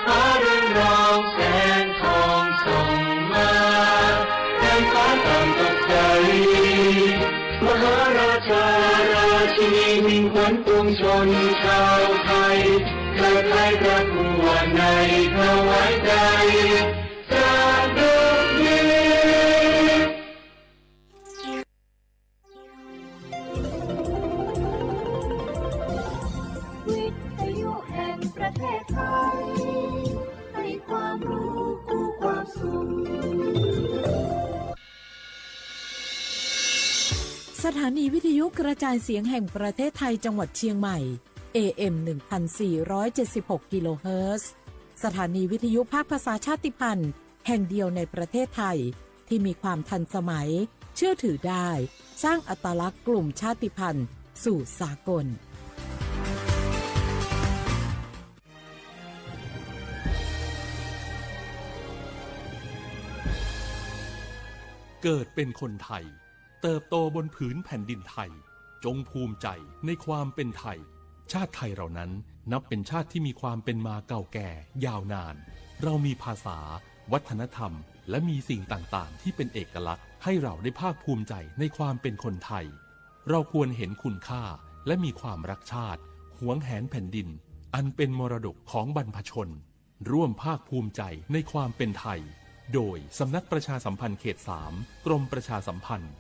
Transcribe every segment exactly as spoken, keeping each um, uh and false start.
ฟ้าเรืองรองแสงทองส่องมา แผ่นฟ้าต่ำสดใส มหาราชาราชินีมิ่งขวัญปวงชนชาวไทย เทิดไทยประกวดในถวายใจ จากดอกเมฆ วิทยุแห่งประเทศไทย ให้ความรู้คู่ความสุข สถานีวิทยุกระจายเสียงแห่งประเทศไทยจังหวัดเชียงใหม่ เอ เอ็ม หนึ่งพันสี่ร้อยเจ็ดสิบหก กิโลเฮิรตซ์ สถานีวิทยุภาคภาษาชาติพันธุ์แห่งเดียวในประเทศไทย ที่มีความทันสมัย เชื่อถือได้ สร้างอัตลักษณ์กลุ่มชาติพันธุ์สู่สากล เกิดเป็นคนไทย เติบโตบนผืนแผ่นดินไทย จงภูมิใจในความเป็นไทย ชาติไทยเรานั้นนับเป็นชาติที่มีความเป็นมาเก่าแก่ยาวนาน เรามีภาษา วัฒนธรรม และมีสิ่งต่างๆ ที่เป็นเอกลักษณ์ ให้เราได้ภาคภูมิใจในความเป็นคนไทย เราควรเห็นคุณค่า และมีความรักชาติ หวงแหนแผ่นดิน อันเป็นมรดกของบรรพชน ร่วมภาคภูมิใจในความเป็นไทย โดยสำนักประชาสัมพันธ์เขตสาม กรมประชาสัมพันธ์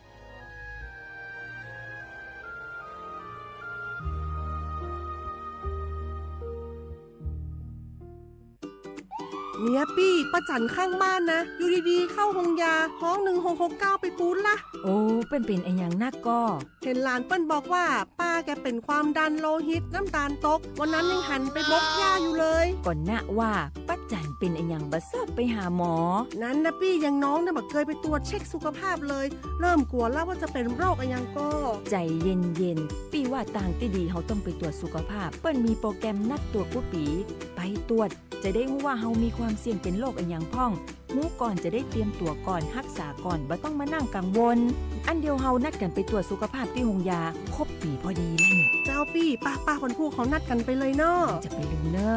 เนี่ยปี้ ป้าจั๋นข้างบ้านนะ อยู่ดีๆ เข้าโฮงยา ฮ้อง หนึ่งหกหกเก้า ไปปู๊นละ โอ้ เปิ้นเป๋นอะหยังนักก่อ เห็นหลานเปิ้นบอกว่า ป้าแกเป๋นความดันโลหิต น้ำตาลตก วันนั้นยังหันไปบกหญ้าอยู่เลย ก่อนนะว่า ป้าจั๋นเป๋นอะหยังบ่เซิบไปหาหมอ นั้นนะปี้ อย่างน้องเนี่ยบ่เกยไปตรวจเช็คสุขภาพเลย เริ่มกั๋วแล้วว่าจะเป๋นโรคอะหยังก่อ ใจ๋เย็นๆ ปี้ว่าตางตี้ดีเฮาต้องไปตรวจสุขภาพ เปิ้นมีโปรแกรมนัดตรวจกู้ปี๋ ไปตรวจ จะได้ฮู้ว่าเฮามีความเสี่ยงเป๋นโรคอะหยังพ่อง ฮู้ก่อนจะได้เตรียมตั๋วก่อน ฮักษาก่อน บ่ต้องมานั่งกังวล อันเดียวเฮานัดกั๋นไปตรวจสุขภาพตี้โฮงยา ครบปี๋พอดีแล้วเนี่ย เจ้าปี้ ป้าๆ วันพูกเฮานัดกั๋นไปเลยเนาะ จะไปลืมเน่อ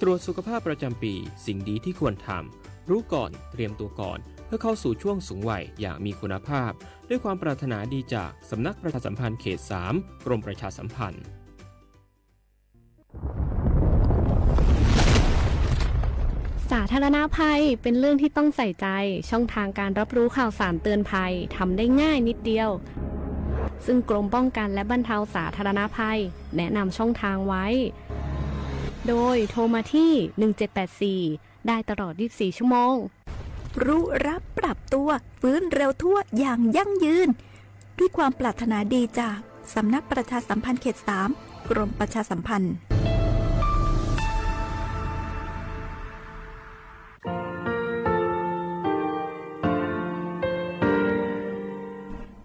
ตรวจสุขภาพประจำปี๋ สิ่งดีที่ควรทำ รู้ก่อน เตรียมตั๋วก่อน เพื่อเข้าสู่ช่วงสูงวัยอย่างมีคุณภาพ ด้วยความปรารถนาดีจากสำนักประชาสัมพันธ์เขตสาม กรมประชาสัมพันธ์ สาธารณภัยเป็นเรื่องที่ต้องใส่ใจ ช่องทางการรับรู้ข่าวสารเตือนภัยทำได้ง่ายนิดเดียว ซึ่งกรมป้องกันและบรรเทาสาธารณภัยแนะนำช่องทางไว้ โดยโทรมาที่ หนึ่งเจ็ดแปดสี่ ได้ตลอด ยี่สิบสี่ ชั่วโมง รู้รับปรับตัว ฟื้นเร็วทั่วอย่างยั่งยืน ด้วยความปรารถนาดีจากสำนักประชาสัมพันธ์เขตสาม กรมประชาสัมพันธ์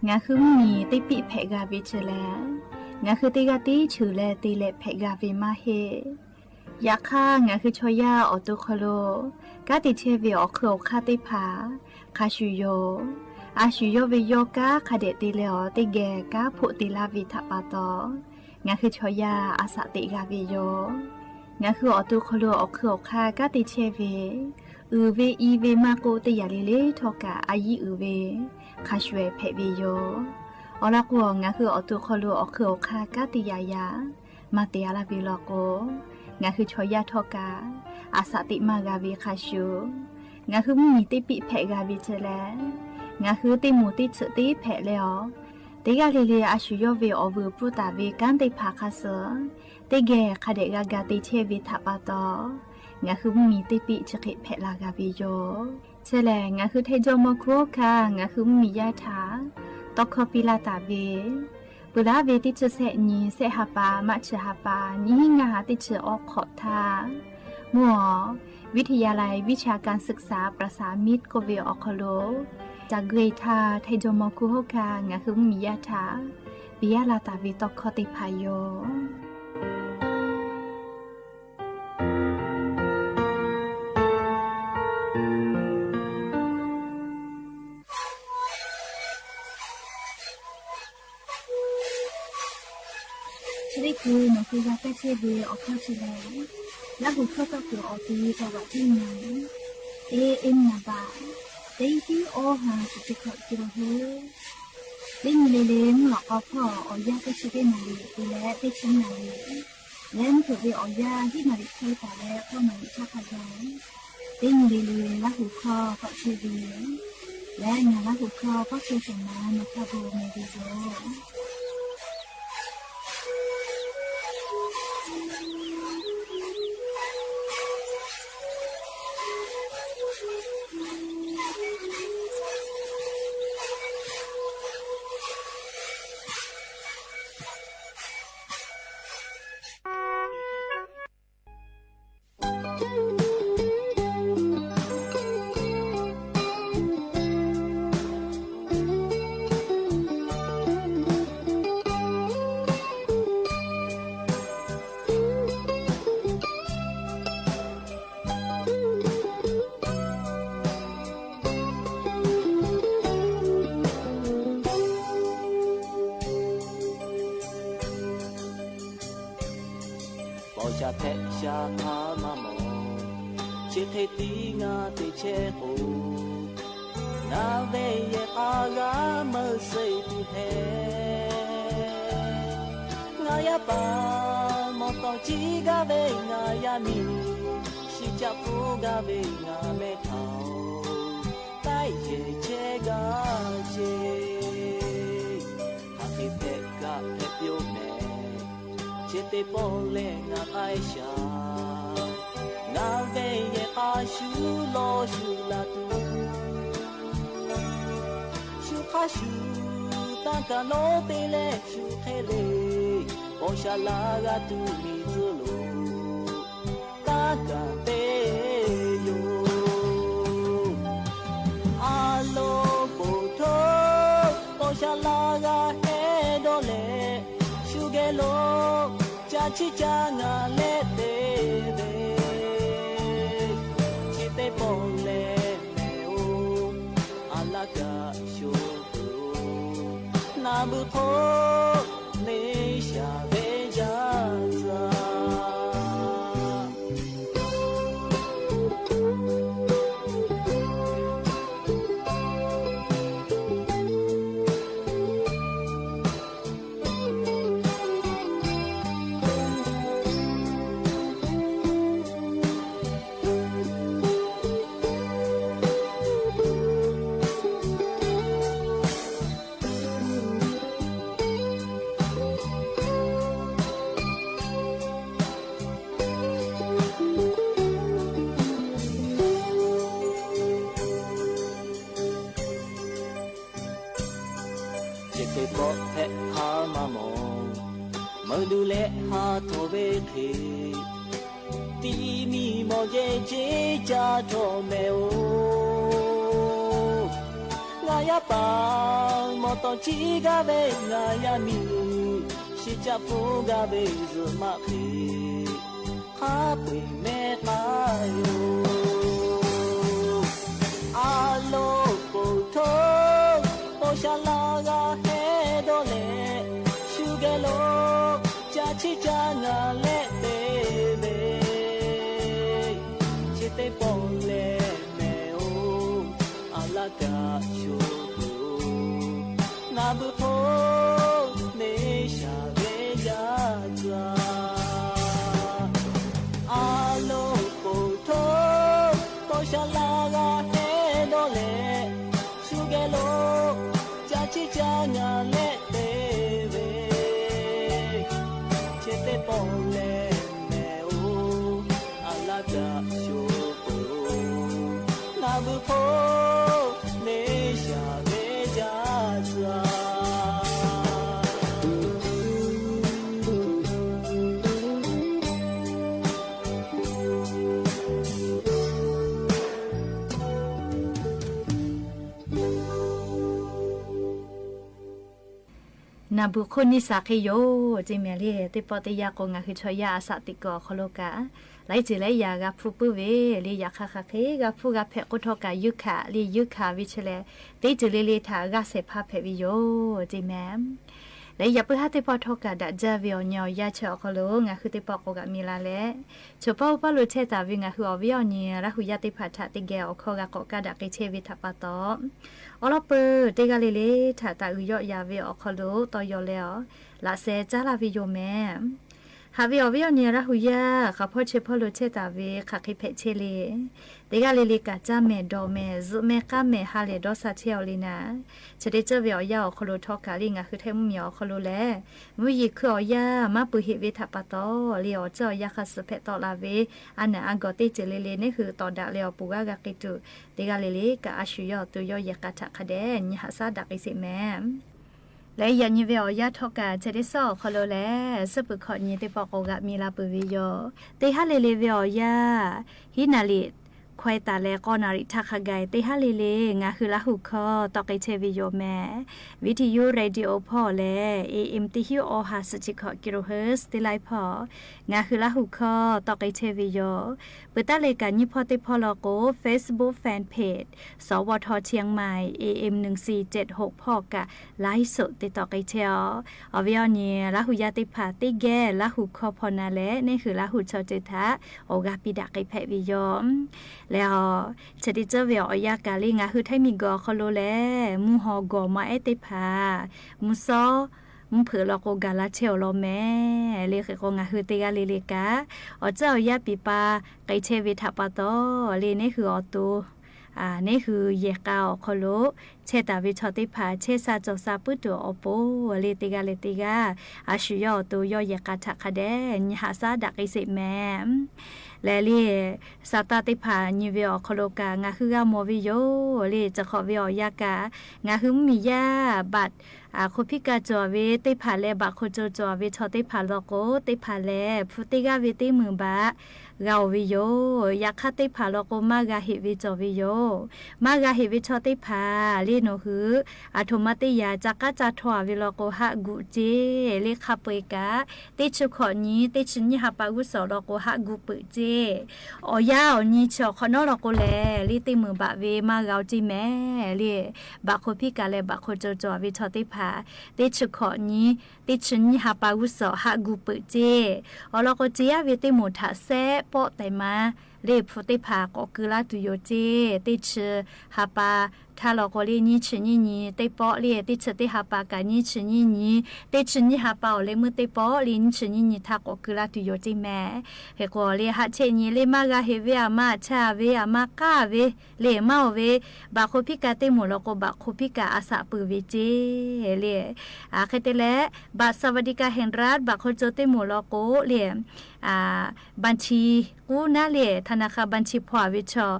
ငါခုမီး တ့ပံၣ်ဖဲးဂၤဝ့ၤ ဆၢလဲၣ်, ငါခုတ့ဂၤတ့ဆၢလဲၣ် တ့လဲၤဖဲးဂၤဝ့ၤမးဟ့ၣ် ယခါ ငါခုဆီယါအီၣ်တိၢ်ခီလိာ် ကါတ့ဆဲးဝ့ၤအီၣ်ခုၣ်အီၣ်ခါသ့ၣ်တဖၣ် ခါဆူၣ်ယိာ်, အါဆူၣ်ယိာ်ဝ့ၤယီၤ ကါခါဒဲးတ့လဲၤအီၤ တ့ဂဲၤကါဖိးတ့လါဝ့ၤထးပာ်တီၤ, ငါခုဆီယါအစးတ့ဂၤဝ့ၤယိာ်, ငါခုအီၣ်တိၢ်ခီလိာ်အီၣ်ခုၣ်အီၣ်ခါ ကါတ့ဆဲးဝ့ၤ, အုၣ်ဝ့ၤအံၤဝ့ၤမးကိးတ့ယၤလံလံထီၣ်ကး အယံအုၣ်ဝ့ၤ ခါဆူၣ်ဖဲးဝ့ၤယိာ်, အီၤလီၤကိး ငါခုအီၣ်တိၢ်ခီလိာ်အီၣ်ခုၣ်အီၣ်ခါ ကါတ့ယၤယၤ မၤတ့အါလၢဝ့ၤလီၤကိး, ငါခုဆီယါထီၣ်ကး အစးတ့မၤဂၤဝ့ၤခါဆူၣ်, ငါခုမီးတ့ပံၣ်ဖဲးဂၤဝ့ၤ ဆၢလဲၣ်, ငါခုတ့မိၢ်တ့ဆၢတ့ဖဲးလဲအီၤ, တ့ဂၤလံလံ အါဆူၣ်ယိာ်ဝ့ၤအီၣ်ဝ့ၤပူတၢ်ဝ့ၤ ကါသ့ၣ်တဖၣ်ခါစၢၤ, တ့ဂဲၤခါဒဲးဂၤဂၤတ့ဆဲးဝ့ၤထးပာ်တီၤ, ငါခုမီးတ့ပံၣ်ဆၢဃ့ဖဲးလၢဂၤဝ့ၤယိာ်, ဆၢလဲၣ် ငါခုထဲဒိၣ်မီခိၣ်ခါ ငါခုမီးယါထး တီခီပံလၢတၢ်ဝ့ၤ ပှၤလၢဝ့ၤတ့ဆၢဆဲးနံၤ ဆဲးဟးပၢ် မးဆၢဟးပၢ် နံၤဟံးငါဟးတ့ဆၢအီခီၣ်ထါ, မ့ၢ်အီၤ วิทยาลัยวิชาการศึกษาประสานมิตร ကိးဝ့ၤအီၣ်ခီလိာ်, တၢ်ဂ့ၤထါ ထဲဒိၣ်မီခိၣ်ခါ ငါခုမီးယါထး ပယါလၢတၢ်ဝ့ၤတီခီသ့ၣ်တဖၣ်ယိာ် ဆၢဒ့ၣ်ကူ နီၢ်က့ဂၤကဲဆဲးဝ့ၤအီၣ်ခီၣ်ဆၢလဲၣ် လႃးႁူၶေႃး ၵေႃႈ ၵူဝ်ဢွၵ်ႇတီႈ ၸင်ႇဝႃႈ တီႈၼႆႈ ဢေႈ ဢိမ်ႇ ၼႃႇပႃႇ တေႉတီႉဢေႃးႁႃ ၸိုဝ်ႈၶွပ်ႇၵိဝ်ႇႁိုဝ် တေႉၼႆႉ လႄႈ လႄႈ ဢမ်ႇဢွၵ်ႇဢေႃးၽေႃႉ ဢေႃးယႃႈ တေႉသိပ်းဢဵတ်းၼႃႇလီႇ တေႉလႄႈ တေႉသိပ်းၼႃႇလီႇ လႄႈ ဢမ်ႇထုၵ်ႇလီဢေႃးယႃႈ ႁဵတ်းၼႃႇလီႇ ၶႂ်ႈပႃးလႄႈ ၵေႃႈ ၼႃႇလီႇ ၶႃႈၶႃႈယဝ်ႉ တေႉၼႆႉ လႄႈ လႄႈ လႃးႁူၶေႃး ၵေႃႈ ၸိုဝ်ႈလီ လႄႈ ၼႃႇ လႃးႁူၶေႃး ၵေႃႈ ၸိုဝ်ႈသင်မႃး ၼႃႇၶႃႈ ၽူႈမႄႈလီၸူဝ်ႈ ပေႃႈသြႃႇ ၽႅတ်ႈသြႃႇ ၽႃႈမႃးမွၵ်ႇ ၶျေႇၶျေႇ တီႈငႃး တေၶျေႇၶူဝ် ငႃးဝႄႈယႄႈ ဢႃႇလႃႇ မႂ်းသေ တူႉႁႄႈ ငႃးယႃႉပႃႇ မေႃႇတေႃႇၸီႉ ၵႃႈဝႄႈ ငႃးယႃႉမီး သီႇၸႃႇၽူႇ ၵႃႈဝႄႈ ငႃးမႄႈထဝ်ႈ တႆးၶျေႇၶျေႇ ၵႃႈၶျေႇ ၽႃႉၶႄႇၽႅတ်ႈ ၵႃႈၽႅတ်ႈ ပျူဝ်ႇမႄႈ ၶျေႇတႄႉ ပေႃႈလႄႈ ငႃးဢၢႆႈသြႃႇ ငႃးဝႄႈယႄႈ ဢႃႇ သူႇလေႃး သူႇလႃႇတူႇ သူႇၶႃႈသူႇ တၢင်းၵၢၼ်ၼေႃႈ တေလႄႈ သူႇၶႄႇလႄႈ ပေႃႈသြႃႇလႃႇ ၵႃႈတူႈမီးၸိူဝ်းလူင် တၢင်းၵၢၼ်တေယိူဝ်း ဢႃႇလူဝ်း ပုတ်ႉထူဝ်း ပေႃႈသြႃႇလႃႇ ၵႃႈႁႄႉတေႃႇလႄႈ သူႇၵႄႇလူဝ်း ၸႃႉၶျိၸႃႉငႃႇလႄႈ တေဝႄႈ ၶျေႇတႄႉ ပေႃႈလႄႈမႄႈဢူဝ်း ဢလႃးၵႃႇ သူႇ ၼႃႈမိုဝ်းၶူဝ်း ၼႄသြႃႇဝေႇၸႃႇၸႃႇ။ ၶျေႇတႄႉပေႃႈ ၽႅတ်ႈၶႃႈမႃးမွၵ်ႇ မႂ်းလူလႄႈ ႁႃထေႃႇဝႄႈၶႄႇ တီႈမီးမေႃႈၸေး ၸေးၸႃးထေႃႇမႄႈဢူဝ်း။ ငႃးယႃႉပၢင် မေႃႈတေႃႇၸီး ၵႃႈဝႄႈ ငႃးယႃႉမီး သီႇၸႃႇၽူႈ ၵႃႈဝႄႈ ၸိူဝ်ႉမႃႉၶႄႇ ၶႃႈပဵၼ်မႄႈၶႃႈယဝ်ႉ။ ဢႃႇလူဝ်း ပုတ်ႉထူဝ်း ပေႃႈသြႃႇလႃႇ ၵႃႈႁႄႉတေႃႇလႄႈ သူႇၵႄႇလူဝ်း ၸႃႉၶျိၸႃႉငႃႇလႄႈ တေဝႄႈ ၶျေႇတႄႉပေႃႈလႄႈမႄႈဢူဝ်း ဢလႃးၵႃႇ သူႇ ၼႃႈမိုဝ်းၶူဝ်း ၼႄသြႃႇဝေႇၸႃႇၸႃႇ။ ဢႃႇလူဝ်း ပုတ်ႉထူဝ်း ပေႃႈသြႃႇလႃႇ ၵႃႈႁႄႉတေႃႇလႄႈ သူႇၵႄႇလူဝ်း ၸႃႉၶျိၸႃႉငႃႇလႄႈ တေဝႄႈ ၶျေႇတႄႉပေႃႈလႄႈမႄႈဢူဝ်း ဢလႃးၵႃႇ သူႇ ၼႃႈမိုဝ်းၶူဝ်း ၼႄသြႃႇဝေႇၸႃႇၸႃႇ။ ၼႃႈပူၶူၼ်းၼီႈသႃၶေယဝ်ႉ ၸိူင်ႉမႄႈလႄႈ တႄႉပေႃႈတႄႉယႃႈ ၵေႃႈငၢႆႈႁိုဝ် ၸွႆႈယႃႈ ဢသၢၵ်ႈတႄႉၵေႃႈ ၶေႃးလူၵႃႈ လၢႆးၸိူဝ်းလႄႈ ယႃႇၵႃႈၽူႈပိူဝ်ႇဝႄႈ လႄႈယႃႇၶႃႈၶႃႈၶေႇ ၵႃႈၽူႈၵႃႈၽႄႈ ၵူႈထေႃႈၵႃႈ ယိုဝ်းၶႃႈ လႄႈယိုဝ်းၶႃႈ ဝိတ်ႉသလႄႈ တႄႉၸိူဝ်းလႄႈလႄႈ ထႃႈဢၵႃႈသႄႇၽႃႈၽႄႈဝီႇယိူဝ်ႇ ၸိူင်ႉမႄႈ လႄၣ် ယၢပ်ႈပုၢ်ဟၢၣ်သ့ၣ်တဖၣ် ထောက်ခံတၢ်ဒၢဝ်ဝီၤအီၤညီ ယၢ်ဆၢအီၤခီလိာ် ငါဟုသ့ၣ်တဖၣ်ကိးဂၤမံၤလၢ်လၢ် ဆိပၢ်အိၣ်ပၢ်လိာ်ထဲတၢ်ဝီၤ ငါဟုအီၤဝီၤအီၤညီ လၢဟူယၢ်သ့ၣ်တဖၣ် ထးတကဲအီၤခီဂာ် ကိးကါဒၣ်က့ၤထဲဝီၤ ထးပာ်တီၢ် အီလီၢ်ပၢၢ် တ့ၢ်ဂၤလ့လ့ ထးတၢ်အုၣ်ယီၣ်ယၤဝီၤအီၤခီလိာ် တီယီၤလဲအီၤ လၢ်စဲး ကၢ်လၢ်ဝီၤယိာ်မဲာ် ဟးဝီၤအီၤဝီၤအီၤညီ လၢဟူယၢ် ဃာ်ဖီၣ်ဆၢဖီၣ်လိာ်ထဲတၢ်ဝီၤ ခးဃ့ဖဲးဆဲလံ တ့ၢ်ဂၤလ့လ့ ကၢ်ကၢ်မဲာ် ဒီးမဲာ် စုမဲာ် ဃၣ်မဲာ် ဟါလဲၢ်ဒီးစးထဲအီၤလံနၤ ဆၢတ့ၢ်စၢဝီၤအီၤယၢ်အီၤခီလိာ် ထောက်ခံလံ ငါဟုထဲမုၢ်မံၤအီၤခီလိာ်လၢ် မုၢ်ယံၤခုၣ်အီၤယၢ် မၢ်ပုၢ်ဟ့ၣ်ဝီၤထးပာ်တီၢ်လံ အီၤစၢဝီၤယၢ်ဃာ်စၢၤဖဲးတီလၢ်ဝီၤ အနၢ်အဂီၢ်တ့ၢ်စၢၤလ့လ့ န့ၣ်ဟု တီၢ်ဒၣ်လၢအီၤပူၤဂၤဂၤက့ၤတုၤ တ့ၢ်ဂၤလ့လ့ ကၢ်အါဆူၣ်ယီၤအီၤတုၤ ယီၣ်ယဲၢ်ကၢ်ထးခါဒဲး နံၣ်ဟးစၢ်ဒၣ်က့ၤစ့ၢ်မဲာ် လၢယၤညီဝီၤအီၤယၢ် ထောက်ခံ ဆၢတ့ၢ်စၢအီၤခီလိာ်လၢ် စၢဖုၣ်ခီၣ်ညီသ့ၣ်တဖၣ်ကိးဂၤမံၤလၢ်ပၢၢ်ဝီၤယိာ် တ့ၢ်ဟါလ့လ့ဝီၤအီၤယၢ် ဟံးနၣ်ရံၣ်ခွဲးတၢ်လၢ ဃိးနၣ်ရံၣ်ထးခါဂၤ တ့ၢ်ဟါလ့လ့ ငါဟုလၢဟူခီ တီၢ်က့ၤထဲဝီၤယိာ်မဲာ် ဝီထံယူ ရေဒီယို ဖီၣ်လၢ် AM တစ်ထောင့်ငါးဆံခွံ kilohertz တ့ၢ်လၢ်ဖီၣ် ငါဟုလၢဟူခီ တီၢ်က့ၤထဲဝီၤယိာ် ပတၢ်လဲၤကၢ်ညီဖီၣ်သ့ၣ်တဖၣ်လီၤကိး Facebook Fan Page သဝထ เชียงใหม่ AM หนึ่งสี่เจ็ดหก ဖီၣ်ကၢ် ไลฟ์สด တ့ၢ်တီၢ်က့ၤထဲအီၤ အီၤဝီၤအီၤညီ လၢဟူယၢ်သ့ၣ်တဖၣ် တ့ၢ်ဂ့ၤလၢဟူခီဖီၣ်နၤလဲၣ် န့ၣ်ဟုလၢဟူဆီၣ်ထွဲထး အိၣ်ဂၤပံၤဒၣ်က့ၤဖဲးဝီၤယိာ် လၢအီၤ ဆၢတ့ၢ်စၢဝီၤအီၤယၢ်ကၢ်လံ ငါဟုထဲမုၢ်ဂီၤခီလိာ်လၢ် မူဟီၣ်ဂီၤမၤအဲၣ်သ့ၣ်တဖၣ် မူစီ မူဖုၣ်လီၤကိးဂၤလၢ်ထဲအီၤလီၤမဲာ် လၢဃ့ၢ်ဃီ ငါဟုတ့ၢ်ဂၤလ့လ့ကၢ် အီၤစၢဝီၤယၢ်ပံၤပာ် က့ၤထဲဝီၤထးပာ်တီၢ်လံ န့ၣ်ဟုအီၤတိၢ် န့ၣ်ဟုယဲၢ်ကၢ်အီၤခီလိာ် ထဲတၢ်ဝီၤဆီၣ်သ့ၣ်တဖၣ် ထဲစၢ်စီၣ်စၢ်ပုၢ်တိၢ်အီၤပူၤလံ တ့ၢ်ဂၤလ့တ့ၢ်ဂၤ အါဆူၣ်ယီၤအီၤတိၤ ယီၣ်ယဲၢ်ကၢ်ထးခါဒဲး နံၣ်ဟးစၢ်ဒၣ်က့ၤစ့ၢ်မဲာ် လၢလံ စၢ်တၢ်သ့ၣ်တဖၣ် ညီဝီၤအီၤခီလိာ်ကၢ် ငါဟုဂၤမီၤဝီၤယိာ်လံ စၢဃီဝီၤအီၤယၢ်ကၢ် ငါဟုမုၢ်မံၤယၢ် ဘၣ် အခိၣ်ဖံးကၢ်စီၣ်ဝီၤသ့ၣ်တဖၣ်လၢ ဘၣ်ခိၣ်ကၠိစီၣ်ဝီၤဆီၣ်သ့ၣ်တဖၣ်လီၤကိး သ့ၣ်တဖၣ်လၢ ဖုသ့ၣ်ဂၤဝီၤသ့ၣ်မုၢ်ဘၣ် ဂၤအီၤဝီၤယိာ် ယၢ်ခါသ့ၣ်တဖၣ်လီၤကိး မၢဂၤဟ့ၣ်ဝီၤစီၣ်ဝီၤယိာ် မၢဂၤဟ့ၣ်ဝီၤဆီၣ်သ့ၣ်တဖၣ် လံနီၢ်ဟု အထိၣ်မၤတ့ၢ်ယၤ စၢ်ကါစၢ်ထီၣ်ဝီၤလီၤကိး ဟးဂူာ်စ့ လံခါပှ့ၤကၢ် သ့ၣ်ဆၢခိၣ်နံၤ သ့ၣ်ဆၢနံၤဟးပာ်ဂုၢ်စီၣ်လီၤကိး ဟးဂူာ်ပၢၢ်စ့ အီၤယၢ်အီၤညီဆၢအီၤခီနီလီၤကိးလဲၣ် လံသ့ၣ်မုၢ်ဘၣ်ဝီၤ မၢဂၤအီၤစ့မဲာ် လံ ဘၣ်ခိၣ်ဖံးကၢ်လၢ ဘၣ်ခိၣ်ကၠိစီၣ်ဝီၤဆီၣ်သ့ၣ်တဖၣ် သ့ၣ်ဆၢခိၣ်နံၤ သ့ၣ်ဆၢနံၤဟးပာ်ဂုၢ်စီၣ် ဟးဂူာ်ပၢၢ်စ့ အီၤလီၤကိးစ့ ယၢ်ဝီၤသ့ၣ်မုၢ်ထးစဲး ပိာ်တဲာ်မး လံဖုသ့ၣ်တဖၣ် ကိးကုလၢတုၤယိာ်စ့ သ့ၣ်ဆၢဟးပာ်ထါလီၤကိးလံ နံၣ်ဆၢနံၣ်နံၤသ့ၣ်ပိာ်လံ သ့ၣ်ဆၢသ့ၣ်ဟးပာ်ကၢ် နံၣ်ဆၢနံၣ်နံၤ သ့ၣ်ဆၢနံၤဟးပာ်အီၤလၢမုၢ်သ့ၣ်ပိာ်လံ နံၣ်ဆၢနံၣ်နံၤထါ ကိးကုလၢတုၤယိာ်စ့မဲာ် ဟ့ၣ်ဃီလံ ဟးဆဲးနံၤလံ မၢဂၤဟ့ၣ်ဝီၤအမါ ဆါဝီၤအမါ ကၢ်ဝီၤ လံမၢအီၤဝီၤ ဘၣ်ခိၣ်ဖံးကၢ်သ့ၣ်မုၢ်လီၤကိး ဘၣ်ခိၣ်ဖံးကၢ်အသးပၢၢ်ဝီၤစ့ လံ အဃိသတးလၢ บัตรสวัสดิการแห่งรัฐ ဘၣ်ခိၣ်ကၠိသ့ၣ်မုၢ်လီၤကိး လံ บัญชี ကူနၤလံ ธนาคารบัญชี ဖီၣ်ဝီၤဆီၣ်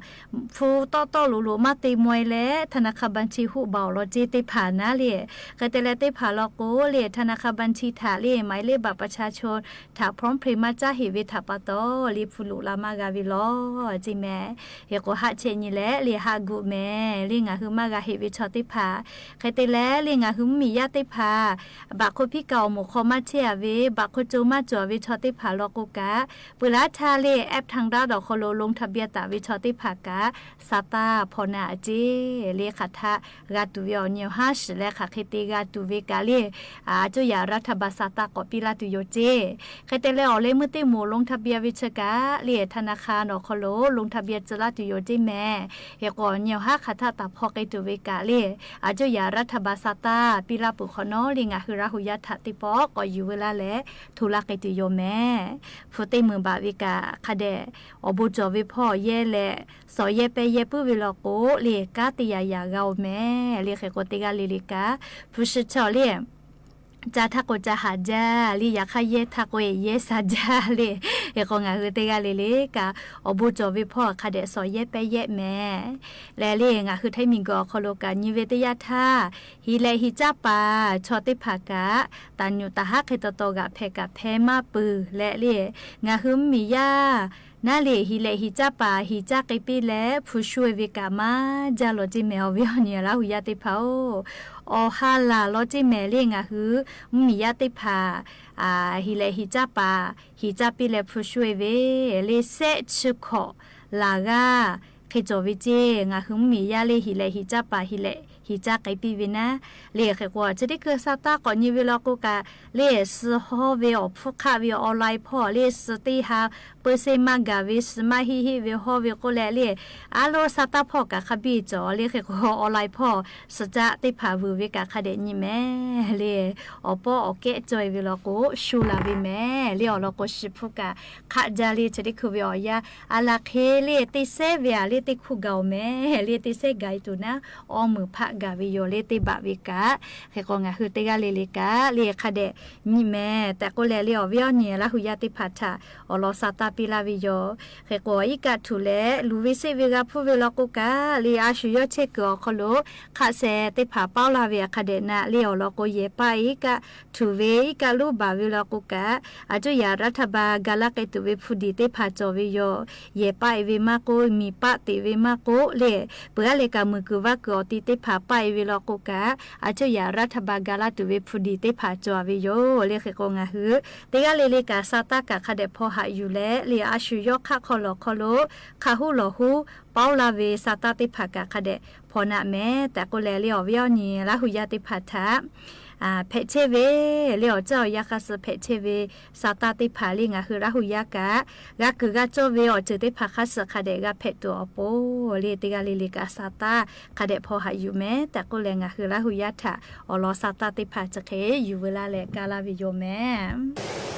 ဖုတီတီလိၤလိၤ မၤတ့ၢ်မွဲလဲၣ် ธนาคารบัญชี ဟူးဘၣ်အီၤလီၤစ့သ့ၣ်တဖၣ်နၤလံ ဃိသတးလၢသ့ၣ်တဖၣ်လီၤကိး လံ ธนาคารบัญชี ထးလံ หมายเลขบัตรประชาชน ထး พร้อมเพย์ မၤစၢ်ဟ့ၣ်ဝီၤထးပာ်တီၢ်လံ ဖုလူၤလၢ်မၢဂၤဝီၤလီၤစ့မဲာ် ဟ့ၣ်ဃီဟးဆဲးနံၤလဲၣ် လံဟးဂူာ်မဲာ် လံငါဟုမၢဂၤဟ့ၣ်ဝီၤဆီၣ်သ့ၣ်တဖၣ် ဃိသတးလၢ လံငါဟုမုၢ်မံၤယၢ်သ့ၣ်တဖၣ် ဘၣ်ခိၣ်ဖံးကၢ်အီၤမိၢ်ခီမၤဆဲးအဝီၤ ဘၣ်ခိၣ်ကၠိမၤစီၣ်ဝီၤဆီၣ်သ့ၣ်တဖၣ်လီၤကိးကၢ် ပှၤလၢထးလံ แอปทางรัฐ အီၤခီလိာ် ลงทะเบียน တၢ်ဝီၤဆီၣ်သ့ၣ်တဖၣ်ကၢ် စးတၢ်ဖီၣ်နၤအစ့ လံဃာ်ထး ဂၤတုၤဝီၤအီၤညီဟါဆူၣ်လၢ ဃာ်ဃ့တ့ၢ်ဂၤတုၤဝီၤကၢ်လံ အကၠိယၤ รัฐบาล စးတၢ်ကိးပံလၢတုၤယိာ်စ့ ဃိသတးလၢ အီၤလၢမုၢ်သ့ၣ်မုၢ် ลงทะเบียน ဝီၤဆၢကၢ်လံ ธนาคาร အီၤခီလိာ် ลงทะเบียน စၢၤလၢတုၤယိာ်စ့မဲာ် ဟ့ၣ်ဃီညီဟါဃာ်ထးတၢ်ဖီၣ်ဃ့တုၤဝီၤကၢ်လံ အကၠိယၤ รัฐบาล စးတၢ်ပံလၢပှဲၤခီနီလံ ငါဟုရၣ်ဟူယၢ်ထးသ့ၣ်ပိာ် ကိးယူၤဝဲလၢ်လဲၣ် ထူလၢဃ့တုၤယိာ်မဲာ် ဖုသ့ၣ်မုၢ်ဘၣ်ဝီၤကၢ်ခါဒဲး အီၤဘိစီၣ်ဝီၤဖီၣ်ယဲၢ်လဲၣ် စီၤယဲၢ်ပဲယဲၢ်ပုၢ်ဝီၤလီၤကိး လံ ကၢ်တယၤယၤဂၤအီၤမဲာ် လံဃ့ၢ်ဃီတ့ၢ်ဂၤလံလံကၢ် ဖုဆၢထီၣ်လံ ကၢ်ထးကိးကၢ်ဟးကၢ်လံ ယၤခါယဲၢ်ထးကိးယဲၢ်စးကၢ်လံ ဟ့ၣ်ဃီငါဟုတ့ၢ်ဂၤလံလံကၢ် အီၤဘိစီၣ်ဝီၤဖီၣ်ခါဒဲး စီၤယဲၢ်ပဲယဲၢ်မဲာ် လံလံ ငါဟုထဲမုၢ်ဂီၤခီလိာ်ကၢ် ညီဝီၤတယၢ်ထး ဟံးလဲးဟံးကၢ်ပာ် ဆီၣ်သ့ၣ်တဖၣ်ကၢ် တၢ်ညိၣ်တၢ်ဟးဃ့တတီၤဂၤဖဲကၢ်ဖဲမၤပူၤလဲၣ်လံ ငါဟုမုၢ်မံၤယၢ် နၤလံ ဟံးလဲးဟံးကၢ်ပာ် ဟံးကၢ်ဃ့ပံလဲၣ် ဖုဆှဲဝီၤကၢ်မၤကၢ်လီၤတ့ၢ်မဲာ် အီၤဝံၤအီၤနံၤလၢဟူယၢ်သ့ၣ်တဖၣ်အိၣ် အီၤဟါလၢ်လီၤတ့ၢ်မဲာ်လံ ငါဟုမုၢ်မံၤယၢ်သ့ၣ်တဖၣ် ဟံးလဲးဟံးကၢ်ပာ် ဟံးကၢ်ဃ့ပံလဲၣ် ဖုဆှဲဝီၤ လံစဲးဆၢခိၣ်လၢ်ဂၤ ဃ့စီၣ်ဝီၤကၢ် ငါဟုမုၢ်မံၤယၢ်လံ ဟံးလဲးဟံးကၢ်ပာ် ဟံးလဲး ဟံးစၢ်က့ၤပီၢ်ဝဲနၢ် လၢ ဃဲးကွီၢ် ဆၢထၢၣ်ခုၣ် စၢ်တၢ်ကိးနံၤဝဲလီၤကိးကး လၢ စၢဟီၣ်ဝဲအီၤ ဖုၣ်ခးဝဲအီၤ online ဖီၣ် လၢ စၢတ့ဟး ပၢၢ်ဆ့ၣ်မၤဂၤဝဲ စၢမၤဟ့ၣ်ဟ့ၣ်ဝဲဟီၣ်ဝဲကိးလဲၣ် လၢ အါလိၢ်စၢ်တၢ်ဖီၣ်ကး ခးဘံၣ်ကၠီ လၢ ဃဲးကွီၢ် online ဖီၣ် စၢ်တၢ်သ့ၣ်တဖၣ်ဝုၤဝဲကး ခးဒဲးညံၣ်မဲာ် လၢ အီၣ်ပီၣ်အီၣ်ကဲၣ်ကၠီၣ်အီၤဝဲလီၤကိး ရှူလၢ်ဝဲမဲာ် လၢအီၤလီၤကိး စံးဖုၣ်ကး ခးဒ်လၢ ဆၢထၢၣ်ခုၣ်ဝဲအီၤယါ အလၢခဲလၢ တ့စဲဝဲဧါ လၢတ့ခူၣ်ဂၤအီၤမဲာ် လၢတ့စဲဂၤအံၤတုၤနၢ် အီမုၢ်ဖးဂၤဝဲယီၤ လၢတ့ဘၣ်ဝဲကး ဃဲးကွီၢ် ငါဟုတ့ဂၤလၢလၢကး လၢ ခးဒဲးညံၣ်မဲာ် တၢ်ကိးလဲၣ် လၢအီၤဝဲအီၤန့ၣ် လါဟူယါသ့ၣ်တဖၣ်ထး အီၤလီၤစၢ်တၢ်ပ့လၢ်ဝဲယီၤ ဃဲးကွီၢ် အံၤကးထူၣ်လဲၣ် လူၤဝဲစ့ၣ်ဝဲဂၤဖုၣ်ဝဲလီၤကိးကး လၢ အါဆူၣ်ယီၢ်ဆ့ၣ်ကီၢ်အီၤခီလိာ် ခးစဲသ့ၣ်တဖၣ်ပီလၢ်ဝဲအခါဒဲးနၢ် လၢအီၤလီၤကိး ယဲၢ်ပၢ်အံၤကး ထူၣ်ဝဲ အံၤကး လူၤဘၣ်ဝဲလီၤကိးကး အစိယၤရးထၢၣ်ဘၢၣ် ကၤလၢ်ကဲတုၤဝဲ ဖုဒံးသ့ၣ်တဖၣ်ကၠီၣ်ဝဲယီၤ ယဲၢ်ပၢ်အံၤဝဲမးကိး မံၤပၢ်သ့ၣ်ဝဲမးကိး လၢ ပှၤလၢကးမုၢ်ကုၢ်ဝါကုၢ်အီၤ တ့သ့ၣ်တဖၣ်ပၢ်အံၤဝဲလီၤကိးကး အစိယၤရးထၢၣ်ဘၢၣ် ကၤလၢ်တုၤဝဲ ဖုဒံးသ့ၣ်တဖၣ်ကၠီၣ်ဝဲယီၤ လၢ ဃဲးကွီၢ် ငါဟု တ့ဂၤလၢလၢကး စၢ်တၢ်ကး ခးဒဲးဖီၣ်ဟးယူၤလဲၣ် လၢ အါဆူၣ်ယီၢ်ခးခီၣ်လီၢ် ခီလိာ် ခးဟူလီၢ်ဟူ ပီလၢ်ဝဲ စၢ်တၢ်သ့ၣ်တဖၣ်ကး ခးဒဲးဖီၣ်နၢ်မဲာ် တၢ်ကိးလဲၣ် လၢအီၤဝဲအီၤန့ၣ် လါဟူယါသ့ၣ်တဖၣ်ထး ဖဲးဆ့ၣ်ဝဲ လၢအီၤ ကၠီၣ်ယါခါဆူ ဖဲးဆ့ၣ်ဝဲ စၢ်တၢ်သ့ၣ်တဖၣ် လၢ ငါဟု လါဟူယါကး ဂၤကုၢ်ဂၤကၠီၣ်ဝဲအီၤ စၢၤသ့ၣ်တဖၣ်ခါဆူ ခးဒဲးဂၤဖဲးတိၢ်အီၤပိၢ် လၢတ့ဂၤလၢလၢကး စၢ်တၢ် ခးဒဲးဖီၣ်ဟးယူၤ မဲာ် တၢ်ကိးလဲၣ် ငါဟု လါဟူယါထး အီၤလီၤစၢ်တၢ်သ့ၣ်တဖၣ် စခ့ယူၤဝဲလၢ်လၢကးလၢ်ဝဲယီၤ မဲာ်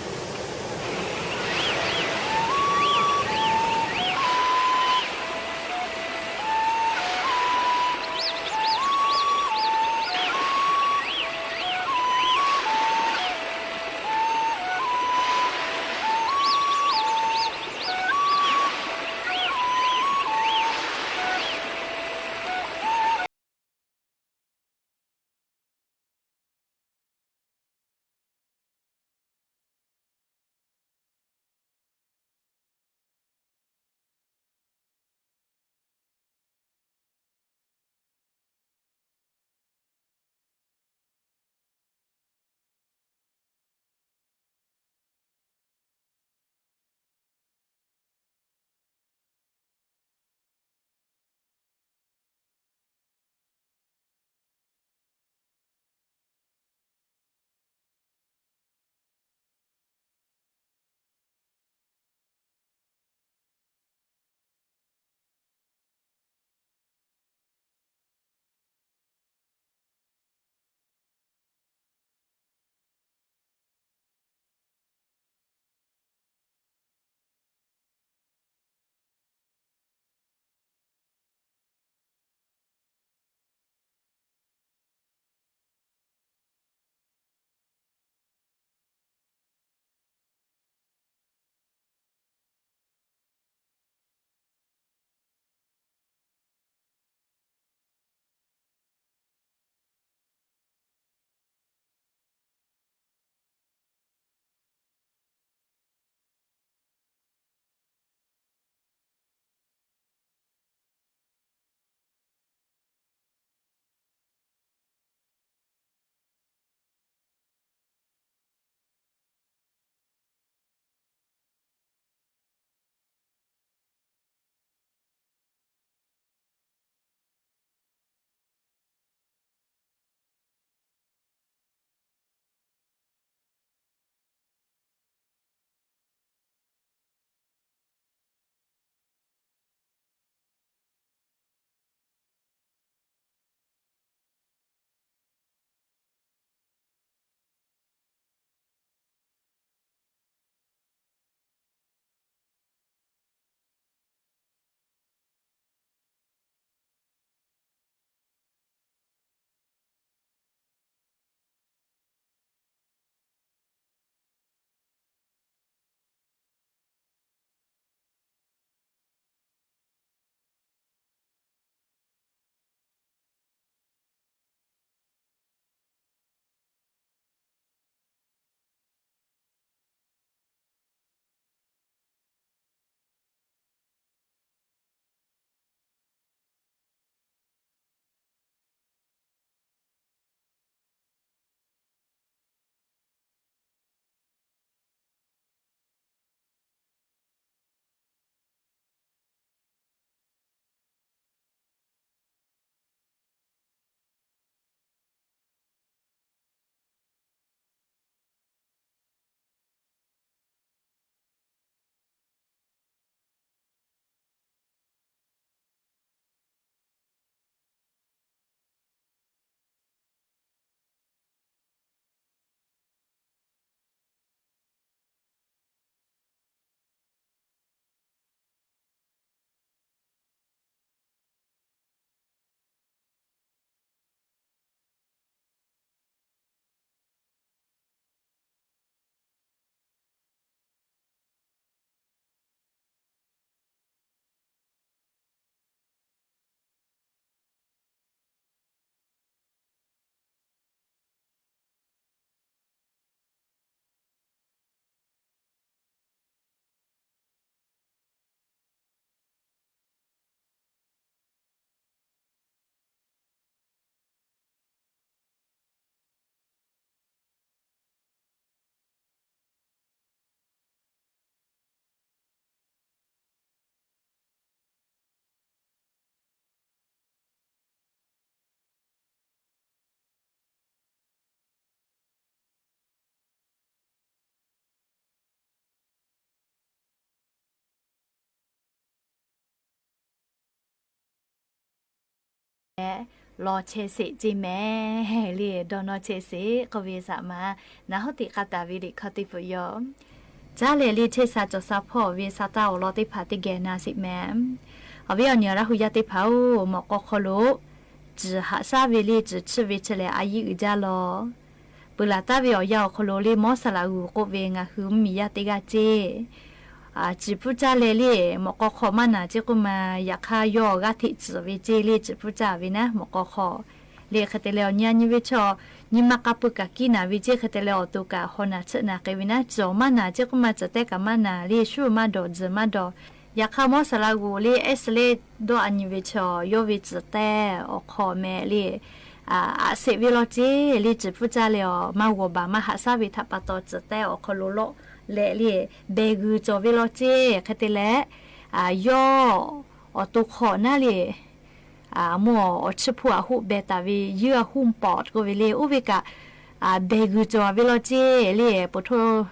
လႄၣ် လီၤဆဲးစ့းကဵမႄႈ လႄၣ် ဒီးနီၢ်ဆဲးစ့း ကီၢ်ဝ့ၢ်သးမါ နႃၣ်ဟီၣ်တံၣ်ဃာ်တၢ်ဝ့ၢ်လံၣ်ခီၣ်တံၢ်ပူၤယီၤ ကၢ်လႄၣ်လၢ ဆဲးသးကၠီၤသးဖီၣ် ဝ့ၢ်သးတၢ်အီၣ်လီၤသ့ၣ်တဖၣ် တကဲနၤစ့ၢ်မၢ်. အဝဲအီၤန့ၣ် ရၢ်ဟူယၢ်သ့ၣ်တဖၣ်ဧၢ, မွၢ်ကီၢ်ခီလိာ် စူၤဟးဆၣ်ဝ့ၢ်လၢ စူၤဆူၣ်ဝ့ၢ်ဆူၣ်လၢ အယံၣ်အုၣ်ကၢ်လီၤ. ပူၤလၢ်တၢ်ဝ့ၢ်အီၣ်ယၢ်အီၣ်ခီလိာ်လၢ မီစလးဂူၤကိးဝ့ၢ် ငါဟုမ့ၢ်ယၢ်တ့ၢ်ဂၤကၠ့ စူၤပူၣ်စၢ်လၢလၢ မွၢ်ကီၢ်ခီမးနၤကၠ့ကိးမး ယခါယီၢ်ဂၤထံးစူၤဝ့ၢ်ကၠ့လၢ စူၤပူၣ်စၢ်ဝ့ၢ်နၤ မွၢ်ကီၢ်ခီ လၢ ခဲတလဲၣ်အီၤ ညါနံၣ်ဝ့ၢ်ဆီ နံၣ်မးကးပၢကးကံနၤဝ့ၢ်ကၠ့ ခဲတလဲၣ်အီၤ တိကးဟီၣ်နၤဆၢၣ်နၤဃ့ဝ့ၢ်နၤ စူၤမးနၤကၠ့ကိးမး စူၤတဲကးမးနၤ လၢ ဆူၣ်မးဒီး စူၤမးဒီး ယခါမီစလးဂူၤလၢ အဲးစလဲဒီးအနံၣ်ဝ့ၢ်ဆီ ယီၢ်ဝ့ၢ်စူၤတဲအီၣ်ခီမၢ်လၢ အးစ့းဝ့ၢ်လီၤကၠ့ လၢ စူၤပူၣ်စၢ်လၢအီၤ မၤဂီၤဘၣ်မၤဟးဆၣ်ဝ့ၢ်ထးပာ်တီၤ စူၤတဲအီၣ်ခီလိာ်လီၤ လၢလၢ ဘဲဂုၤကၠီၤဝ့ၢ်လီၤကၠ့ ခဲတလဲၣ် ယီၢ်အီၣ်တိၢ်ခီၣ်နၤလၢ မ့ၢ်အီၤ အီၣ်ဆူၣ်ဖှိၣ်အဟူးဘဲတၢ်ဝ့ၢ် ယုၢ်အဟူးပိာ်ကိးဝ့ၢ်လၢ အိၣ်ဝ့ၢ်ကး ဘဲဂုၤကၠီၤဝ့ၢ်လီၤကၠ့ လၢ ပိာ်ထိၣ်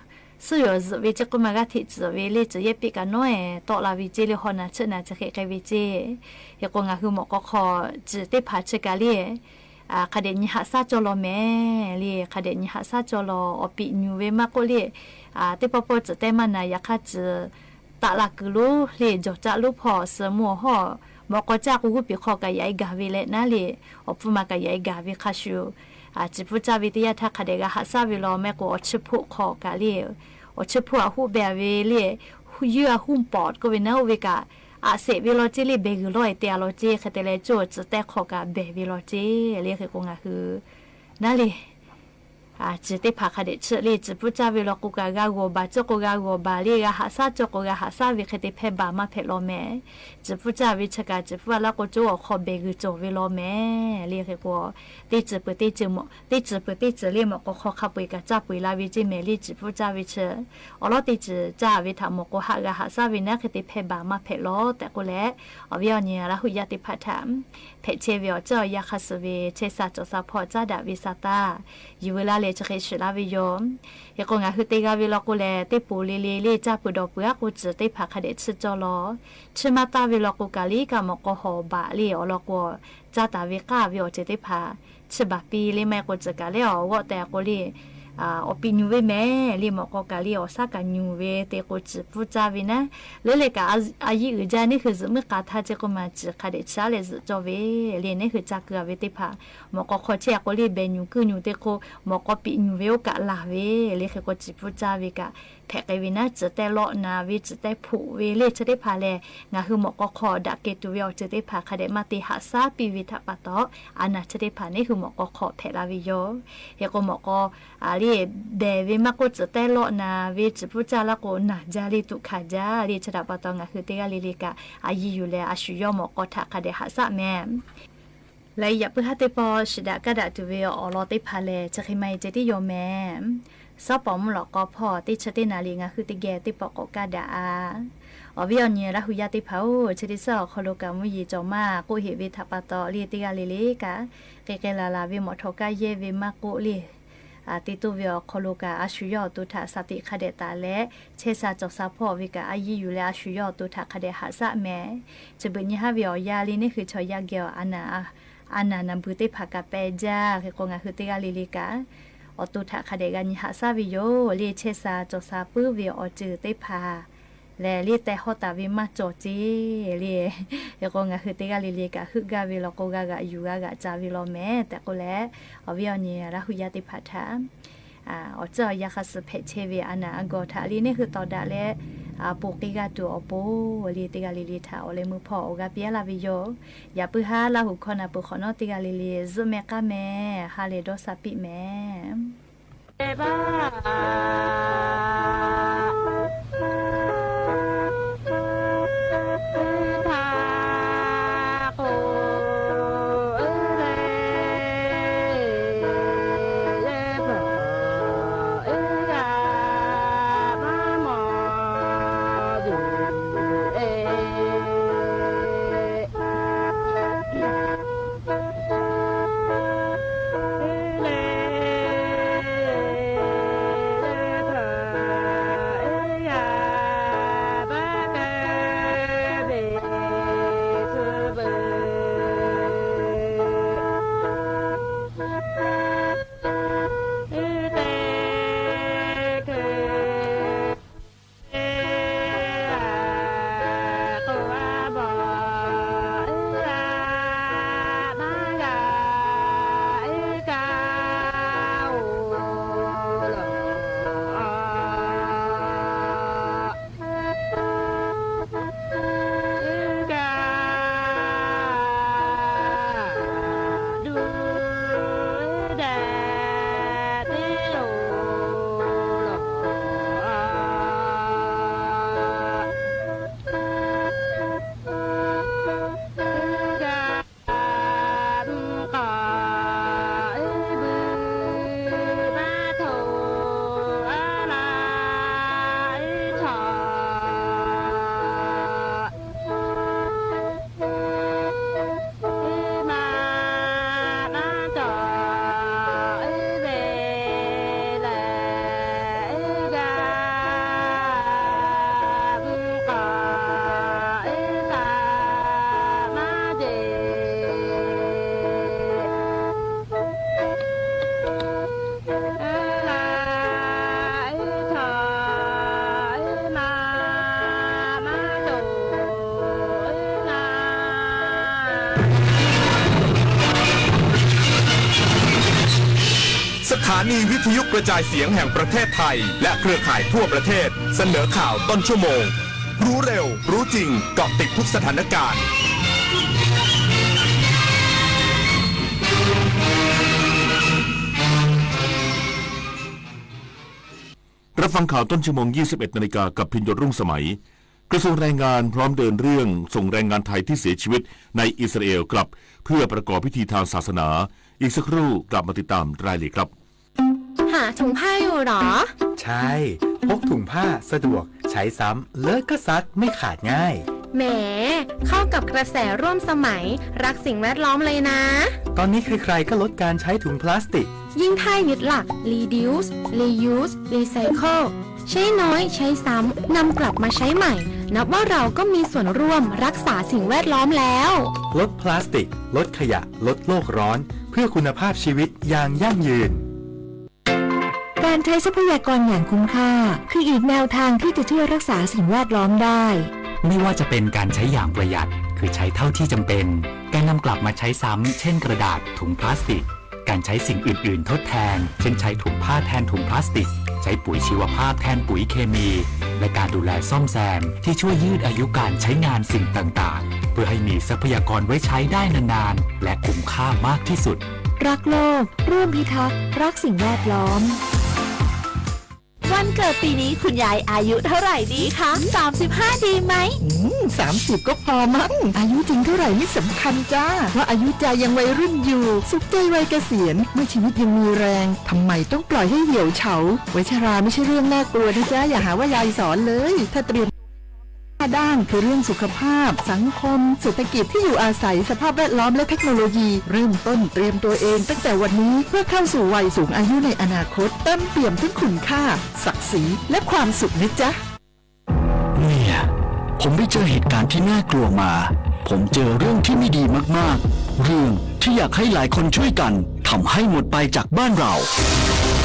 စူၣ်ယီၤစူၤဝ့ၢ်ကၠ့ကိးမး ဂၤထံးစူၤဝ့ၢ်လၢ စူၤယဲၢ်ပ့းကနီၢ်အဲၣ် တီလၢ်ဝ့ၢ်ကၠ့လၢ ဟီၣ်နၤဆၢၣ်နၤစူၤဃ့ဃ့ဝ့ၢ်ကၠ့ ဟ့ၣ်ကိးငါဟုမွၢ်ကီၢ်ခီ စူၤသ့ၣ်တဖၣ်ဆၢကးလၢ ခးဒဲးညါဟးဆၣ်ကၠီၤလီၤမၢ်လၢ ခးဒဲးညါဟးဆၣ်ကၠီၤလီၤ အီၣ်ပံာ်ညူၤဝ့ၢ်မးကိးလၢ သ့ၣ်ပီပီစူၤတဲမးနၤ ယခါစူၤ တၢ်လၢကုၤလိလၢ ကၠီၤကၠၣ်လိဖီၣ် စူၤမူအီၣ်ဟီၣ် မွၢ်ကီၢ်ကၠၢ်ကိးဂုၢ်ပံာ်ခီၣ် ကယၤအံၤဂၤဝ့ၢ်လဲၣ်နၤလၢ အီၣ်ဖုမးကယၤအံၤဂၤဝ့ၢ်ခါဆူၣ် စူၤပူၣ်စၢ်ဝ့ၢ်တယၢ်ထါ ခးဒဲးဂၤဟးဆၣ်ဝ့ၢ်လီၤ မ့ၢ်ကိးအီၣ်ဆူၣ်ဖှိၣ်ခီၣ်ကးလၢ အီၣ်ဆူၣ်ဖှိၣ်အဟူးဘဲဝ့ၢ်လၢ ယုၢ်အဟူးပိာ်ကိးဝ့ၢ်နၤ အိၣ်ဝ့ၢ်ကး အးစ့းဝ့ၢ်လီၤကၠ့လၢ ဘဲဂုၤလီၤအဲၣ်တ့ၢ်အလီၤကၠ့ ခဲတလဲၣ် ကၠိစူၤတဲခီၣ်ကးဘဲဝ့ၢ်လီၤကၠ့ လၢဟ့ၣ်ကိးငါဟု နၤလၢ စူၤသ့ၣ်တဖၣ်ခးဒဲးဆၢလၢ စူၤပူၣ်စၢ်ဝ့ၢ်လီၤကိးကး ဂၤဂီၤဘၣ်ကၠိကိး ဂၤဂီၤဘၣ်လၢ ဂၤဟးဆၣ်ကၠီၤကိး ဂၤဟးဆၣ်ဝ့ၢ် ဃ့တ့ၢ်ဖဲဘၣ်မးဖဲးလီၤမၢ် စူၤပူၣ်စၢ်ဝ့ၢ်ဆၢကး စူၤပူၣ်အလၢကိးကၠိအီၣ်ခီၣ် ဘဲဂုၤကၠီၤဝ့ၢ်လီၤမၢ် လၢဟ့ၣ်ကိး သ့ၣ်စူၤပူၤသ့ၣ်စူၤမး သ့ၣ်စူၤပူၤသ့ၣ်စူၤလၢ မွၢ်ကီၢ်ခီခါပှ့ၤကးစၢ်ပှ့ၤလၢဝ့ၢ်ကၠ့မၢ်လၢ စူၤပူၣ်စၢ်ဝ့ၢ်ဆၢ အီၣ်လီၤသ့ၣ်စူၤစၢ်ဝ့ၢ်ထး မွၢ်ကီၢ်ဟးဂၤဟးဆၣ်ဝ့ၢ်နၤ ဃ့တ့ၢ်ဖဲဘၣ်မးဖဲးလီၤ တဲကိးလဲၣ် အဝဲအီၤန့ၣ် ရၢ်ဟူယၢ်သ့ၣ်တဖၣ်ထါ ဖဲးဆဲးဝ့ၢ်အီၤ ကၠီယါခါစူၤဝ့ၢ် ဆဲးစးကၠီၤစးဖီၣ် ကၠၢ်ဒၣ်ဝ့ၢ်စးတၢ် ယံၤဝဲလၢလဲၤ ဆှဲးဆှဲးလၢဝ့ၢ်ယိၤ ဟ့ၣ်ကိးငါဟုတ့ၢ်ဂၤဝ့ၢ်လီၤကိးလဲၣ် သ့ၣ်ပူၤလ့လ့လၢ ကၠၢ်ပူၤဒီးပူၤအကိးစူၤသ့ၣ်တဖၣ်ခးဒဲးဆူၣ်ကၠီလီၤ ဆူၣ်မးတၢ်ဝ့ၢ်လီၤကိးကးလံ ကးမွၢ်ကီၢ်ဟီၣ်ဘၣ်လံ အီၤလီၤကိး ကၠၢ်တၢ်ဝ့ၢ်ကၢ်ဝ့ၢ်အီၤစူၤသ့ၣ်တဖၣ် ဆူၣ်ဘၣ်ပံလံ မ့ၢ်ကိးစူၤကးလၢအီၤ ဂီၢ်တဲအကိးလံ အီၣ်ပံာ်ညူၤဝ့ၢ်မၢ်လံ မွၢ်ကီၢ်ကးလံ အီၣ်ဆၣ်ကးညူၤဝ့ၢ် သ့ၣ်ကိးစူၤပူၣ်စၢ်ဝ့ၢ်နၤ လၢလဲၤကး အယံၣ်အုၣ်ကၠၢ် န့ၣ်ဃုာ်စူၤမုၣ်ဃာ်ထါကၠ့ကိးမး စူၤခးဒဲးဆူၣ်လဲၤစူၤကၠီဝ့ၢ်လံ န့ၣ်ဃုာ်ကၠၢ်ကုၢ်အဝ့ၢ်သ့ၣ်တဖၣ် မွၢ်ကီၢ်ခီဆဲးအကိးလံ ဘဲညူၤကုၢ်ညူၤသ့ၣ်ကိး မွၢ်ကီၢ်ပံာ်ညူၤဝ့ၢ်အိၣ်ကးလၢ်ဝ့ၢ်လံ ဃ့ကိးစူၤပူၣ်စၢ်ဝ့ၢ်ကး ဖဲးဃ့ဝ့ၢ်နၤ စူၤတဲလီၤနၤဝ့ၢ် စူၤတဲဖှိၣ်ဝ့ၢ်လၢဆၢသ့ၣ်တဖၣ်လဲၣ် ငါဟုမွၢ်ကီၢ်ခီ ဒၣ်က့ၤတုၤဝဲအီၤစူၤသ့ၣ်တဖၣ် ခးဒဲးမးသ့ၣ်ဟးဆၣ်ပံဝ့ၢ်ထးပာ်တီၤ အနၢ်ဆၢသ့ၣ်တဖၣ် န့ၣ်ဃုာ်မွၢ်ကီၢ်ခီဖဲးလၢဝ့ၢ်ယိၤ ဟ့ၣ်ကိးမွၢ်ကီၢ် အလံ ဘဲဝ့ၢ်မးကိးစူၤတဲလီၤနၤဝ့ၢ် စူၤပူၣ်စၢ်လၢကိးနၤကၠၢ်လံ တူၣ်ခးကၠၢ်လံဆၢဒၣ်ပာ်တီၤ ငါဟုတ့ၢ်ဂၤလံလံကး အယံၣ်ယုၢ်လၢအစူၤယီၢ်မွၢ်ကီၢ်ထးခးဒဲးဟးဆၣ်မၢ် လၢယပုၢ်ဟၣ်သ့ၣ်ပီၢ် စူၤဒၣ်ကၣ်ဒၣ်တုၤဝဲအီၤလီၤသ့ၣ်တဖၣ်လဲၣ် ဆၢဃ့မးအံၤစ့ၢ်တံၢ်ယိၤမၢ် စီၤပီၣ်မုၣ်လီၤကီဖီၣ် သ့ၣ်ဆၢသ့ၣ်နၤလံ ငါဟုတ့ၢ်ဂဲၤသ့ၣ်ပီၢ်ကိးကၣ်ဒၣ်အါ အီၤဝံၤအီၤန့ၣ် ရၢ်ဟူယၢ်သ့ၣ်တဖၣ်ဧၢ ဆၢဒၣ်စၢ်အီၤခီလိာ်ကး မူယံၤကၠီၤမး ကိးဟ့ၣ်ဝ့ၢ်ထးပာ်တီၤလံတ့ၢ်ဂၤလံလံကး ကဲကဲလၢ်လၢ်ဝ့ၢ် မီၣ်ထီၣ်ကၢ်ယဲၢ်ဝ့ၢ် မးကိးလံ သ့ၣ်တိၢ်ဝ့ၢ်အီၤခီလိာ်ကး အစူၤယီၢ်အီၤတိၤထး သးသံၣ်ခးဒဲးတၢ်လဲၣ် ဆဲးစးကၠီၤစးဖီၣ်ဝ့ၢ်ကး အယံၣ်ယုၢ်လၢအစူၤယီၢ်အီၤတိၤထးခးဒဲးဟးဆၣ်မၢ် စံးဘျုးညါဟ့ၣ်ဝဲအီၤယၤလံ န့ၣ်ဃုာ်ဆီယါကဲအီၤ အနၢ်နၢ်နၢ်ဘုသ့ၣ်တဖၣ်ကးပဲာ်ကၠၢ် ဃ့ကိးငါဟုတ့ၢ်ဂၤလံလံကး အီၤတိၤထးခးဒဲးဂၤညါဟးဆၣ်ဝ့ၢ်ယိၤလံ ဆဲးစးကၠီၤစးပုၢ်ဝ့ၢ်အီၤစူၤသ့ၣ်တဖၣ် လဲၤလံ တဲဟီၣ်တၢ်ဝ့ၢ်မးကၠီၤစ့ၢ်လံ ဃ့ကိးငါဟုတ့ၢ်ဂၤလံလံကး ဟုၣ်ဂၤဝ့ၢ်လီၤကိးဂၤဂၤယူၤဂၤဂၤကၠၢ်ဝ့ၢ်လီၤမၢ် တဲကိးလဲၣ် အီၤဝံၤအီၤန့ၣ် ရၢ်ဟူယၢ်သ့ၣ်တဖၣ်ထါ အီၤစၢ်အီၤယၤဃးစူၤဖဲးဆဲးဝ့ၢ် အနၢ်အဂီၢ်ထးလံ န့ၣ်ဃုာ်သီဒါလၢ ပူၤက့ၤဂၤတုၤအီၤပူၤလံ တ့ၢ်ဂၤလံလံထး အီၤလၢမုၢ်ဖီၣ်အီၤဂၤပျဲလၢဝ့ၢ်ယိၤ ယပုၢ်ဟါလၢဟူၣ်ခီနၢ်ပၢၢ်ဃီနီတ့ၢ်ဂၤလံလံ ယုၢ်မ့ၢ်ကါမ့ၢ် ဟါလၢဒီးစးပံးမ့ၢ် สถานีวิทยุกระจายเสียงแห่งประเทศไทย และเครือข่ายทั่วประเทศ เสนอข่าวต้นชั่วโมง รู้เร็ว รู้จริง เกาะติดทุกสถานการณ์ รับฟังข่าวต้นชั่วโมง ยี่สิบเอ็ดนาฬิกา กับพิญโยรุ่งสมัย กระทรวงแรงงานพร้อมเดินเรื่องส่งแรงงานไทยที่เสียชีวิตในอิสราเอลกลับ เพื่อประกอบพิธีทางศาสนา อีกสักครู่กลับมาติดตามรายละเอียดครับ หาถุงผ้าอยู่หรอ ใช่ พกถุงผ้าสะดวก ใช้ซ้ำ เลอะก็ซักไม่ขาดง่าย แหม เข้ากับกระแสร่วมสมัย รักสิ่งแวดล้อมเลยนะ ตอนนี้ใครๆ ก็ลดการใช้ถุงพลาสติก ยิ่งถ้ายึดหลัก reduce reuse recycle ใช้น้อยใช้ซ้ำ นำกลับมาใช้ใหม่ นับว่าเราก็มีส่วนร่วมรักษาสิ่งแวดล้อมแล้ว ลดพลาสติก ลดขยะ ลดโลกร้อน เพื่อคุณภาพชีวิตอย่างยั่งยืน การใช้ทรัพยากรอย่างคุ้มค่า คืออีกแนวทางที่จะช่วยรักษาสิ่งแวดล้อมได้ ไม่ว่าจะเป็นการใช้อย่างประหยัด คือใช้เท่าที่จำเป็น การนำกลับมาใช้ซ้ำ เช่นกระดาษ ถุงพลาสติก การใช้สิ่งอื่นๆ ทดแทน เช่นใช้ถุงผ้าแทนถุงพลาสติก ใช้ปุ๋ยชีวภาพแทนปุ๋ยเคมี และการดูแลซ่อมแซมที่ช่วยยืดอายุการใช้งานสิ่งต่างๆ เพื่อให้มีทรัพยากรไว้ใช้ได้นานๆ และคุ้มค่ามากที่สุด รักโลก ร่วมพิทักษ์ รักสิ่งแวดล้อม วันเกิดปีนี้คุณยายอายุเท่าไหร่ดีคะ สามสิบห้า ดีไหม อืม สามสิบ ก็พอมั้ง อายุจริงเท่าไหร่ไม่สำคัญจ้า เพราะอายุใจยังวัยรุ่นอยู่ สุขใจวัยเกษียณ เมื่อชีวิตยังมีแรง ทำไมต้องปล่อยให้เหี่ยวเฉา วัยชราไม่ใช่เรื่องน่ากลัวนะจ๊ะ อย่าหาว่ายายสอนเลย ถ้าเตรียม ด้านคือเรื่องสุขภาพ สังคม เศรษฐกิจ ที่อยู่อาศัย สภาพแวดล้อม และเทคโนโลยี เริ่มต้นเตรียมตัวเองตั้งแต่วันนี้ เพื่อเข้าสู่วัยสูงอายุในอนาคต เต็มเปี่ยมทั้งคุณค่า ศักดิ์ศรี และความสุขนะจ๊ะ เนี่ย ผมไปเจอเหตุการณ์ที่น่ากลัวมา ผมเจอเรื่องที่ไม่ดีมากๆ เรื่องที่อยากให้หลายคนช่วยกัน ทำให้หมดไปจากบ้านเรา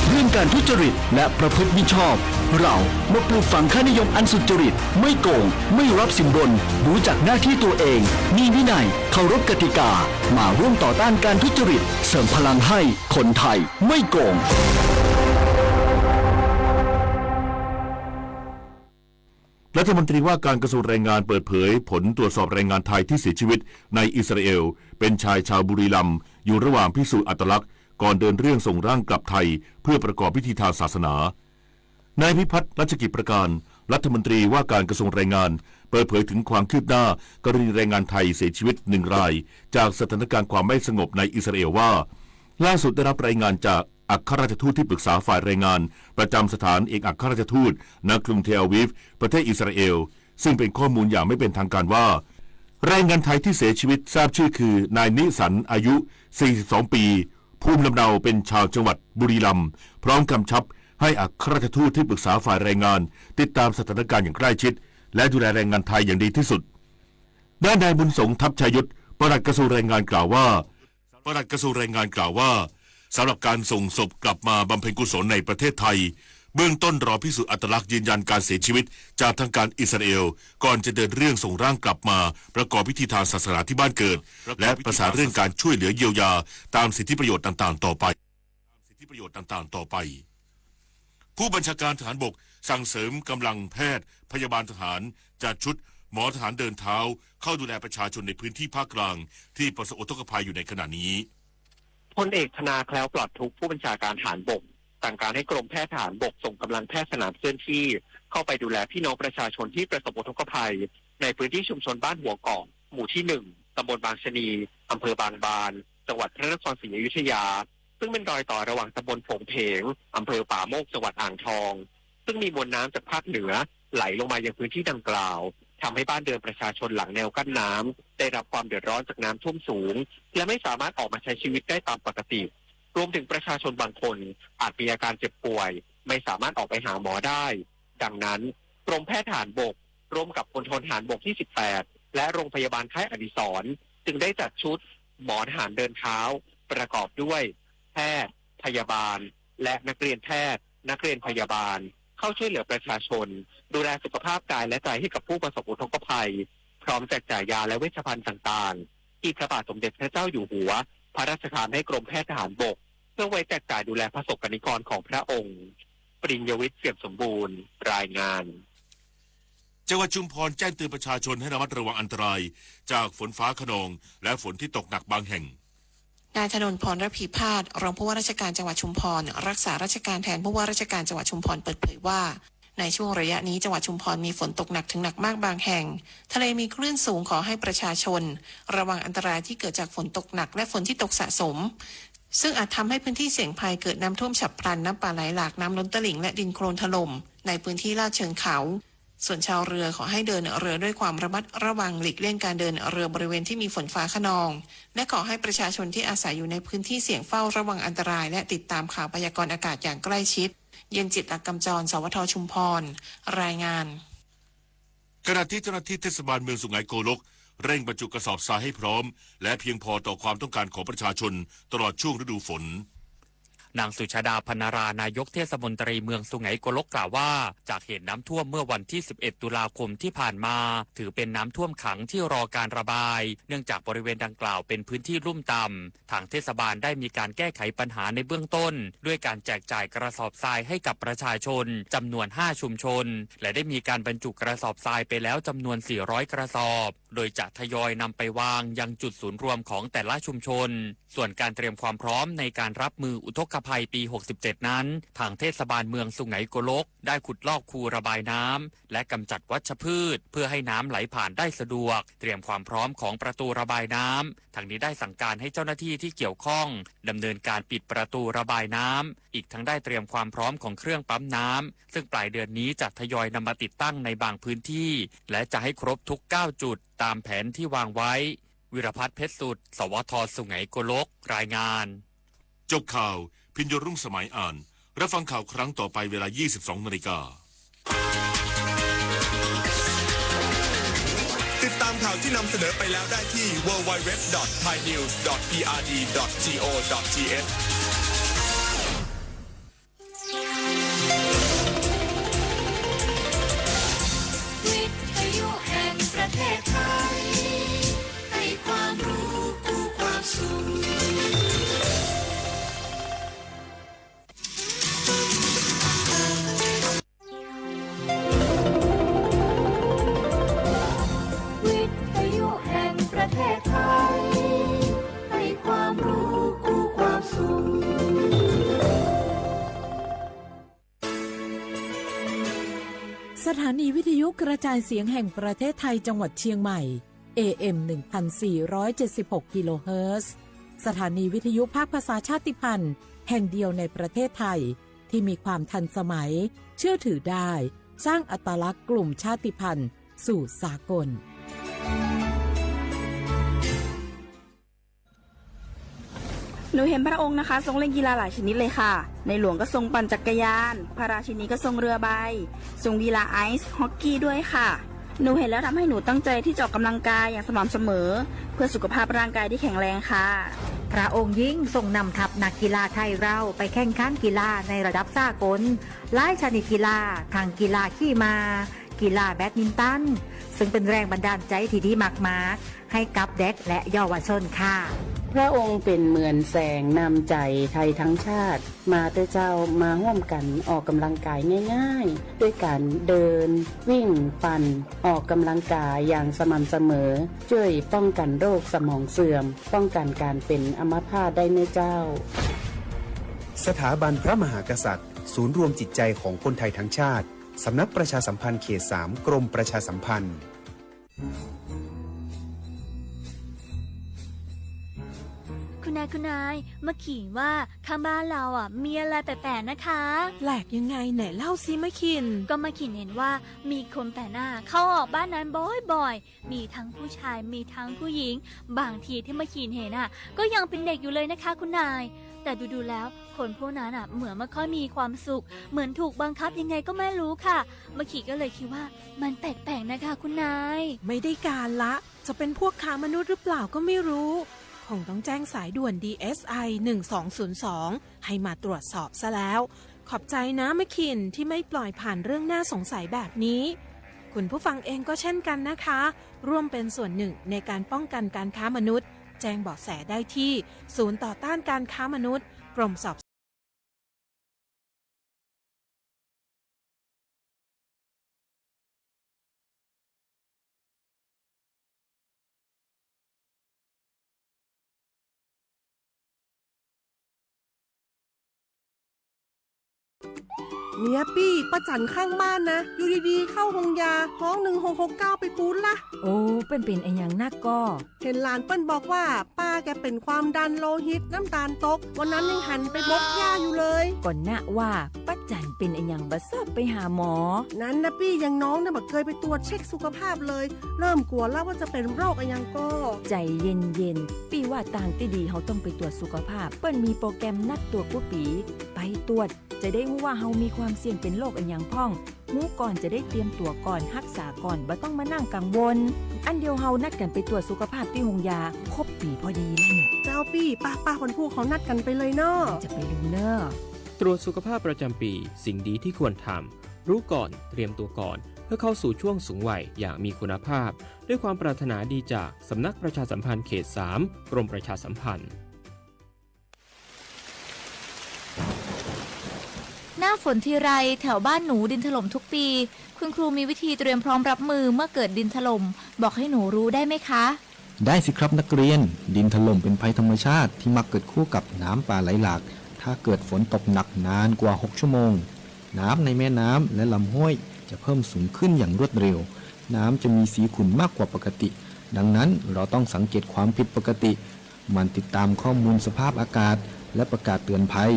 เรื่องการทุจริตและประพฤติมิชอบ เรามาปลูกฝังค่านิยมอันสุจริต ไม่โกง ไม่รับสินบน รู้จักหน้าที่ตัวเอง มีวินัย เคารพกติกา มาร่วมต่อต้านการทุจริต เสริมพลังให้คนไทยไม่โกง รัฐมนตรีว่าการกระทรวงแรงงานเปิดเผยผลตรวจสอบแรงงานไทยที่เสียชีวิตในอิสราเอล เป็นชายชาวบุรีรัมย์ อยู่ระหว่างพิสูจน์อัตลักษณ์ ก่อนเดินเรื่องส่งร่างกลับไทย เพื่อประกอบพิธีทางศาสนา นายพิพัฒน์ รัชกิจประการ รัฐมนตรีว่าการกระทรวงแรงงาน เปิดเผยถึงความคืบหน้ากรณีแรงงานไทยเสียชีวิตหนึ่งราย จากสถานการณ์ความไม่สงบในอิสราเอลว่า ล่าสุดได้รับรายงานจากอัครราชทูตที่ปรึกษาฝ่ายแรงงาน ประจำสถานเอกอัครราชทูต ณ กรุงเทลอาวีฟ ประเทศอิสราเอล ซึ่งเป็นข้อมูลอย่างไม่เป็นทางการว่า แรงงานไทยที่เสียชีวิตทราบชื่อคือ นายนิสัน อายุ สี่สิบสอง ปี ภูมิลำเนาเป็นชาวจังหวัดบุรีรัมย์ พร้อมกำชับให้อัครราชทูตที่ปรึกษาฝ่ายแรงงาน ติดตามสถานการณ์อย่างใกล้ชิด และดูแลแรงงานไทยอย่างดีที่สุด ด้านนายบุญสงษ์ ทัพชายุทธ ปลัดกระทรวงแรงงานกล่าวว่า ปลัดกระทรวงแรงงานกล่าวว่า สำหรับการส่งศพกลับมาบำเพ็ญกุศลในประเทศไทย เบื้องต้นรอพิสูจน์อัตลักษณ์ยืนยันการเสียชีวิตจากทางการอิสราเอล ก่อนจะเดินเรื่องส่งร่างกลับมาประกอบพิธีทางศาสนาที่บ้านเกิด และประสานเรื่องการช่วยเหลือเยียวยาตามสิทธิประโยชน์ต่างๆ ต่อไป สิทธิประโยชน์ต่างๆ ต่อไป ผู้บัญชาการทหารบกสั่งเสริมกำลังแพทย์ พยาบาลทหาร จัดชุดหมอทหารเดินเท้า เข้าดูแลประชาชนในพื้นที่ภาคกลางที่ประสบอุทกภัยอยู่ในขณะนี้ พลเอกธนา แคล้วปลอดทุกข์ ผู้บัญชาการทหารบก สั่งการให้กรมแพทย์ทหารบกส่งกำลังแพทย์สนามเคลื่อนที่ เข้าไปดูแลพี่น้องประชาชนที่ประสบอุทกภัย ในพื้นที่ชุมชนบ้านหัวเกาะ หมู่ที่ หนึ่ง ตำบลบางชะนี อำเภอบางบาน จังหวัดพระนครศรีอยุธยา ซึ่งเป็นรอยต่อระหว่างตำบลโผงเพง อำเภอป่าโมก จังหวัดอ่างทอง ซึ่งมีมวลน้ำจากภาคเหนือไหลลงมายังพื้นที่ดังกล่าว ทำให้บ้านเรือนประชาชนหลังแนวกั้นน้ำได้รับความเดือดร้อนจากน้ำท่วมสูง และไม่สามารถออกมาใช้ชีวิตได้ตามปกติ รวมถึงประชาชนบางคนอาจมีอาการเจ็บป่วย ไม่สามารถออกไปหาหมอได้ ดังนั้น กรมแพทย์ทหารบก ร่วมกับพลทหารบกที่ สิบแปด และโรงพยาบาลค่ายอดิศร จึงได้จัดชุดหมอทหารเดินเท้า ประกอบด้วย แพทย์ พยาบาล และนักเรียนแพทย์ นักเรียนพยาบาล เข้าช่วยเหลือประชาชน ดูแลสุขภาพกายและใจให้กับผู้ประสบอุทกภัย พร้อมแจกจ่ายยาและเวชภัณฑ์ต่างๆ ที่พระบาทสมเด็จพระเจ้าอยู่หัว พระราชทานให้กรมแพทย์ทหารบก พื่อไว้แจกจ่ายดูแลพระสงฆ์กรรณิกรของพระองค์ ปริญญวิทย์ เปี่ยมสมบูรณ์ รายงาน จังหวัดชุมพรแจ้งเตือนประชาชนให้ระมัดระวังอันตรายจากฝนฟ้าคะนอง และฝนที่ตกหนักบางแห่ง นายถนนพรระพีพาส รองผู้ว่าราชการจังหวัดชุมพร รักษาราชการแทนผู้ว่าราชการจังหวัดชุมพร เปิดเผยว่า ในช่วงระยะนี้จังหวัดชุมพรมีฝนตกหนักถึงหนักมากบางแห่ง ทะเลมีคลื่นสูง ขอให้ประชาชนระวังอันตรายที่เกิดจากฝนตกหนักและฝนที่ตกสะสม ซึ่งอาจทำให้พื้นที่เสี่ยงภัยเกิดน้ำท่วมฉับพลัน น้ำป่าไหลหลาก น้ำล้นตลิ่ง และดินโคลนถล่ม ในพื้นที่ลาดเชิงเขา ส่วนชาวเรือขอให้เดินเรือด้วยความระมัดระวัง หลีกเลี่ยงการเดินเรือบริเวณที่มีฝนฟ้าคะนอง และขอให้ประชาชนที่อาศัยอยู่ในพื้นที่เสี่ยงเฝ้าระวังอันตราย และติดตามข่าวพยากรณ์อากาศอย่างใกล้ชิด เย็นจิต อักกำจร สวท ชุมพร รายงาน ขณะที่เจ้าหน้าที่เทศบาลเมืองสุไหงโกลก เร่งบรรจุกระสอบทรายให้พร้อม และเพียงพอต่อความต้องการของประชาชนตลอดช่วงฤดูฝน นางสุชาดา พรรณารา นายกเทศมนตรีเมืองสุไหงโกลกกล่าวว่า จากเหตุน้ำท่วมเมื่อวันที่สิบเอ็ดตุลาคมที่ผ่านมา ถือเป็นน้ำท่วมขังที่รอการระบาย เนื่องจากบริเวณดังกล่าวเป็นพื้นที่ลุ่มต่ำ ทางเทศบาลได้มีการแก้ไขปัญหาในเบื้องต้น ด้วยการแจกจ่ายกระสอบทรายให้กับประชาชนจำนวนห้าชุมชน และได้มีการบรรจุกระสอบทรายไปแล้วจำนวนสี่ร้อยกระสอบ โดยจะทยอยนำไปวางยังจุดศูนย์รวมของแต่ละชุมชน ส่วนการเตรียมความพร้อมในการรับมืออุทกภัยปีหกสิบเจ็ดนั้น ทางเทศบาลเมืองสุไหงโกลก ได้ขุดลอกคูระบายน้ำ และกำจัดวัชพืช เพื่อให้น้ำไหลผ่านได้สะดวก เตรียมความพร้อมของประตูระบายน้ำ ทั้งนี้ได้สั่งการให้เจ้าหน้าที่ที่เกี่ยวข้องดำเนินการปิดประตูระบายน้ำ อีกทั้งได้เตรียมความพร้อมของเครื่องปั๊มน้ำ ซึ่งปลายเดือนนี้จะทยอยนำมาติดตั้งในบางพื้นที่ และจะให้ครบทุกเก้าจุดตามแผนที่วางไว้ วิรพัฒน์ เพชรสุด สวท สุไหงโกลก รายงาน จบข่าว พิญโญรุ่งสมัยอ่าน รับฟังข่าวครั้งต่อไปเวลายี่สิบสองนาฬิกา ติดตามข่าวที่นำเสนอไปแล้วได้ที่ ดับเบิลยู ดับเบิลยู ดับเบิลยู ดอท ไทยนิวส์ ดอท พีอาร์ดี ดอท จี โอ ดอท ที เอช วิทยุแห่งประเทศไทย ให้ความรู้คู่ความสุข วิทยุแห่งประเทศไทย ให้ความรู้คู่ความสุข สถานีวิทยุกระจายเสียงแห่งประเทศไทยจังหวัดเชียงใหม่ เอ เอ็ม หนึ่งพันสี่ร้อยเจ็ดสิบหก กิโลเฮิรตซ์ สถานีวิทยุภาคภาษาชาติพันธุ์แห่งเดียวในประเทศไทย ที่มีความทันสมัย เชื่อถือได้ สร้างอัตลักษณ์กลุ่มชาติพันธุ์สู่สากล หนูเห็นพระองค์นะคะ ทรงเล่นกีฬาหลายชนิดเลยค่ะ ในหลวงก็ทรงปั่นจักรยาน พระราชินีก็ทรงเรือใบ ทรงกีฬาไอซ์ฮอกกี้ด้วยค่ะ หนูเห็นแล้วทำให้หนูตั้งใจที่จะออกกำลังกายอย่างสม่ำเสมอ เพื่อสุขภาพร่างกายที่แข็งแรงค่ะ พระองค์ยิ่งทรงนำทัพนักกีฬาไทยเราไปแข่งขันกีฬาในระดับสากล หลายชนิดกีฬา ทั้งกีฬาขี่ม้า กีฬาแบดมินตัน ซึ่งเป็นแรงบันดาลใจที่ดีมากๆ ให้กับเด็กและเยาวชนค่ะ พระองค์เป๋นเหมือนแสงนำใจ๋ไทยทั้งชาติ มาเต๊อะเจ้า มาฮ่วมกั๋นออกกำลังกายง่ายๆ ด้วยก๋านเดิน วิ่ง ปั่น ออกกำลังกายอย่างสม่ำเสมอ จ้วยป้องกั๋นโรคสมองเสื่อม ป้องกั๋นก๋านเป๋นอัมพาตได้เน้อเจ้า สถาบันพระมหากษัตริย์ ศูนย์รวมจิตใจของคนไทยทั้งชาติ สำนักประชาสัมพันธ์เขตสาม กรมประชาสัมพันธ์ คุณนาย คุณนาย มะขินว่าข้างบ้านเราอะมีอะไรแปลกๆ นะคะ แปลกยังไง ไหนเล่าสิมะขิน ก็มะขินเห็นว่ามีคนแปลกหน้าเข้าออกบ้านนั้นบ่อยๆ มีทั้งผู้ชาย มีทั้งผู้หญิง บางทีที่มะขินเห็นอะ ก็ยังเป็นเด็กอยู่เลยนะคะคุณนาย แต่ดูๆ แล้ว คนพวกนั้นอะ เหมือนไม่ค่อยมีความสุข เหมือนถูกบังคับยังไงก็ไม่รู้ค่ะ มะขินก็เลยคิดว่ามันแปลกๆ นะคะคุณนาย ไม่ได้การละ จะเป็นพวกค้ามนุษย์หรือเปล่าก็ไม่รู้ คงต้องแจ้งสายด่วน ดีเอสไอ หนึ่งสองศูนย์สอง ให้มาตรวจสอบซะแล้ว ขอบใจนะมะขินที่ไม่ปล่อยผ่านเรื่องน่าสงสัยแบบนี้ คุณผู้ฟังเองก็เช่นกันนะคะ ร่วมเป็นส่วนหนึ่งในการป้องกันการค้ามนุษย์ แจ้งเบาะแสได้ที่ศูนย์ต่อต้านการค้ามนุษย์ ก กรมสอบ เนี่ยปี้ ป้าจั๋นข้างบ้านนะ อยู่ดีๆ เข้าโฮงยา ฮ้อง หนึ่งหกหกเก้า ไปปู๊ดละ โอ้ เปิ้นเป๋นอะหยังนักก่อ เห็นหลานเปิ้นบอกว่า ป้าแกเป๋นความดันโลหิต น้ำตาลตก วันนั้นยังหันไปบกหญ้าอยู่เลย ก่อนนะว่า ป้าจั๋นเป๋นอะหยังบ่ซอบไปหาหมอ นั้นนะปี้ อย่างน้องเนี่ยบ่เกยไปตรวจเช็คสุขภาพเลย เริ่มกั๋วละว่าจะเป๋นโรคอะหยังก่อ ใจ๋เย็นๆ ปี้ว่าตางตี้ดีเฮาต้องไปตรวจสุขภาพ เปิ้นมีโปรแกรมนัดตรวจกู้ปี๋ ไปตรวจ จะได้ฮู้ว่าเฮามีความเสี่ยงเป๋นโรคอะหยังพ่อง ฮู้ก่อนจะได้เตรียมตั๋วก่อน ฮักษาก่อน บ่ต้องมานั่งกังวล อันเดียวเฮานัดกั๋นไปตรวจสุขภาพตี้โฮงยา ครบปี๋พอดีแล้วเนี่ย เจ้าปี้ ป้าๆ วันพูกเฮานัดกั๋นไปเลยเนาะ จะไปลืมเน่อ ตรวจสุขภาพประจำปี สิ่งดีที่ควรทำ รู้ก่อน เตรียมตัวก่อน เพื่อเข้าสู่ช่วงสูงวัยอย่างมีคุณภาพ ด้วยความปรารถนาดีจากสำนักประชาสัมพันธ์เขตสาม กรมประชาสัมพันธ์ หน้าฝนทีไร แถวบ้านหนูดินถล่มทุกปี คุณครูมีวิธีเตรียมพร้อมรับมือเมื่อเกิดดินถล่ม บอกให้หนูรู้ได้ไหมคะ ได้สิครับนักเรียน ดินถล่มเป็นภัยธรรมชาติที่มักเกิดคู่กับน้ำป่าไหลหลาก ถ้าเกิดฝนตกหนักนานกว่าหกชั่วโมง น้ำในแม่น้ำและลำห้วยจะเพิ่มสูงขึ้นอย่างรวดเร็ว น้ำจะมีสีขุ่นมากกว่าปกติ ดังนั้นเราต้องสังเกตความผิดปกติ หมั่นติดตามข้อมูลสภาพอากาศ และประกาศเตือนภัย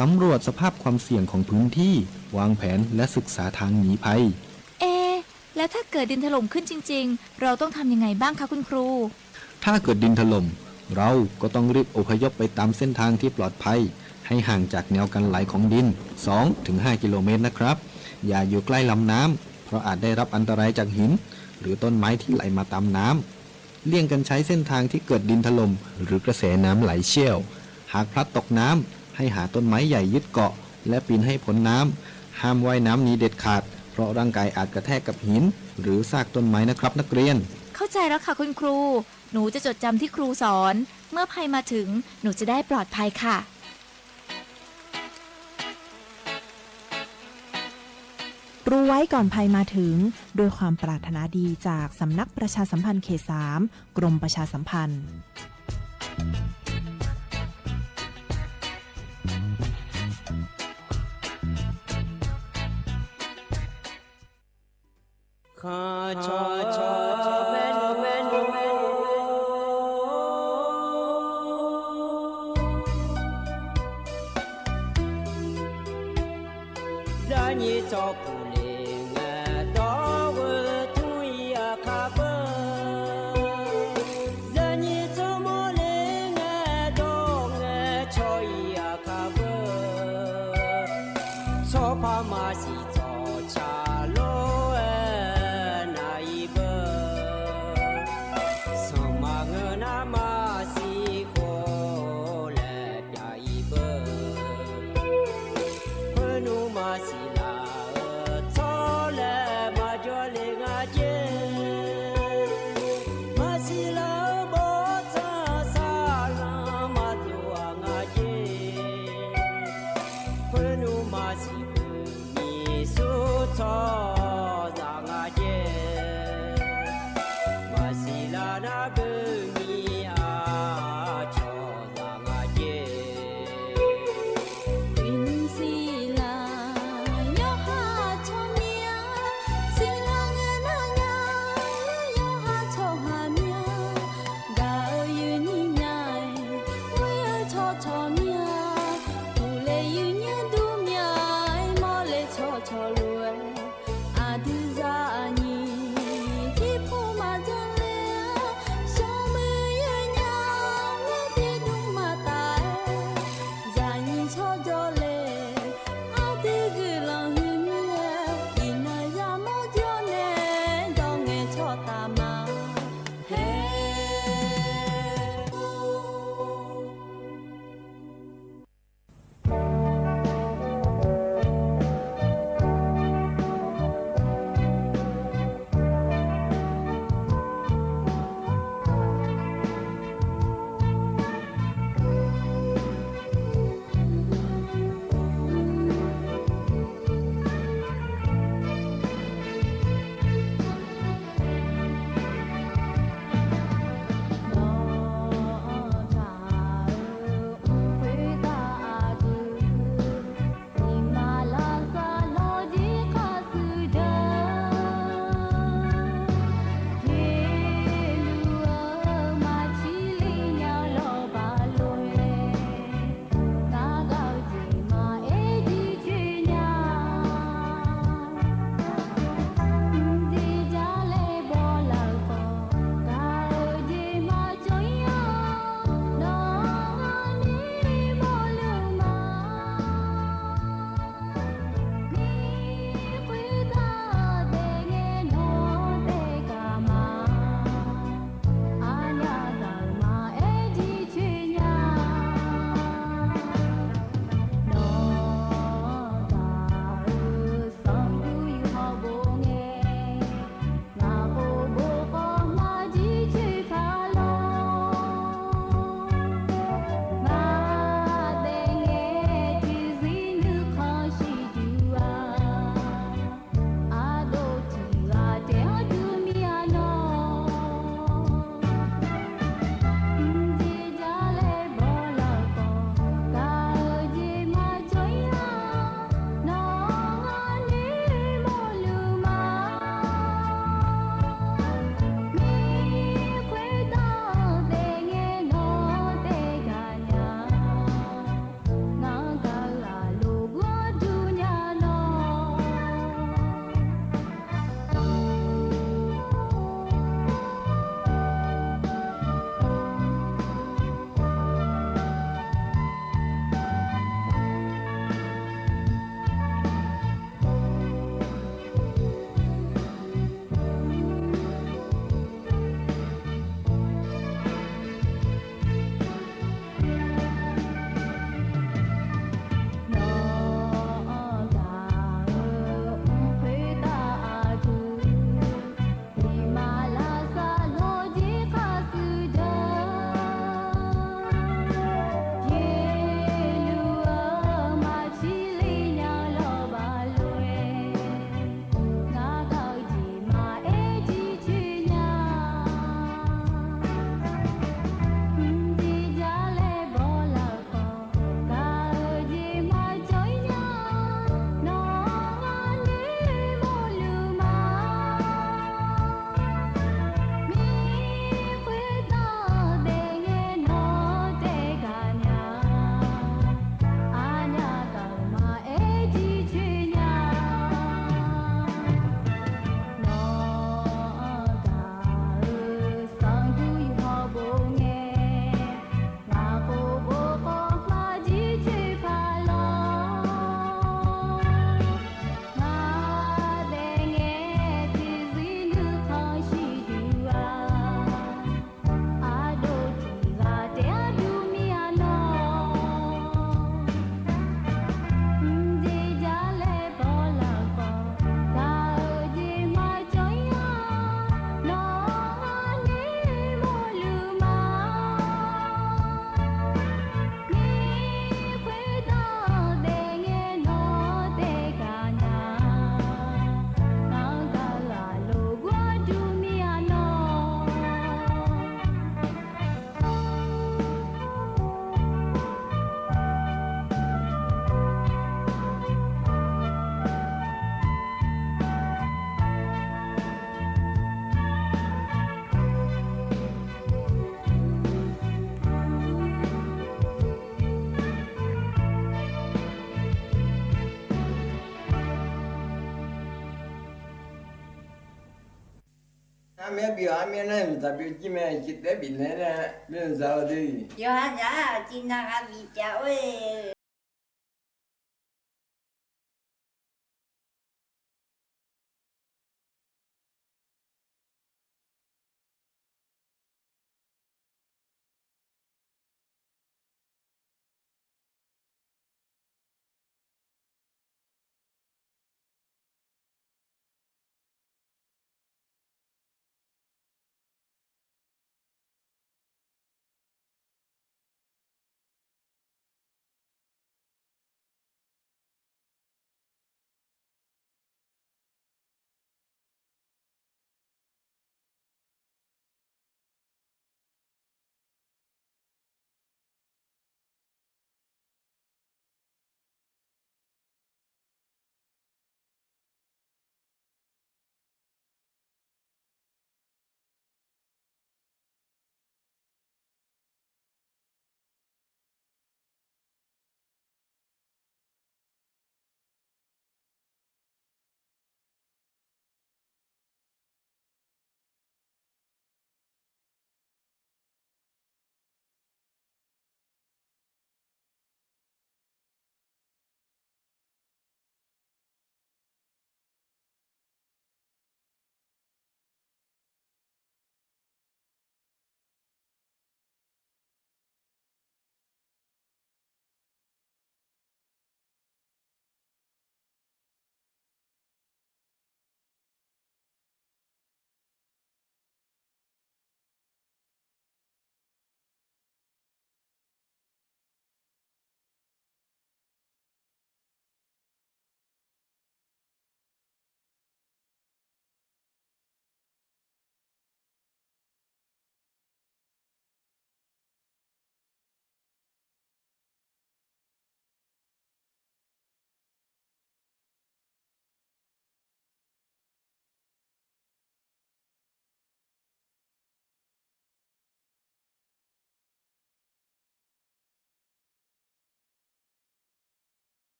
สำรวจสภาพความเสี่ยงของพื้นที่ วางแผนและศึกษาทางหนีภัย เอะ แล้วถ้าเกิดดินถล่มขึ้นจริงๆ เราต้องทำยังไงบ้างคะคุณครู ถ้าเกิดดินถล่ม เราก็ต้องรีบอพยพไปตามเส้นทางที่ปลอดภัย ให้ห่างจากแนวกันไหลของดิน สองถึงห้ากิโลเมตรนะครับ อย่าอยู่ใกล้ลำน้ำ เพราะอาจได้รับอันตรายจากหิน หรือต้นไม้ที่ไหลมาตามน้ำ เลี่ยงการใช้เส้นทางที่เกิดดินถล่ม หรือกระแสน้ำไหลเชี่ยว หากพลัดตกน้ำ ให้หาต้นไม้ใหญ่ยึดเกาะ และปีนให้พ้นน้ำ ห้ามว่ายน้ำหนีเด็ดขาด เพราะร่างกายอาจกระแทกกับหิน หรือซากต้นไม้นะครับนักเรียน เข้าใจแล้วค่ะคุณครู หนูจะจดจำที่ครูสอน เมื่อภัยมาถึง หนูจะได้ปลอดภัยค่ะ รู้ไว้ก่อนภัยมาถึง ด้วยความปรารถนาดีจากสำนักประชาสัมพันธ์เขตสาม กรมประชาสัมพันธ์ အမ့ၢ်ဘိး အမ့ၢ်နၢ်မတၤဘိးကံၢ်မ့ၢ် က့ၤတဲဘိးနဲဒၣ် မ့ၢ်စၢ်ဝဲဒၣ် ယိၤဟၣ်နၤ က့ၤနၤဂၤဘိးပျၢ်အိၣ်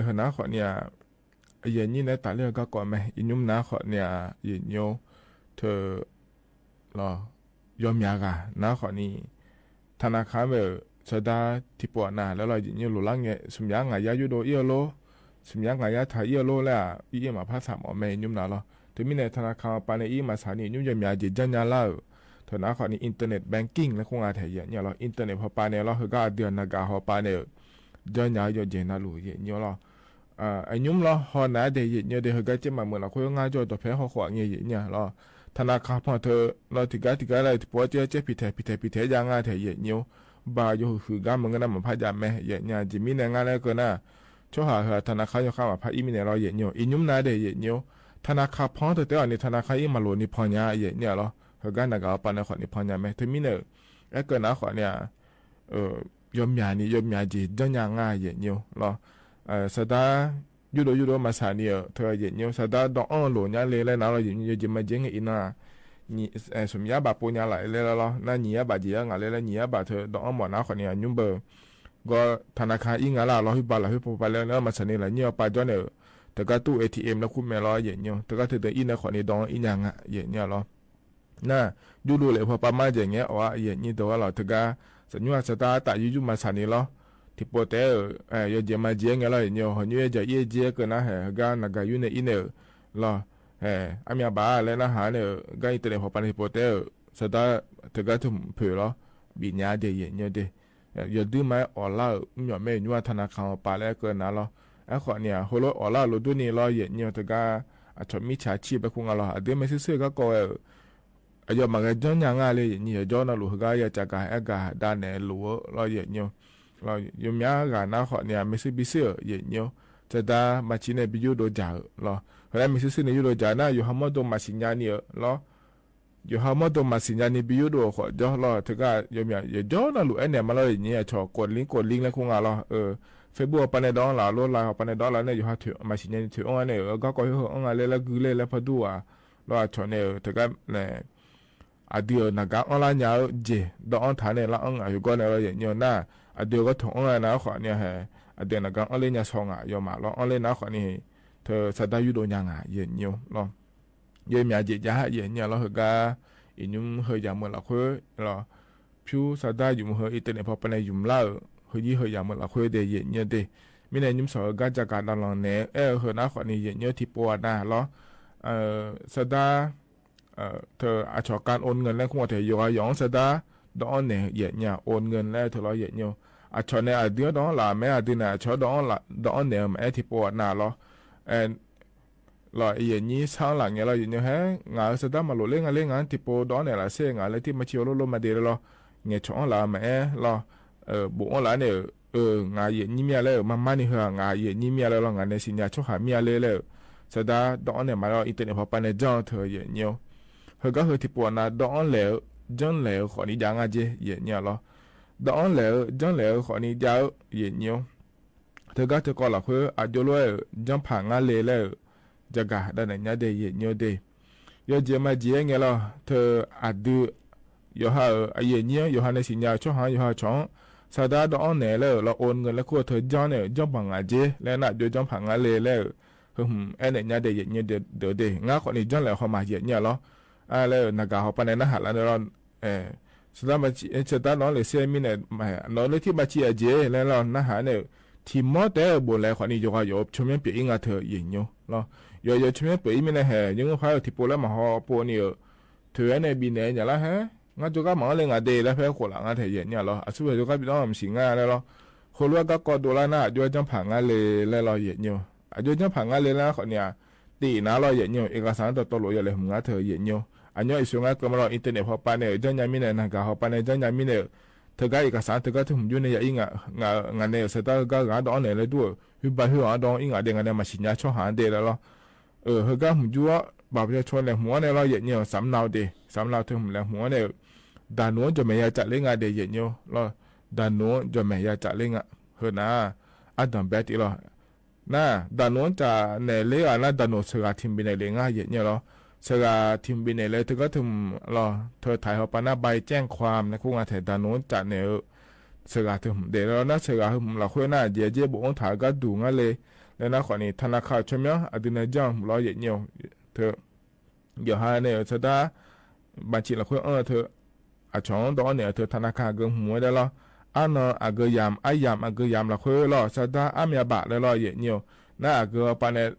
ဟဲ နါဃိးနံၣ် ယဲၢ်နံၣ်န့ၣ် တၢ်လၢဂၤကီးမ့ၢ် ယညိမ့ၢ် နါဃိးနံၣ် ယညိ ထၢ လီၤ ယီၢ်မၠးဂၤ နါဃိးနံၣ် ထနာ်ခၣ်မ့ၢ် ဆၢဒၣ်ထံပှီၢ်နၤလၢလီၤ ယညိလိာ်လၢငဲ ဆူမဲာ်ညါယါယိၣ်ဒိ အ့ၣ်လိ ဆူမဲာ်ညါယါထၢၣ်အ့ၣ်လိလၢ အံၤအ့ၣ်မၤဖးဆၣ်မး မ့ၢ်ယညိမ့ၢ်နၤလီၤ တမံၤန့ၣ် ထနာ်ခၣ်ပၤန့ၣ် အံၤမၤဆၣ်န့ၣ် ယညိယီၢ်မၠး ယဲၢ်ညါလၢ ထနာ်ခၣ်န့ၣ် internet banking လၢဃိုငါ ထဲးယဲၢ်ညါလီၤ internet ဖီပၤန့ၣ်လီၤ ဟဲဂၤအဒုးနၤဂၤဟီပၤန့ၣ် ယီၢ်ညါယီၢ်ယဲၢ်နၤလိာ် ယဲၢ်ညါလီၤ အညိမ့ၢ်လီၤ ဟီၣ်နၤဒဲး ယဲၢ်ညါဒဲး ဟဲဂၤက့မးမုၢ်လီၤ ခိၣ်ယိၣ်ငါယီၢ်ဒီးဖဲဟီၣ်ဃိး ယဲၢ်ညါလီၤ ထနာ်ခၣ်ဖီၣ်ထၢ လီၤတံၢ်ဂၤတံၢ်ဂၤလၢ တပှီၢ်ကဲကဲဖံးထဲးဖံးထဲးဖံးထဲးယါငါထဲး ယဲၢ်ညါ ဘၣ်ယိၣ်ဟုၣ်ဃုဂၤမုၢ်ဂၤနၤ မၤဖးယါမဲာ် ယဲၢ်ညါ ယမံၤန့ၣ် ငါလၢကနၣ် ချောဟး ဟဲ ธนาคาร ယိၤဃာ်မး ဖးအံၤမံၤန့ၣ်လီၤ ယဲၢ်ညိၣ်. အံၤညိၣ်မနုၤဒဲး ယဲၢ်ညိၣ်. ธนาคาร ဖီတၢ်တဲအီၤန့ၣ် ธนาคาร အံၤမၤလိာ်န့ၢ်ဖီညါ ယဲၢ်ညိၣ်လီၤ. ဟဲဂၤနဂၤအီၤပာ်န့ၣ်ဃီန့ၣ် ဖီညါမ့ၢ် တမံၤန့ၣ် အဲၣ်ကၢနၤဃီန့ၣ် ယီၤမျးန့ၣ် ယီၤမျးက့ၤ ဒိၣ်ညါငါ ယဲၢ်ညိၣ်လီၤ. အဲ စဒါ ယူၢ်ဒိၣ်ယူၢ်ဒိၣ်မၤစၢ်န့ၣ် ထၢ ယဲၢ်ညိၣ်. စဒါ ဒိးအီၣ်လိာ်ညါလဲၣ်လဲၣ်နၤလီၤ ယဲၢ်ညိၣ် ယမၤက့ၤ ငဲၢ်အံၤနၤ နံၣ် အဲ စူၤယါဘၣ်ပိာ်ညါလၢလဲၣ်လီၤ နံၣ်ယါဘၣ်က့ၤယါငါလဲၣ်လီၤ နံၣ်ယါဘၣ်ထၢ ဒိးအီၣ်မးနၤဃီန့ၣ် အညိၣ်ဘၢ ဂီၤ ธนาคาร အံၤငါလၢ်လီၤ ဟူဘၣ်လၢဟူဖိပၢ်လၢ လၢမၤစၢ်န့ၣ်လၢ ညိၣ်အပၢ်ကၠီန့ၣ် တဂၤတူၢ် เอทีเอ็ม လၢခူမဲာ်လီၤ ယဲၢ်ညိၣ်. တဂၤတဒုအံၤန့ၣ်ဃီန့ၣ် ဒိးအီၣ်အံၤညါငါ ယဲၢ်ညိၣ်လီၤ. န ယူၢ်ဒိၣ်လဲၣ် ဖိပၢ်မါ ယဲၢ်ညိၣ် အဝဲ ယဲၢ်ညိၣ် တဝဲလီၤ တဂၤ စညိၣ် စဒါ တၢ်ယူၢ်ယူၢ်မၤစၢ်န့ၣ်လီၤ. ထံဖိတဲ အဲ ယီၤက့ၤမၤက့ၤငဲၢ်လီၤ ယဲၢ်ညိၣ် ဟီၣ်ညိၣ်ယဲၢ်က့ၤအံၤက့ၤကၢနၤ ဟဲ ဟဲဂၤနဂၤယူၢ်န့ၢ်အံၤန့ၣ်လီၤ. အဲ အါမံၤဘၣ်လဲၣ်နဟးန့ၣ် ဂၤ internet ဖိပၢ်န့ၣ် ထံဖိတဲ စဒါ တဂၤတဖုလီၤ ဘံၣ်ညါဒဲး ယဲၢ်ညိၣ်ဒဲး ယီၤဒုးမၤအီၣ်လၢ် မ့ၢ်မ့ၢ်ညိၣ် ธนาคาร အီၤပာ်လၢကၢနၤလီၤ. အဃီန့ၣ် ဟိၣ်လၢအီၣ်လၢ်လိၤဒိၣ်န့ၣ်လီၤ ယဲၢ်ညိၣ် တဂၤ အဆီၣ်မံဆါဆံၣ်ဘၣ်ခိၣ်ငါလီၤ အဒုးမ့ၢ်စ့ၢ်စ့ၢ်ကီးဝဲ အယီၤမၤဂဲၤကၠီညါငါလဲၣ် ယဲၢ်ညိၣ် ယကၠီနလူၤ ဟဲဂၤ ယကၠီကၤ အဲၣ်ကၤဒၣ်နဲၣ်လိၤလီၤ ယဲၢ်ညိၣ်လီၤ. ယမ့ၢ်ဂၤနၤဃီန့ၣ် မ့ၢ်စ့ၢ်ဘံၣ်စ့ၢ် ယဲၢ်ညိၣ် စဒါ မၤဆံးန့ၣ် ဘၣ်ယူၢ်ဒိၣ်ယၤလီၤ. ဖဲလၢမ့ၢ်စ့ၢ်စ့ၢ်န့ၣ် ယူၢ်ဒိၣ်ယၤနၤ ယိၤဟးမီၣ်ဒိၣ်မၤဆံးညါန့ၣ်လီၤ. ယိၤဟးမီၣ်ဒိၣ်မၤဆံးညါန့ၣ် ဘၣ်ယူၢ်ဒိၣ်ဃီကၠီလီၤ တဂၤ ယမ့ၢ် ယကၠီနလူၤ အဲၣ်နဲၣ်မးလီၤ ယဲၢ်ညိၣ် အဆီၣ် กดลิงก์ กดลิงก์ လၢခိၣ်ငါလီၤ Facebook အီၤပၢ်န့ၣ် ဒိးလၢ် လိၣ်လၢ် အီၤပၢ်န့ၣ် ဒိးလၢ်န့ၣ် ယိၤဟးထုး မၤဆံးညါန့ၣ် ထုးအီၣ်န့ၣ် ဂၤကီၢ်ဟ့ၣ်အီၣ်ငါလဲၣ် လၢဂုၢ်လဲၣ် လၢဖးဒူၣ်ဧါ လီၤ အဆီၣ်န့ၣ် တဂၤန့ၣ် အဒုး နဂၤအီၣ်လၢညါဧၢ က့ၤ ဒိးအီၣ်ထါန့ၣ် လၢအီၣ်ငါ ယိၤကီၢ်န့ၣ်လီၤ ယဲၢ်ညိၣ် နၤ အဒုး ဂီၢ်ထိၣ်အီၣ်နၤဃီန့ၣ် ဟဲ အဒုး နဂၤအီၣ်လၢညါဆီၣ်ငါ ယီၤမးလီၤ အီၣ်လၢနၤဃီန့ၣ် ထၢ စဒါ ယူၢ်ဒိၣ်ညါငါ ယဲၢ်ညိၣ်လီၤ. ယဲၢ်မ့ၢ်က့ၤယၤ ယဲၢ်ညိၣ်လီၤ ဟဲဂၤ အံၤညိၣ် ဟဲယၤမုာ်လီၤဃုလီၤ ဖၠူ စဒါ ယုာ်မုာ်ဟဲ internet ဖိပၢ်န့ၣ် ယုာ်မုာ်လၢ် ဟဲယံၤဟဲယၤမုာ်လီၤဃုဒဲး ယဲၢ်ညိၣ်ဒဲး မ့ၢ်န့ၣ် ညိၣ်ဆီၣ် ဟဲဂၤ ကၠီကၤ ဒၣ်လီၤနဲၣ် အဲၣ်ဟဲနၤဃီန့ၣ် ယဲၢ်ညိၣ် ထံဖိအနၤလီၤ စဒါ ထၢ အဆီၣ် การโอนเงิน လၢခိၣ် ထၢ ယိၤဂၤယီၤ စဒါ ဒိးအီၣ်နဲၣ် ယဲၢ်ညိၣ် โอนเงิน လၢထၢလီၤ ယဲၢ်ညိၣ် အဆီၣ်န့ၣ် အဒုး ဒိးအီၣ်လၢ် မ့ၢ်အဒုးန့ၣ် အဆီၣ် ဒိးအီၣ်လၢ် ဒိးအီၣ်နဲၣ် မ့ၢ်အဲၣ်ထံဖိအနၤလီၤ လီၤ ယဲၢ်ညိၣ် ဆၢလၢ် ငဲၢ်လီၤ ယဲၢ်ညိၣ် ဟဲ ငါဧၢ စဒါ မၤလိာ်လၢ ငါလၢ ငါထံဖိဒိးအီၣ်နဲၣ်လၢ်စ့ၢ် ငါလၢထံၣ်မၤဆံးအီၤလိၣ်လိၣ်မးဒဲးလီၤ ငဲၢ်ဆီၣ်အီၣ်လၢ် မ့ၢ်အဲၣ်လီၤ ဘူးအီၣ်လၢ်န့ၣ် အၢ ငါယဲၢ်ညိၣ်မ့ၢ်လၢ မၤမါန့ၣ် ဟဲ ငါယဲၢ်ညိၣ်မ့ၢ်လၢလီၤ ငါန့ၣ်စံးညါ ဆိဟးမ့ၢ်လၢလၢ စဒါ ဒိးအီၣ်နဲၣ်မးလီၤ internet ဖိပၢ်န့ၣ် ကၠီထၢ ယဲၢ်ညိၣ် ဟဲဂၤ ဟဲထံဖိအနၤ ဒိးအီၣ်လဲၣ် ကၠီလဲၣ် ဃီန့ၣ် ယၤငါက့ၤ ယဲၢ်ညိၣ်လီၤ ဒိးအီၣ်လဲၣ် ကၠီလဲၣ် ဃီန့ၣ် ယၤ ယဲၢ်ညိၣ် ထၢဂၤထၢကီးလီၤဃု အဒိလီၤ ကၠီဖးငါလဲၣ်လၢ ယၤဂၤ ဒၣ်နဲၣ်ညါဒဲး ယဲၢ်ညိၣ်ဒဲး ယီၤက့ၤမၤက့ၤ ငဲၢ်လီၤ ထၢအဒုး ယိၤဟးဧၢ အယဲၢ်ညိၣ် ယိၤဟးန့ၣ်စံးညါ ဆိဟး ယိၤဟးဆီၣ် စဒါ ဒိးအီၣ်နဲၣ်လၢ လီၤ โอนเงิน လၢခိၣ် ထၢ ကၠီန့ၣ် ကၠီ ပှၤငါက့ၤ လၢနဒိ ကၠီဖးငါလဲၣ်လၢ ဟဲ အဲၣ်နဲၣ်ညါဒဲး ယဲၢ်ညိၣ်ဒဲး ဒဲး ငါဃီန့ၣ် ကၠီလဲၣ် ဃီမး ယဲၢ်ညိၣ်လီၤ အါ လၢနဂၤဟီပၢ်န့ၣ် နဟးလၢန့ၣ်လီၤ အဲ စဒါ မၤဆံး စဒါ ဒိးအီၣ်လဲၣ်စ့ၢ်မံၤန့ၣ် နလၢထံၣ်မၤဆံးအက့ၤ လၢလီၤ နဟးန့ၣ် ထံမီတဲဘိလဲၣ် ဃီန့ၣ် ယိၤဂၤယီၤ ဆိမ့ၢ်ပှဲၤအံၤ ငါထၢ ယဲၢ်ညိၣ်လီၤ ယီၤယီၤ ဆိမ့ၢ်ပှဲၤအံၤမံၤန့ၣ် ဟဲ ယဲၢ်ညိၣ် ဖးထံဖိလၢမဟီၣ်ပိန့ၣ် ထၢဝဲန့ၣ် ဘံၣ်နဲၣ်ညါလၢ်ဟဲ ငါကၠီဂၤမၤအီၣ်လၢငါဒဲး လၢဖဲဃိးလၢ် ငါထၢ ယဲၢ်ညိၣ်လီၤ အဆူၣ်ဝဲ ကၠီဂၤဘံၣ်နီၣ် မၤဆံးငါလၢလီၤ ဃိလၢအဂၤကီးဒိလၢ် နဒိ ကၠီဖး ငါလဲၣ်လၢလီၤ ယဲၢ်ညိၣ် အဒိ ကၠီဖး ငါလဲၣ်လၢဃီန့ၣ် တ့ၢ်နၤလီၤ ယဲၢ်ညိၣ် เอกสาร တီတီလိာ် ယလဲၤမုာ် ငါထၢ ယဲၢ်ညိၣ် အညီအံၤ ဆိငါကမၤလီၤ internet ဟီပၢ်န့ၣ် ကၠီညါမံၤန့ၣ် နဂၤဟီပၢ်န့ၣ် ကၠီညါမံၤန့ၣ် ထၢဂၤ เอกสาร ထၢဂၤ ထၢမုၢ်ယူၢ်န့ၣ် ယၤအံၤ ငါ ငါန့ၣ် စဒါ ဂၤဂၤ ဒိးအီၣ်နဲၣ်လၢဒိၣ် ဟုဘၣ်ဟုအီၤ ဒိးအီၣ်အံၤ ငါဒဲး ငါန့ၣ် မၤဆံးညါ ဆိဟးဒဲးလၢလီၤ အၢ ဟဲဂၤမုၢ်ယူၢ် ဘၣ်ပယီၤဆိလဲၤမုာ်အီၤန့ၣ်လီၤ ယဲၢ်ညိၣ် စးမနၤဒဲး စးမနၤ ထၢမုၢ်လဲၤမုာ်အီၤန့ၣ် ဒါနူ ကၠီမဲာ်ယၤကးလၢငါဒဲး ယဲၢ်ညိၣ်လီၤ ဒါနူ ကၠီမဲာ်ယၤကးလၢငါ ဟဲနၤ အဒိၣ်ဘဲတံၢ်လီၤ န ဒါနူ ကၠီနဲၣ်လၢအနၤ ဒါနူ စဂၤ ထံမုၢ်ဘံၣ်နဲၣ် လၢငါ ယဲၢ်ညိၣ်လီၤ စဂၤ ထံမုၢ်ဘံၣ်နဲၣ် လၢထၢဂၤ ထၢမုၢ်လီၤ ထၢထၢဟီပၢ်န့ၣ် ใบแจ้งความ န့ၣ် ခိၣ် ငါထၢ ဒါနူ ကၠီနဲၣ်ဧၢ စဂၤ ထၢမုၢ်ဒဲးလီၤ နစဂၤ ထၢမုၢ်လီၤဃုနၤ ယဲၢ်ကၠီ ဘူးအီၣ်ထၢဂၤဒူၣ်ငါလဲၣ် လၢနၤဃီန့ၣ် ธนาคาร ဆိမ့ၢ် အဒုးန့ၣ် ကၠီမုၢ်လီၤ ယဲၢ်ညိၣ် ထၢ ယိၤဟၣ်န့ၣ် စဒါ ဘၣ်ဆံးလီၤဃု အၢ ထၢ အဆီၣ် ဒိးအီၣ်နဲၣ် ထၢ ธนาคาร အဂၤမုာ်ဝဲဒၣ်လီၤ အါနီၢ် အဂၤယၢမ်ႈ အယၢမ်ႈ အဂၤယၢမ်၈်လီၤဃုလီၤ စဒါ အါမံၤအဘၣ်လၢလီၤ ယဲၢ်ညိၣ် နဂၤဟီပၢ်န့ၣ်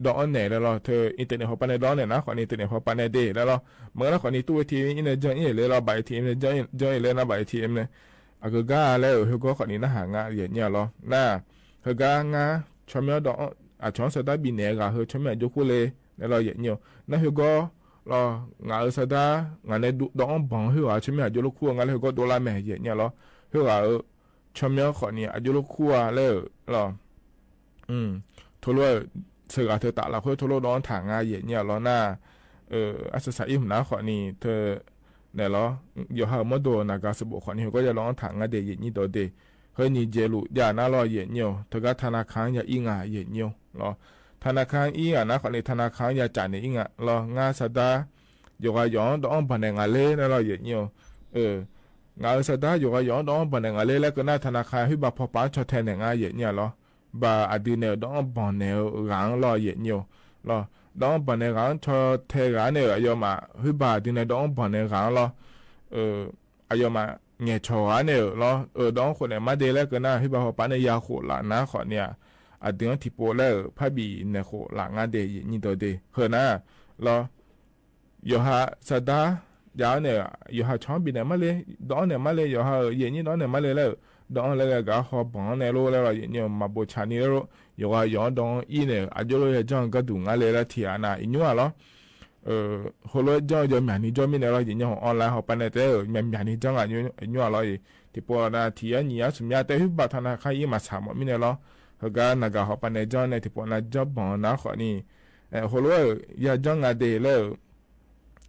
ဒိးအီၣ်နဲၣ်လၢလီၤ ထၢ internet ဟီပၢ်န့ၣ် ဒိးအီၣ်နဲၣ် နၤဃီန့ၣ် internet ဟီပၢ်န့ၣ်ဒဲးလၢလီၤ မ့ၢ်နၤဃီန့ၣ် တူၢ် ATM အံၤန့ၣ် ကၠီအံၤလဲၣ်လီၤ ဘၣ် ATM န့ၣ် ကၠီအံၤလဲၣ် နၤ ဘၣ် ATM န့ၣ် အဂၤဂၤလၢ ဟဲဂီၤဃီန့ၣ် နဟးငါ ယဲၢ်ညိၣ်လီၤ န ဟဲဂၤ ငါ ဆိမ့ၢ်ဒီး အဆီၣ် စဒါ ဘံၣ်နဲၣ်ဂၤ ဟဲဆိမ့ၢ်အကၠိခိၣ်လဲၣ် လၢလီၤ ယဲၢ်ညိၣ် နဟဲဂီၤလီၤ ငါဧၢ စဒါ ငါန့ၣ် ဒိးအီၣ်ဘီ ဟဲဂၤ ဆိမ့ၢ်အကၠိလိာ်ခိၣ် ငါလၢဟဲဂီၤဒိလၢ်မ့ၢ် ယဲၢ်ညိၣ်လီၤ ဟဲဂၤဧၢ ဆိမ့ၢ်ဃီန့ၣ် အကၠိလိာ်ခိၣ်ဧါလၢလီၤ อืม โทรโล่ เซอะหาเธอตะละเพื่อโทรโล่ดองถางงาเหยียดเยียวลอหน้า เออ อัสสะอิมหนาขอนี้เธอ เนี่ยลอ หยอหาเอ่อ มอโดนาก๋าสะบกขอนี้ก็จะลองถางงาเดเหยียดยี่โดเด เฮ้ยนี่เจลุยานะลอเหยียดเยียว เธอก็ธนาคารยาอี้งาเหยียดเยียวลอ ธนาคารอี้งานะขอนี้ธนาคารยาจ่ายเนี่ยอี้งาลอ งาสะดา หยอหาหยองดองบ่อนแหน่งงาเล่นะลอเหยียดเยียว เออ งาเออสะดา หยอหาหยองดองบ่อนแหน่งงาเล่ แล้วก็หน้าธนาคารหื้อบาพอปาชอแทนแหน่งงาเหยียดเยียวลอ บาอะดือเนี่ยดองบ่อนแหน่งหลังลอเหยียดเยียวลอ ดองบ่อนแหน่งหลังชอแทนหลังเนี่ย อะยอมอะ หื้อบาอะดือเนี่ยดองบ่อนแหน่งหลังลอ เออ อะยอมอะ แหง่ชอหลังเนี่ยลอ เออ ดองขวดแหน่งมาเดแล้วก็หน้า หื้อบาพอปาเนี่ยยาโขละนะขอเนี่ย อะดือตี้โปะแล้ว ผ้าบีเนี่ยโขละงาเดเหยียดยี่โดเด เฮ้อนะลอ หยอหาสะดา ยาวเนี่ย หยอหาช้อนบีเนี่ยมาเลย ดองเนี่ยมาเลย หยอหาเอ่อ เหยียดยี่ดองเนี่ยมาเลยแล้ว ดองแล้วก็หอบบ่อนแหน่งโลแล้วลอเหยียดเยียว มาโบชานี่แล้วโล หยอหาหยองดองอี้เนี่ย อะโยโลยาจ้องก็ดูงาเลยแล้วเถียนะ อีกยัวลอ เออ โฮโลยาจ้องยอมหยานี่จ้องมีเนี่ยลอเหยียดเยียว ออนไลน์หอบไปเนี่ยเต้อ หยอมหยานี่จ้องอะ อีกยัว อีกยัวลอ ตี้โปะนะ เถียนี่อะสุมยาเต้ หื้อบาธนาคารอี้มาสามหมดมีเนี่ยลอ เฮ้อก็นาก๋าหอบไปเนี่ยจ้องเนี่ย ตี้โปะนะจ้องบ่อนนะขอนี้ เออ โฮโลยาจ้องงาเดแล้ว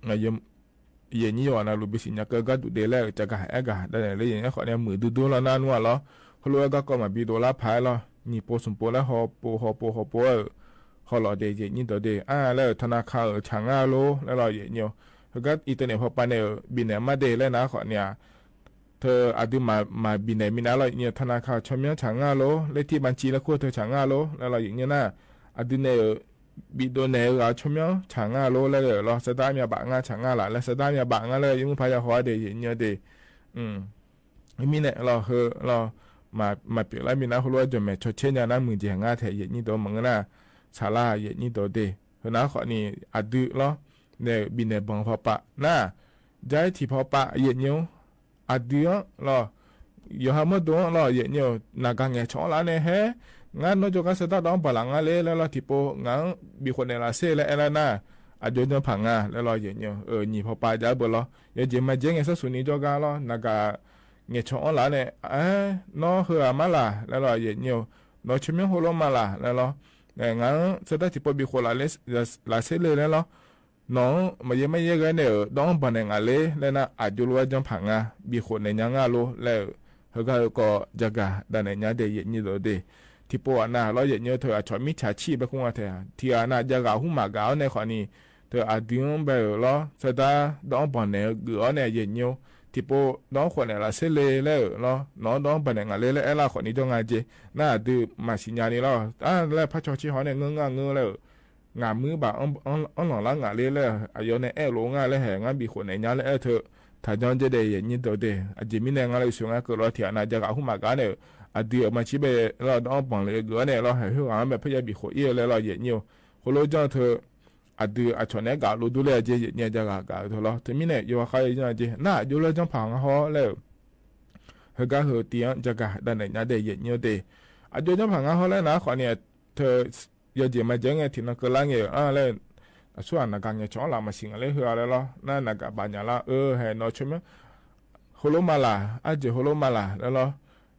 เออ เยม เหยียดยี่หยอนะ ลูกบีสิญญาเกอก็ดูเดแล้ว จะก๋าแอะก๋าได้เนี่ย แล้วเหยียดยี่ขอเนี่ย มือดูดูแล้วหน้านัวลอ โฮโลยาก็ก็มาบีโดลาพายลอ นี่โปะสุมโปะแล้วหอโปะ หอโปะ หอโปะ เออ หอหลอเดเหยียดยี่โดเด อ่า แล้วธนาคารเอ่อ ฉางงาโล แล้วลอเหยียดเยียว แล้วก็อินเทอร์เน็ตพอปาเนี่ย เออ บีเนี่ยมาเดแล้วนะขอเนี่ย เธออะดือมา มาบีเนี่ยมีนะลอเหยียดเยียว ธนาคารชอมเมียวฉางงาโล เลขที่บัญชีแล้วครัวเธอฉางงาโล แล้วลอเหยียดเยียวหน้า อะดือเนี่ย เออ บีโดเนี่ยหลาชอมเมียวฉางงาโลแล้วลอ สะดาเมียบะงาฉางงาละ แล้วสะดาเมียบะงาแล้ว ยกมือพายาหอเดเหยียดเยียวเด อืม มีเนี่ยลอ เฮ้อลอ มา มาเปียกแล้วมีนะ โฮโลยาจ้องแหม่ชอเชยานะ มือเจ๋งงาแท้เหยียดยี่โด มังเออหน้า สาราเหยียดยี่โดเด เฮ้อนะขอนี้ อะดือลอ เนี่ยบีเนี่ยบ่อนพอปะ หน้า ย้ายตี้พอปะเหยียดเยียว อะดือลอ หยอหาเมื่อดวงลอเหยียดเยียว นาก๋าแหง่ชอละเนี่ยแฮ งาน้อยโจกัสตาดองบ่อนหลังงาเล่แล้วลอ ตี้โปะ งาบีโขดแหน่งละเส้แล้วแอะละหน้า อะโยนย้อนผางงา แล้วลอเหยียดเยียว เออ นี่พอปาย้ายเบอร์ลอ ยอเจ๋งมาเจ๋งแหง่ซะสุนี่โจกัสลอ นาก๋าแหง่ชอละเนี่ย เออ น้อเฮือมาละ แล้วลอเหยียดเยียว น้อชอมเมียวโฮโลมาละ แล้วลอ แหน่งงาเส้นได้ตี้โปะบีโขดละเล่ ละเส้นเลยแล้วลอ น้องมาเยอะไม่เยอะไงเนี่ย ดองบ่อนแหน่งงาเล่แล้วนะ อะโยโลยาจ้องผางงา บีโขดแหน่งงาโลแล้ว เฮ้อก็ ก็จะก๋าได้เนี่ยเดเหยียดยี่โดเด ตี้โปะอะหน้าลอเหยียดเยียว เธออะชอมิจฉาชีพไปคุ้งอะแท้ ตี้อะหน้าจะก๋าหูหมากก๋าเอาเนี่ยขอนี้ เธออะดื้อไปลอ สะดา ดองบ่อนแหน่งเกือเนี่ยเหยียดเยียว ตี้โปะ ดองโขดแหน่งละเส้นเลยแล้วลอ น้องดองบ่อนแหน่งงาเล่แล้วแอะละขอนี้จ้องงาเจ หน้าอะดือมาสิญญานี่ลอ อ่า แล้วพระชอชี้หอเนี่ยเงอะงาเงอะแล้ว งามือบาอ้อน อ้อน อ้อนหลองละงาเล่แล้ว อะยอเนี่ยแอะโลงาแล้วแฮ งาบีโขดแหน่งงาแล้วแอะเธอ ถ้าย้อนเจเดเหยียดยี่โดเด อะเจ๋งมีแหน่งงาเลยสวยงาเกิดลอ ตี้อะหน้าจะก๋าหูหมากก๋าเนี่ย อะดื้อมาชี้ไปลอ ดองบ่อนเลยเกือเนี่ยลอ แฮ หื้อหาแบบพยาบีโขดอี้แล้วลอเหยียดเยียว โฮโลยาจ้องเธอ อะดืออะชอเนี่ยก๋าโลดูเลยเจ เหยียดเยียวจะก๋าก๋าเธอลอ เธอมีเนี่ย หยอหาใครย้อนเจ หน้าโยโลยาจ้องผางงาฮอแล้ว เฮ้อก็เฮ้อเตียงจะก๋าได้เนี่ยเดเหยียดเยียวเด อะโยโลยาจ้องผางงาฮอแล้วนะขอเนี่ย เธอ ยอเจ๋งมาเจ๋งไง ตี้น้องเกอละเงย อ่า แล้ว อะ ส่วนนาก๋าแหง่ชอละมาสิงอะเล่เฮือแล้วลอ หน้านาก๋าบาญาละ เออ แฮ น้อชอมเมียว โฮโลมาละ อะเจ๋งโฮโลมาละ แล้วลอ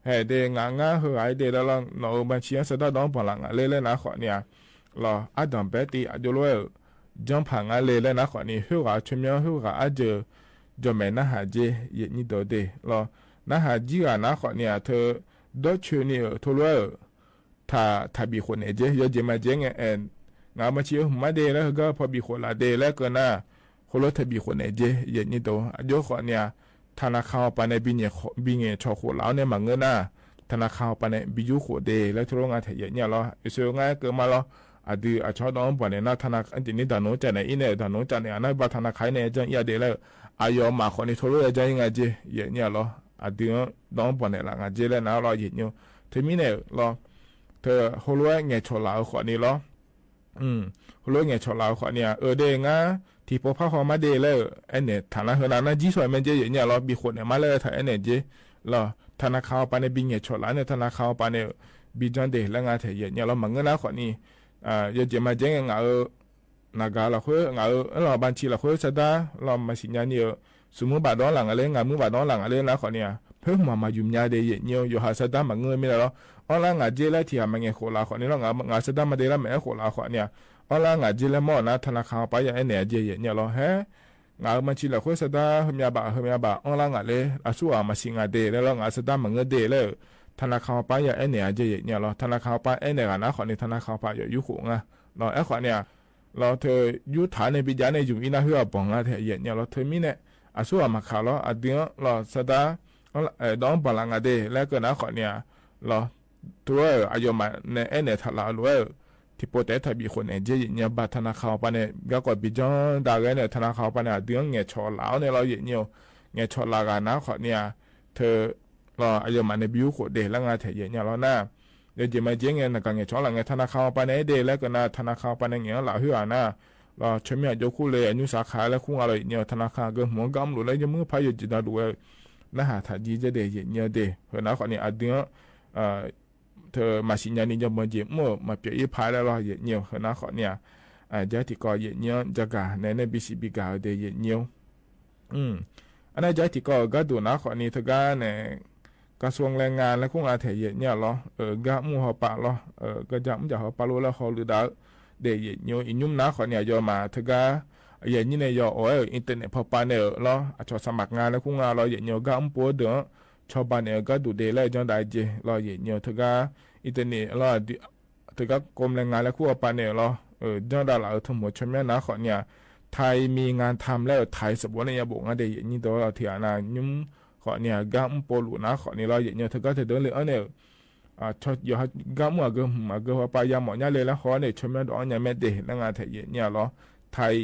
แฮ เดงางาเฮือไอเดแล้วลอ น้อ เออ บัญชีสะดาดองบ่อนหลังงาเล่แล้วนะขอเนี่ย ลอ อะดำแป๊ตี้ อะโยโลยาจ้องผางงาเล่แล้วนะขอนี้ หื้อหาชอมเมียว หื้อหาอะเจ๋ง จ้องแหม่หน้าหาเจ เหยียดยี่โดเด ลอ หน้าหาจี้หานะขอเนี่ย เธอ ดอเชอนี่ เออ โทโลยา ถ้า ถ้าบีโขดแหน่งเจ ยอเจ๋งมาเจ๋งไง แอน งาบัญชีหื้อมาเดแล้วก็พอบีโขดละเดแล้วก็หน้า โฮโลถ้าบีโขดแหน่งเจ เหยียดยี่โด อะโยขอเนี่ย ธนาคารปาเนี่ยบีแหง่ขอ บีแหง่ชอโขดละเนี่ยมาเงอะหน้า ธนาคารปาเนี่ยบียูโขดเด แล้วโทโลงาแท้เหยียดเยียวลอ เอเซลงาเกิดมาลอ อะดืออะชอดองบ่อนเนี่ยหน้าธนาคาร อันเจ๋งนี่ดาโนจ่ายเนี่ยอี้เนี่ย ดาโนจ่ายเนี่ย อะหน้าบาธนาคารเนี่ยจ้องอี้อะเดแล้ว อะยอมมาขอนี้โทโลยาจ้องอี้งาเจ เหยียดเยียวลอ อะดือดองบ่อนแหน่งละงาเจแล้วนะลอเหยียดเยียว เธอมีเนี่ยลอ เธอโฮโลยาแหง่ชอละขอนี้ลอ อืม โฮโลยาแหง่ชอละขอเนี่ย เออ เดงา ตี้โปะพระฮอมาเดแล้ว แอะเนี่ย ฐานะเฮือนานะ จี้สวยแม่นเจ เหยียดเยียวลอ บีโขดแหน่งมาแล้ว ถ้าแอะเนี่ยเจ ลอ ธนาคารปาเนี่ยบีแหง่ชอละเนี่ย ธนาคารปาเนี่ย บีจ้องเดแล้วงาแท้เหยียดเยียวลอ มาเงอะหน้าขอนี้ อ่า ยอเจ๋งมาเจ๋งงา เออ นาก๋าละเฮือ งา เออ ลอ บัญชีละเฮือสะดา ลอ มาสิญญานี่ เออ สุมือบาดองหลังอะเล่ งามือบาดองหลังอะเล่นะขอเนี่ย เพิ่งมา มายุมยาเดเหยียดเยียว หยอหาสะดามาเงอะมีแล้วลอ အီၣ်လၢ်ငါစ့လၢထံၣ် မၤငဲၢ်ဃိးလါဃိးနံၣ်လီၤ. ငါ ငါစဒါမၤဒ့လၢ မ့ၢ်အဲၣ်ဃိးလါဃိးနံၣ်ဧါ. အီၣ်လၢ်ငါစ့လၢ မ့ၢ်အီၣ်နၤ ထနာ်ခၣ်ပၢ်ယဲၢ်အဲၣ်န့ၢ်အကဲယဲၢ်နံၣ်လီၤ. ဟဲ ငါမၤဆံးလၢ်ဃိစဒါ ဟဲမ့ၢ်ဘၣ် ဟဲမ့ၢ်ဘၣ် အီၣ်လၢ်ငါလၢ အစူၢ်အမၤဆံးငါဒ့လၢလီၤ. ငါစဒါမၤငၢၢ်ဒ့လၢ ထနာ်ခၣ်ပၢ်ယဲၢ်အဲၣ်န့ၢ်အကဲယဲၢ်နံၣ်လီၤ. ထနာ်ခၣ်ပၢ်အဲၣ်န့ၢ်ဂၤနၤဃိးနံၣ် ထနာ်ခၣ်ပၢ်ယဲၢ်ယူၢ်ဃိးငါလီၤ. အဲၣ်ဃိးနံၣ်ဧါ လီၤ ထၢယူၢ်ထၢန့ၣ် ပျံၤဒၣ်န့ၣ် ယူၢ်အံၤနၢ်ဟူအဘီၣ်ငါထဲယဲၢ်နံၣ်လီၤ. ထၢမံန့ၣ် အစူၢ်အမၤခးလီၤ. အဒုလီၤ စဒါ ဒီးဘၣ်လၢ်ငါဒ့ လၢကနၤဃိးနံၣ်ဧါ လီၤ ထူဝဲဧၢ အယီၤမးန့ၣ် အဲၣ်န့ၢ်ထၢ်လၢ်အလိၤဝဲဧၢ ထံဖိတဲထၢဘံၣ်ဃိးန့ၣ် ကဲယဲၢ်နံၣ်ဘၣ် ထနာ်ခၣ်ပၢ်န့ၣ် ကါကီၢ်ဘံၣ်ကၠီဒါဂ့ၤန့ၣ် ထနာ်ခၣ်ပၢ်န့ၣ် အဒုငဲၢ်ဆီၣ်လၢ်အီၤန့ၣ်လီၤ ယဲၢ်နံၣ်ဧၢ. ငဲၢ်ဆီၣ်လၢ်ဂၤနၤဃိးနံၣ်ဧါ ထၢ လီၤ အယီၤမးန့ၣ် ဘၣ်ယူၢ်ဃိးဒ့လၢငါထဲယဲၢ်နံၣ်လီၤနၤ. ယဲၢ်ကဲမၤကဲငဲၢ် နကငဲၢ်ဆီၣ်လၢ်ငဲၢ် ထနာ်ခၣ်ပၢ်န့ၣ်ဒ့ လၢကနၤ ထနာ်ခၣ်ပၢ်န့ၣ် ငဲၢ်လၢ်ဟုဧါနၤ လီၤ ဆိမိၣ်အကၠိခိၣ်လၢ အညူၢ်စၢ်ခါလၢ ခူၣ်ငါလီၤ ယဲၢ်နံၣ်ဧၢ. ထနာ်ခၣ်ဂ့ၢ်မူ ကါမုၢ်လိာ်လၢ ယမုၢ်ဖးယိၣ်ကံၤဒီးဒုးဝဲ နဟးထၢ်ကံၤကဲဒ့ ယဲၢ်နံၣ်ဧၢဒ့ ဟဲနၤဃိးနံၣ် အဒု ထၢမၤဆံးညါနံၣ် ယီၤမီၢ်ကၠံၣ်မူ မၤပျီၢ်အံၤဖးလၢလီၤ ယဲၢ်နံၣ်ဧၢ. ဟဲနၤဃိးနံၣ်ဧါ ကဲထံကီၢ် ယဲၢ်နံၣ်ဧၢ ကၠါဂၤ နဲနဲ ဘံၣ်စံးဘံၣ်ကၤဧၢဒ့ ယဲၢ်နံၣ်ဧၢ. အန့ၣ်ကၠါထံကီၢ် ကါဒိၣ်နၤဃိးနံၣ် တဂၤန့ၣ် ကါစွၣ်လဲၤငါလၢခူၣ်ငါထဲယဲၢ်နံၣ်လီၤ. ကါမုၢ်ဟီၣ်ပာ်လီၤ ကါမုၢ်ယၤဟီၣ်ပာ်လိာ်လၢဟီၣ်လူၢ်ဒၣ် ဒ့ယဲၢ်နံၣ်ဧၢ. အညူၢ်နၤဃိးနံၣ် အယီၤမး တဂၤ ယဲၢ်နံၣ်န့ၣ် ယီၤအိၣ်ဝဲ internet ဖီပာ်န့ၣ်ဧၢလီၤ. အဆီၣ်ဆၣ်မၤကါလၢခူၣ်ငါလီၤ ယဲၢ်နံၣ်ဧၢ. ကါမုၢ်ပိာ်ဒၢး ဆီၣ်ဘၣ်န့ၣ် ကါဒိၣ်ဒ့လၢ ကၠီဒါက့ၤလီၤ ယဲၢ်နံၣ်ဧၢ. တဂၤ internet လီၤ တဂၤကိးမုၢ်လဲၤငါလၢခူၣ်ပာ်န့ၣ်လီၤ. ကၠီဒါလၢအထူၣ်မိၣ်ဆိမိၣ်နၤဃိးနံၣ် ไทยมีงานทำ လၢ ไทย စဘိန့ၣ် ယဘိးငါဒ့ ယဲၢ်နံၣ်ဒီး ထံၣ်အနၤညူၢ်ဃိးနံၣ် ကါမုၢ်ပိာ်လိာ်နၤဃိးနံၣ်လီၤ ယဲၢ်နံၣ်ဧၢ. တဂၤတဒၢလၢအီၤန့ၣ် ကါမုၢ်အဂ့ၢ်မုၢ်အဂ့ၢ်ဟီၣ်ပာ်ယၤမီၣ်ညါလဲလၢဟီၣ်န့ၣ် ဆိမိၣ်ဒီးအီၣ်ညါမဲဒ့ လၢငါထဲယဲၢ်နံၣ်လီၤ. ไทย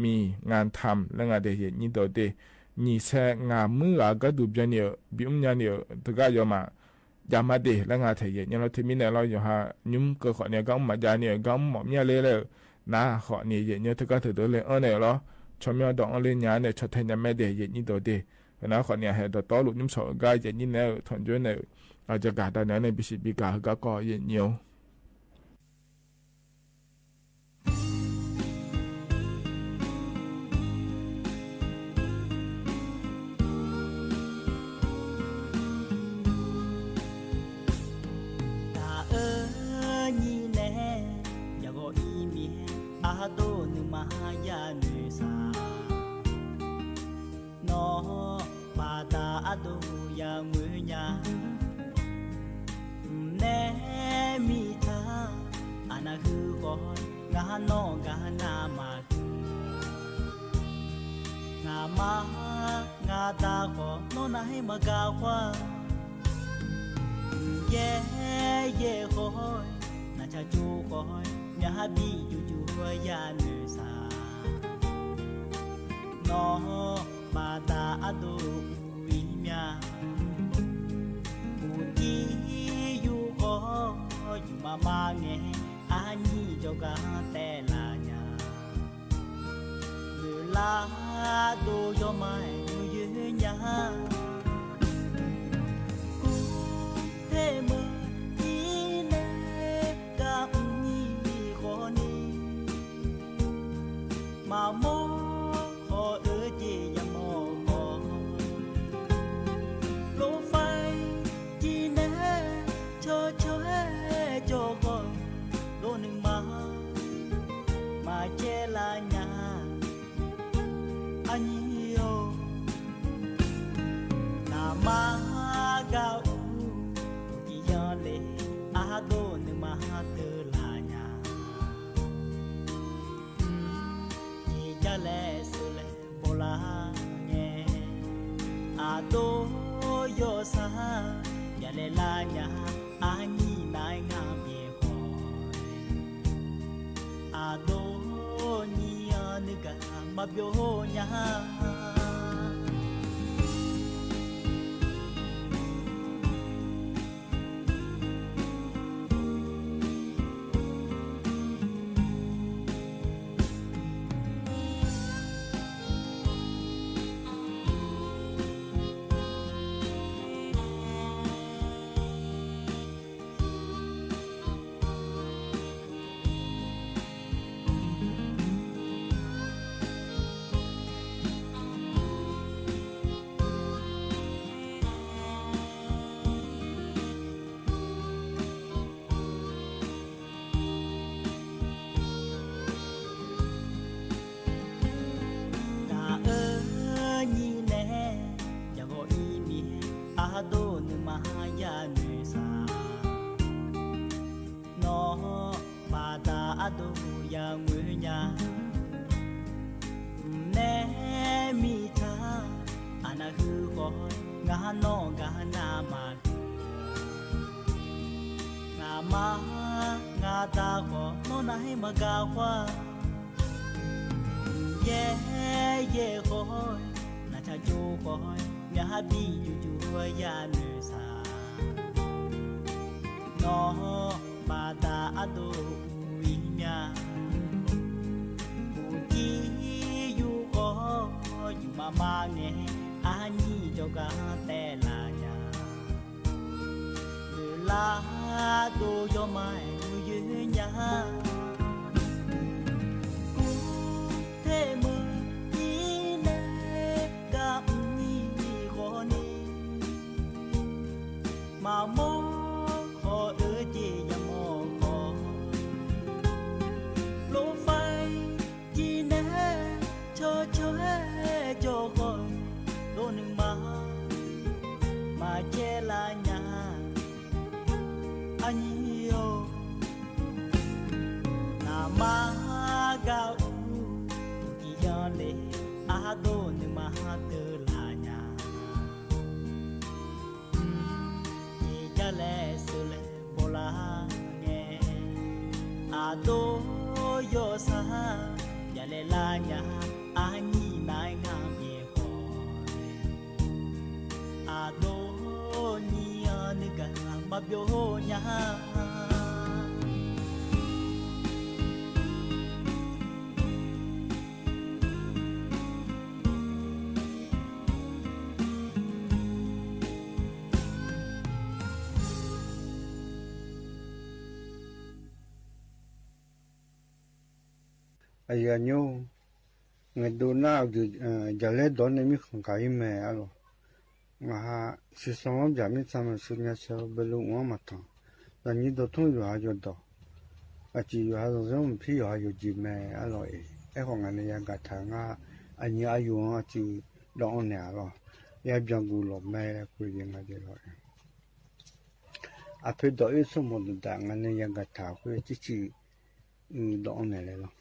มีงานทำ လၢငါဒ့ ယဲၢ်နံၣ်ဒီးဒ့ နံၣ်ဆဲးငါမုၢ်ဂၤ ကါဒိၣ်ဘျီန့ၣ်ဧၢ ဘံၣ်အူညါန့ၣ်ဧၢ တဂၤယီၤမး ယၤမးဒ့ လၢငါထဲယဲၢ်နံၣ်လီၤ. ထံမံန့ၣ်လီၤ ယီၤဟးညူၢ်ကၢဃိးနံၣ် ကါမုၢ်မၤယၤန့ၣ် ကါမုၢ်မီၣ်မၠါလဲလၢ နၤဃိးနံၣ် ယဲၢ်နံၣ်ဧၢ. တဂၤတဒၢလၢအီၤန့ၣ်လီၤ ဆိမိၣ်ဒီးအီၣ်လၢညါန့ၣ် ဆီၣ်ထဲညါမဲဒ့ ယဲၢ်နံၣ်ဒီးဒ့ နၤဃိးနံၣ် ဟဲဒီးတီလိာ်ညူၢ်ဆီၣ်ဂၤ ယဲၢ်နံၣ်န့ၣ် ထီၣ်ကၠိန့ၣ် အကၠါဂၤဒီးန့ၣ် ဘံၣ်စံးဘံၣ်ကၤ ဂၤကီၢ် ယဲၢ်နံၣ်ဧၢ. တၢ်အၢနံၣ်နဲ ယဂီၢ်အံၤမ့ၢ် အဒိၣ်နုၢ်မၤယၤနုၢ်စၢ် နီၢ်ပၢ်တၢ်အဒိၣ်ယၤမုၢ်ညါ နဲမံၤထါ အနၢ်ဟုဃီ ငါနီၢ်ဂၤနၤမၤဟု ငါမၤ ငါတၢ်ဃီ နီၢ်နၤဟဲမၤကၤခွါ ယဲယဲဃီ နၢ်ဆါကၠိဃီ မၠၣ်ဟးဘံၣ်ကၠိကၠိယၤနုၢ်စၢ် နီၢ်ပၢ်တၢ်အဒိၣ်အူအံၤမၠၣ် အူတံယူဃီ ယူမၤမၤငဲၤ အနံၣ်ကၠီကၤတဲလၢညါ မုၢ်လၢ်ဒိၣ်ယီၤမး မုၢ်ယဲၢ်ညါ ကူၣ်ဟဲမၢအံၤနဲ ကါအူနံၣ်ဃီနံၣ် မၤမီၢ်ဃီအၢက့ၤယမီၢ်ဃီ လိၣ်ဖဲကံနဲ ဆီဆီဟဲကၠီဃီ ဒိၣ်နုၢ်မၤ မၤကဲလၢညါ အနံၣ်ဧိၤ နမၤကၤအူ ကံယီၤလဲၣ် အဒိၣ်နုၢ်မၤတၢ်လၢညါ ကံကၢ်လဲၣ်စၢၤလဲၣ် ဘီလၢငဲၤ အဒိၣ်ယီၤစၢ် ယလဲၤလၢညါ အနံၣ်နၤငါမ့ၢ်ဃီ အဒိၣ်နံၣ်အနုၢ်ဂၤ မၤဘျီညါ နၢ်ကၢ်နၢ်မၤ နၢ်မၤ နၢ်တၢ်ဃီ နီၢ်နၢ်ဟဲမၤကၢ်ဃီ ယဲၢ်ယဲၢ်ဃီ နၢ်ဆၣ်ကၠိဃီ မၠၣ်ဟးဘံၣ်ကၠိကၠိ ယၤနုၢ်ဆၣ် နီၢ်ဘၣ်တၢ်အဒိၣ်အူအံၤမၠၣ် ပူၤကံယူၢ်ဃီ ယူၢ်မးမးငဲၤ အနံၣ်ကၠီကၤတဲလၢ်ယၤ လၢ်လၢ်ဒိၣ်ယီၤမး ယူၢ်ယၢၤညါ ကူၣ်ထဲမုၢ်အံၤနဲ ကၢ်အံၤဃီန့ၣ် မၤမီၢ်ဃီအၢက့ၤ ယမီၢ်ဃီ လိၣ်ဖဲကံနဲ ဆီဆီဟဲကၠီဃီ ဒိၣ်နုၢ်မး မၤကဲလၢ်ညါ အနံၣ်ဧိၤ နၢ်မၤကၢ်အူ ကံယီၤလ့ အဒိၣ်နုၢ်မးတၢ်လၢ်ညါ ကံကလဲၤစၢၤလဲၤဘီလၢ် အဒိၣ်ယီၤဆၣ် ယလဲၤလၢ်ညါ အနံၣ်နၤငါမ့ၢ်ဃီ အဒိၣ်နံၣ်အနုၢ်ကၢ် မၤဘျီညါ အယၤညိ ငဲၤဒိးနၢ် ယလဲၤဒိးန့ၣ် မ့ၢ်ဃၣ်ဃၣ်အံၤမ့ၢ်အလီၢ် ငါဟး စံးဆၢမ့ၢ်ဘၣ် မ့ၢ်ဆၢမ့ၢ်ဆူညါဆၢ ဘဲလူအူမၤထီၣ် ဒီးနံၣ်ဒီးထိၣ်ယွၤဟးယိၤဒီး အစံးယွၤဟးစီၤစီၤမုၢ်ဖံး ယွၤဟးယိၤကံၤမ့ၢ်အလီၢ်အံၤ အဲၣ်ဃီၤငါန့ၣ်ယၤကၤထၣ်ငါ အနံၣ်အယိၤအစူၤ ဒီးအီၤန့ၣ်အလီၢ် ယၤဘၣ်ကူၣ်လီၤမ့ၢ်လၢကွံာ်ယဲၢ်ငါဒဲးလီၤ အဖဲဒီးအ့ၣ်ဆိကမိၣ်ဒၣ် ငါန့ၣ်ယၤကၤထၣ်ဃုာ် စံးစံး အု ဒီးအီၤန့ၣ်လဲၣ်လီၤ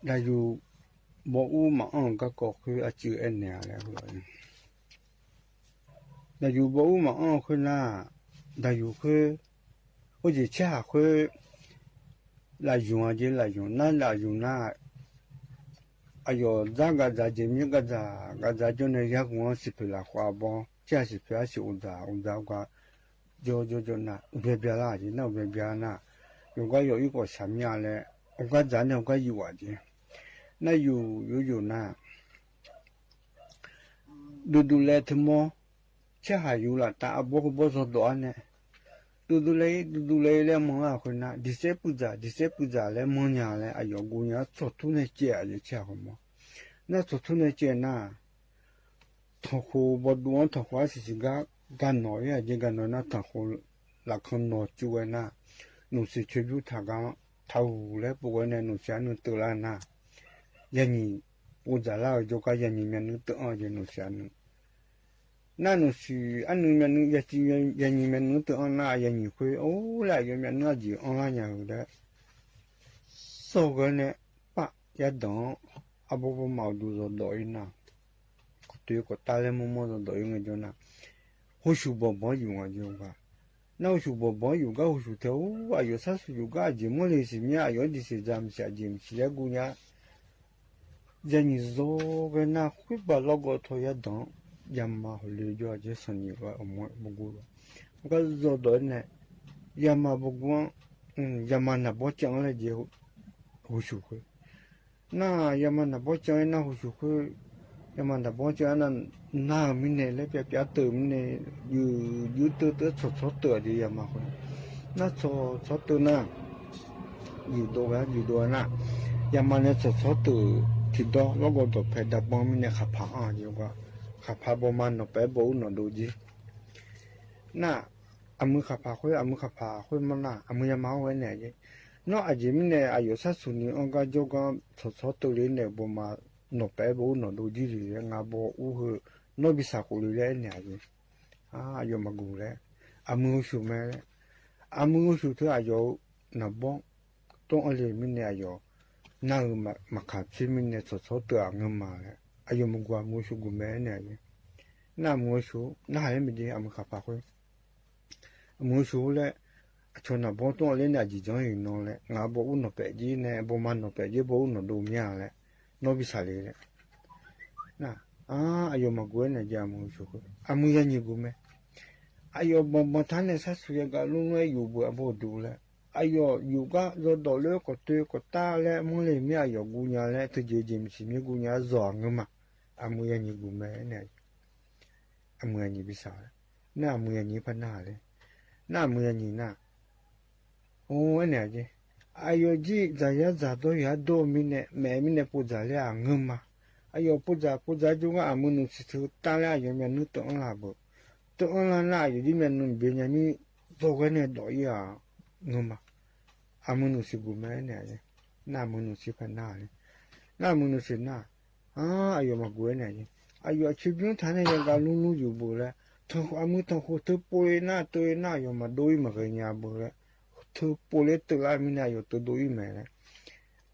ဒၣ်ယိၤဘီအူမၤအီၣ်ကၢ်ကီၢ်ဃုာ် အစံးအဲၣ်န့ၣ်လဲၣ် ဒၣ်ယိၤဘီအူမၤအီၣ်ဃုာ်နၢ် ဒၣ်ယိၤဃုာ် အိၣ်ယံၤဆဲးဟးဃုာ် လၢယိၤအက့ လၢယိၤ နၢ်လၢယိၤနၢ် အယီၤဒၣ်ကဒၣ်က့ၤ မ့ၢ်ကဒၣ် ကဒၣ်ကၠိန့ၣ် ယၤကူၣ်အီၤစံးဖဲလၢဃီအဘီ ဆဲးဟးစံးဖဲအစံးအိၣ်ဒၣ် အိၣ်ဒၣ်အိၣ်က ကၠိကၠိကၠိနၢ် အိၣ်ဘျဲဘျါလၢ်က့ၤ နၢ်အိၣ်ဘျဲဘျါနၢ် ယိၤကၢ်ယီၤအံၤကီၢ်ဆၣ်မ့ၢ်အါလဲၣ် အိၣ်ကၢ်ဒၣ်န့ၣ် အိၣ်ကၢ်ယိၤဝဲက့ၤ နၢ်ယိၤယိၤယိၤနၢ် ဒူဒူလဲၣ်ထမီ ဆဲးဟးယူၤလၢတၢ်အဘီကဘီစီၤဒိးအါန့ၣ် ဒူဒူလဲၣ် ဒူဒူလဲၣ်လၢမၤလၢ်ဃုာ်နၢ် ဒံးစဲးပုၢ်စၢ် ဒံးစဲးပုၢ်စၢ်လၢမၤညါလဲၣ် အယီၤကူၣ်ညါ ဆီၣ်ထူန့ၣ်ကဲးအယဲၢ်ဆဲးဃုာ်မီ နၢ်ဆီၣ်ထူန့ၣ်ကဲးနၢ် ထီၣ်ဃီဘီဒူအီၤ ထီၣ်ဃီအစံးစံးကါ ကၤနီၤယဲၢ်က့ၤ ကၤနီၤနၢ် ထီၣ်ဃီလၢခီနီၤကၠူဝဲနၢ် နီၢ်စံးဆၢဘျုးထးကါ ထးဂူၤလၢပဝဲန့ၣ် နီၢ်စံးအနုၢ်တၢလၢ်နၢ် ယၤနံၣ် ပူၤစၢ်လၢ်ကၠိကၢ် ယၤနံၣ်မ့ၢ်နုၢ်တအီၣ်က့ၤ နီၢ်စံးအနုၢ် နၢ်နီၢ်စံးအနုၢ်မ့ၢ်နုၢ် ယၤနံၣ်မ့ၢ်နုၢ်တအီၣ်နၢ် ယၤနံၣ်ဃုာ် အိၣ်လၢအယိၤမ့ၢ်နုၢ်အယံၤအီၣ်လၢညါဧိၤဒီး စီၤဂၢၤန့ၣ် ပၢ်ယၤဒီး အဘီဘီမၤအိၣ်ဒူစီၤဒိးအံၤနၢ် ကတုၤကီၢ်တၢ်လၢမိၢ်မိၢ်စီၤဒိးအံၤ ငဲၤကၠိနၢ် ဟိုၡူၣ်ဘီၣ်ဘီယူၢ်ဝဲကၠိဘၣ် နၢ်ဟိုၡူၣ်ဘီၣ်ဘီယူၢ်ကၢ် ဟိုၡူၣ်ထဲအိၣ် အယိၤဆၣ်သူယူၢ်ကၢ် အယံၤမီၢ်လံစံးမ့ၢ် အယိၤဒံးစံးစၢ်မ့ၢ်စံး အယံၤမ့ၢ်စံးလၢကူၣ်ညါ ယၤနံၣ်စီၤဂၢၤနၢ် ဃုဘၣ်လီၢ်ကီၢ်ထီၣ်ယၤဒီး ယၤမၤဟီၣ်လၢယိၤကၠိ စီၤနံၣ်ဝဲအမူဘီကူဒီး ကၢ်စီၤဒိးန့ၣ် ယၤမၤဘီကူ ယၤမၤနၢ်ဘီကၠီလၢယဲၢ် ဟိုၡူၣ်ဃုာ် နၢ်ယၤမၤနၢ်ဘီကၠီနၢ်ဟိုၡူၣ်ဃုာ် ယၤမၤနၢ်ဘီကၠီနၢ် နၢ်မံၤန့ၣ် လၢပျၢၤပျၢၤတၢၢ်မံၤန့ၣ် ယုၢ်ယုၢ်တၢၢ်တၢၢ် ဆီၣ်ဆီတၢၢ်ဒ်ယၤမၤဃုာ် နၢ်ဆီၣ်ဆီတၢၢ်နၢ် ယုၢ်ဒိၣ်ဝဲ ယုၢ်ဒိၣ်ဝဲနၢ် ယၤမၤန့ၣ်ဆီၣ်ဆီတၢၢ် ထံဒီလီၢ်ကီၢ်ဒီးဖဲဒၢဘီမံၤန့ၣ် ခးဖးအါက့ၤ ခးဖးဘီမၤနီၢ်ပဲဘီအူနီၢ်ဒိၣ်က့ၤ နၢ် အမုၢ်ခးဖးဃုာ် အမုၢ်ခးဖးဃုာ်မးနၢ် အမုၢ်ယၤမၤအီၣ်ဝဲန့ၣ်က့ၤ နီၢ်အယံၤမံၤန့ၣ် အယိၤဆၣ်သူနံၤအီၣ်ကၢ်ကၠိကၢ် ဆီၣ်ဆီတၢၢ်လံန့ၣ် ဘီမၤနီၢ်ပဲဘီအူနီၢ်ဒိၣ်က့ၤလံ ငါဘီအူဟၢ နီၢ်ဘံၣ်စၢ်ဃိးလံလၢန့ၣ်က့ၤ အယိၤမၤကူၣ်လဲၣ် အမုၢ်ဟိုၡူၣ်မ့ၢ်လဲၣ် အမုၢ်ဟိုၡူၣ်ထဲအယိၤ နၢ်ဘီ တိၢ်အီၣ်လံမံၤန့ၣ်အယိၤ နၢ်ဧိၤမၤခးဖံမံၤန့ၣ် ဆီၣ်ဆီတၢၢ်အငၢၢ်မၤလဲၣ် အယိာ်မကူ အမုၢ်အသူဂုာ်မဲန့ၣ် နာ်အမုၢ်အသူ နာ်ဟဲမ့ၢ်ဒ် အမုၢ်ခါဖးဃိ အမုၢ်အသူလၢ အဆီၣ်နၢ်ဘီတိၢ်အီၤလၢန့ၣ် အယံာ်ကၠီယံာ်နီၤလဲၣ် ငါဘီအူနီၢ်ပဲာ်က့ၤန့ၣ် ဘီမါနီၢ်ပဲာ်က့ၤ ဘီအူနီၢ်ဒိၣ်မးလဲၣ် နီၢ်ဘံစၢ်လ့လဲၣ် နာ် အါ အယိာ်မကူဝဲန့ၣ်က့ၤ အမုၢ်အသူဃိ အမုၢ်ယါနံၤဂုာ်မဲ အယိာ်ဘီဘီထါန့ၣ် ဆၣ်သူယဲကလူနွဲယူၢ်ဘှဲးအဘီဒူလဲၣ် အယိာ်ယူၢ်ကါ ယီၤဒီးလၢကီၢ်တၢ်ကီၢ်တၢ်လၢ မ့ၢ်လၢမ့ၢ်အယိာ်ဂုာ်ညါလဲၣ် တယံာ်ယံာ်မုၢ်ဆံးမ့ၢ်ဂုာ်ညါ ယီၤအငၢမး အမုၢ်ယါနံၤဂုာ်မဲန့ၣ် အမုၢ်ယါနံၤဘံစၢ်လဲၣ် နာ်အမုၢ်ယါနံၤဖးနၢ်လဲၣ် နာ်အမုၢ်ယါနံၤနာ် အိၣ် အဲန့ၣ်က့ၤ အယိာ်ကံၣ်စၢ်ယါစၢ်ဒီးယၤဒိၣ်မံၤန့ၣ် မဲာ်မံၤန့ၣ် ပိာ်စၢ်လၢအငၢမး အယိာ်ပိာ်စၢ် ပိာ်စၢ်ကၠိဂၤ အမုၢ်နုာ်ဆံးထုးတၢ်လၢအယိာ်မ့ၢ်နုာ်တအၢလၢ်ဘၣ် တအၢလၢ်နာ် အယိာ်ဒ်မ့ၢ်နုာ်ဘ့ၣ်ညါမံၤ သိၣ်ဝဲန့ၣ်ဒီးယၤ ငၢမး အမုၢ်နုာ်ဆံးဂုာ်မဲန့ၣ် နာ်အမုၢ်နုာ်ဆံးဖးနၢ်န့ၣ် နာ်အမုၢ်နုာ်ဆံးနၢ် အါ အယိာ်မၤဂုာ်ဝဲန့ၣ် အယိာ်အဆံးဘျုးထါန့ၣ် ယကလူလူယူၢ်ဘၣ်လဲၣ် အမုၢ်ထီၣ်ဃိ ထုးပိာ်လၢနၢ် တၢ်နၢ် ယိာ်မၤဒိၣ်အံၤမၤဂ့ၤညါဘၣ်လဲၣ် ထုးပိာ်လၢတၢ်လၢမံၤန့ၣ် ယိာ်တဒိၣ်အံၤမဲာ်လဲၣ်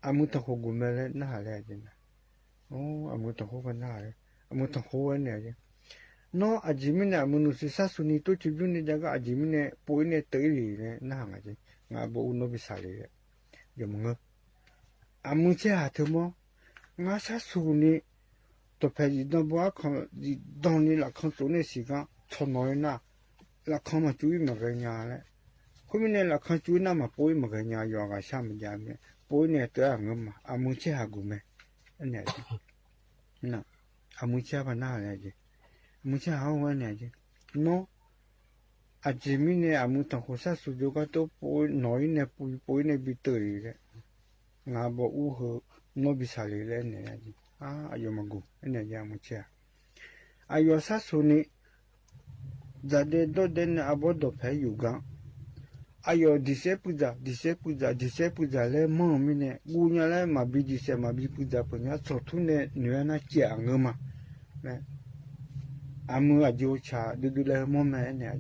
အမုၢ်ထီၣ်ဃိဂုာ်မဲလဲၣ် နၢ်ဟးလဲၣ်က့ၤနၤ အိၣ် အမုၢ်ထီၣ်ဃိဖးနၢ်လဲၣ် အမုၢ်ထီၣ်ဃိဝဲန့ၣ် နီၢ်အယံာ်မံၤန့ၣ် အမုၢ်နုာ်ဆံး ဆၣ်သူန့ၣ် တိၢ်ဆံးဘျုးန့ၣ် ယက အယံာ်မံၤန့ၣ် ပိာ်အံၤန့ၣ် တၢ်အံၤလံန့ၣ် နၢ်ဟးဂ့ၤက့ၤ ငါဘီအူနီၢ်ဘံစၢ်လ့လဲၣ် ယိာ်မၤဂ့ၤ အမုၢ်ဆ့ၣ်ဟးထုးမီၢ် ငါဆၣ်သူန့ၣ် တဖဲယံာ်ဒီဘီအခီၣ် ယံာ်ဒီန့ၣ် လၢခီၣ်သူန့ၣ်စံးကါ ဆီၣ်နီၤအံၤနၢ် လၢခီၣ်မၤစူၤအံၤမၤဂ့ၤညါလဲၣ် ဃိမ့ၢ်န့ၣ် လၢခီၣ်စူၤအံၤနၢ် မၤပိာ်အံၤမၤဂ့ၤညါ ယွၤအဂၤဆၣ်မၤယါမ့ၢ် ပိာ်အံၤန့ၣ် တၢ်အငၢမး အမုၢ်ဆ့ၣ်ဟးဂုာ်မဲ အန့ၣ် အမုၢ်ဆ့ၣ်ဖးနၢ်လဲၣ်က့ၤ အမုၢ်ဆ့ၣ်ဟးဝဲန့ၣ်က့ၤ နီၢ် အယံာ်မံၤန့ၣ် အမုၢ်ထီၣ်ဃိ ဆၣ်သူကၠိကီၢ်တိၢ်ပိာ်နီၢ်အံၤန့ၣ် ပူၤပိာ်အံၤန့ၣ် ဘံၣ်တၢၢ်အံၤလဲၣ်. ငါဘီအူဟု နီၢ်ဘံၣ်ဆၣ်လ့လဲၣ်န့ၣ်, အါ အယီၤမၤဂူၤန့ၣ် ယမုၢ်ဆ့ၣ်ဧါ. အယီၤဆၣ်သူန့ၣ် ဒ်ဒဲဒီဒဲန့ၣ် အဘီဒီးဖဲယူၤကါ အယီၤဒံးစဲပုၢ်စၢ် ဒံးစဲပုၢ်စၢ် ဒံးစဲပုၢ်စၢ်လၢမီၢ်မံၤန့ၣ် ဂူာ်ညါလၢမၤဘံဒံးစဲ မၤဘံပုၢ်စၢ် ပှၤညါဆီၣ်ထူန့ၣ် နုာ်ဝဲနၢ်စဲးအငၢမး အမုၢ်အကၠိဆၣ်ဒုဒုလၢမီၢ်မဲာ် အဲၣ်န့ၣ်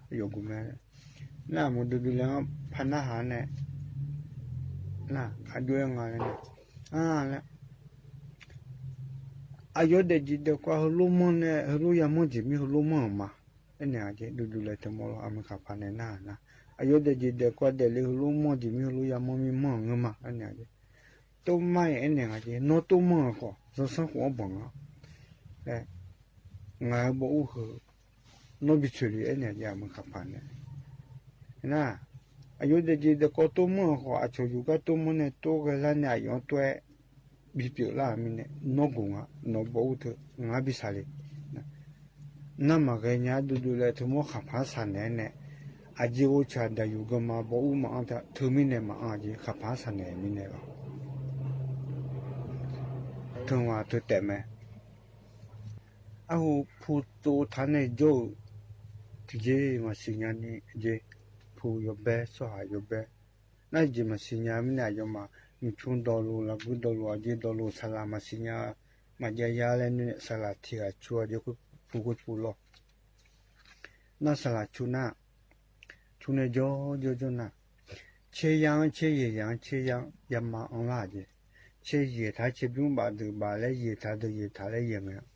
အယီၤဂူၤမဲာ် နၢ်မုၢ်ဒုဒုလၢဖးနၢ်ဟါန့ၣ် နၢ်အဒိၣ်အငါလဲၣ်န့ၣ် အါလဲၣ် အယီၤဒဲးက့ၤဒဲးကွၢ် ဟဲလိၣ်မီၢ်န့ၣ် ဟဲလိၣ်ယၤမီၢ်က့ၤမံ ဟဲလိၣ်မီၢ်မး အဲၣ်န့ၣ် အက့ ဒုဒုလၢတမီၢ်လီၤ အမုၢ်ခါဖးန့ၣ်နၢ်နၢ် အယီၤဒဲးက့ၤဒဲးကွၢ်ဒဲးလၢ ဟဲလိၣ်မီၢ်က့ၤမံ ဟဲလိၣ်ယၤမီၢ်မံမီၢ်အငၢမး အဲၣ်န့ၣ် အက့ တိၢ်မးအံၤ အဲၣ်န့ၣ် အက့ နီၢ်တိၢ်မီၢ်အဃိ စီၤဆၢဃိအဘီၣ်ငါ လၢ ငါဘီအူဟု နီၢ်ဘံၣ်ဆၣ်လ့ အဲၣ်န့ၣ် ယမုၢ်ခါဖးန့ၣ် နၢ် အယီၤဒဲးက့ၤဒဲးကွၢ်တိၢ်မီၢ်အဃိ အဆီၣ်ယူၤကါတိၢ်မီၢ်န့ၣ် တိၢ်ဂဲၤလၢ်န့ၣ် အယီၤတွဲ ဘံၣ်ပၠိၣ်လၢ်မံၤန့ၣ် နီၢ်ဂူၤငါ နီၢ်ဘီအူထု ငါဘံၣ်ဆၣ်လ့ နၢ်မၤဂဲၤညါဒုဒုလၢ ထမီၢ်ခါဖးဆၣ်န့ၣ်န့ၣ် အကၠိအိၣ်ဆၣ်ဒၣ်ယူၤကမၤ ဘီအူမၤအီၣ်တၢ် ထမံၤန့ၣ်မၤအီၣ်က့ၤ ခါဖးဆၣ်န့ၣ်မံၤန့ၣ်လီၤ ထၢဝၤထၢတဲာ်မဲာ် အဟူးဖူးသိးထါန့ၣ်ယိၣ် တယ့ၢ်မၤစံၣ်ညါန့ၣ် ယ့ၢ်ဖူးယိၤဘဲ စီၤဟၣ်ယိၤဘဲ နၢ်ယ့ၢ်မၤစံၣ်ညါမံၤန့ၣ် အယီၤမး မုၢ်ဆူဒီလိၤ လၢဂုဒီလိၤ အကၠိဒီလိၤ ဆၣ်လၢမၤစံၣ်ညါ မၤယါယါလဲၣ်န့ၣ် ဆၣ်လၢထံဂၤဆူအကၠိဖူးကိၣ်ဖူးလီၤ နၢ်ဆၣ်လၢဆူနၢ် ဆူန့ၣ်ယိၣ်ယိၣ်ယိၣ်နၢ် ဆ့ယါ ဆ့ယဲၢ်ယါ ဆ့ယါ ယမၤအီၣ်လၢ်က့ၤ ဆ့ယဲၢ်ထါ ဆ့ဘျုးဘၣ်ဒုးဘၣ်လၢယဲၢ်ထါ ဒုးယဲၢ်ထါလၢယဲၢ်မဲာ်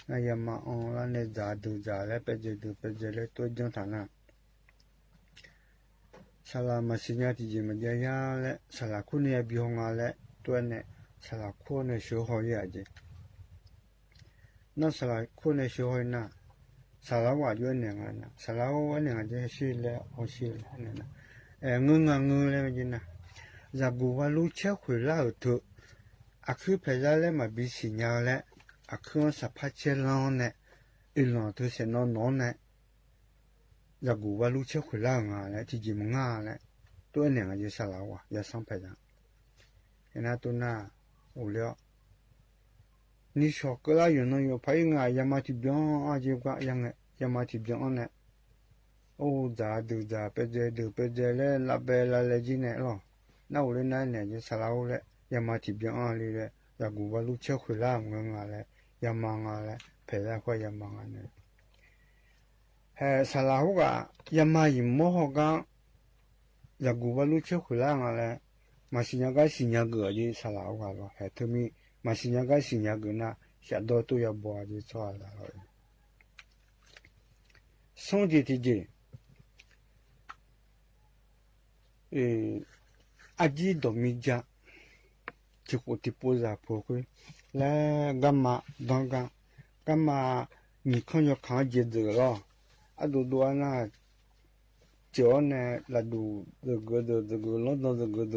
နၢ်ယမၤအီၣ်လၢ်န့ၣ် စၢ်ဒုးစၢ်လၢ ပဲၢ်စၢၤဒုးပဲၢ်စၢၤလၢ တွဲကၠီထၣ်နၢ် ဆၣ်လၢမၤစံၣ်ညါတယ့ၢ်မၤယါယါလဲၣ် ဆၣ်လၢခိၣ်န့ၣ် ယဘံၣ်ဟီၣ်ငါလဲၣ် တွဲန့ၣ် ဆၣ်လၢခိၣ်န့ၣ် ဆှၢဟီၣ်ယဲၢ်က့ၤ နၢ်ဆၣ်လၢခိၣ်န့ၣ် ဆှၢဟီၣ်နၢ် ဆၣ်လၢဝၤယိၣ်အဲၣ်န့ၣ်နၢ် ဆၣ်လၢအိၣ်အဲၣ်န့ၣ် က့ၤဆ့လဲၣ် အီဆ့လဲၣ်န့ၣ်နၢ် အဲ ငၢငါငၢလဲၣ်မ့ၢ်က့ၤနၢ် ယၤဂူၤဝါလူဆဲဃုာ်လၢ်အီၤထုး အခုဖဲးလၢ်လၢမၤဘံစံၣ်ညါလဲၣ် အခုအီၣ်ဆၣ်ဖးဆဲလီၤန့ၣ် အ့ၣ်လီၤထုးစဲးနီၢ်နီၢ်န့ၣ် ယၤဂူၤဝါလူဆဲဃုာ်လၢ်အီၤငါလဲၣ် ထံက့ၤမုၢ်ငါလဲၣ် တိၢ်အဲၣ်န့ၣ် ယဆၣ်လၢဝၤ ယဆၣ်ဖဲးယၤ ယနၢ်တိၢ်နၢ် အိၣ်လၢ နံၣ်ဆီၣ်ကၢလၢ်ယိၤနီၢ်ယိၤဖးအံၤငါ ယမၤထံၣ်ဘျီအါက့ၤကွၢ် ယမၤထံၣ်ဘျီအါန့ၣ် အိၣ်စၢ်ဒုးစၢ် ပဲၢ်စၢၤဒုးပဲၢ်စၢၤလၢ လၢ်ဘဲလၢ်လဲက့ၤန့ၣ်လီၤ နၢ်အိၣ်လၢနၢ်န့ၣ် ယဆၣ်လၢအိၣ်လၢ ယမၤထံၣ်ဘျီအါလံလၢ ယၤဂူၤဝါလူဆဲဃုာ်လၢ်အီၤငါလဲၣ် ယမၤငါလဲၣ် ဖဲးလၢ်ခွါယမၤငါန့ၣ် ဟဲဆၣ်လၢဟူးဂၤ ယမၤယံၤမီၢ်ဟီၣ်ကါ ယၤဂူၤဝါလူဆဲဃုာ်လၢ်အီၤငါလဲၣ် မၤစံၣ်ညါကါစံၣ်ညါဂ့ၤအီၤက့ၤ ဆၣ်လၢဟူးဂၤလီၤ ဟဲထုးမံၤ မၤစံၣ်ညါကါစံၣ်ညါဂ့ၤနၢ် ရှးဒီတူၺ်းယဘိး အီၤဒ်သိးလႃႈလီၤ. သွင်ၸဵတ်း တီႈၸဵတ်း အၵျီးဒီးမံကၠၢ ထံၣ်ဃိၣ်ထံၣ်ပိာ်စၢ်ဖုၣ်ခွိ လၢ ကမ ဒၢက ကမ နံၣ်ခီယီၤခီၣ် အၵျေၵ်ၸိူၵ်ၵ်လီၤ. အဒိၣ်ဒိၣ်အနၢ် စၢၤအီၤန့ၣ် လၢဒူၣ် ၸိူၵ်ၵ်ၸိူၵ်ၵ် လီၤဒီး ၸိူၵ်ၵ်ၸိူၵ်ၵ် လၢ ၸိူၵ်ၵ်ၸိူၵ်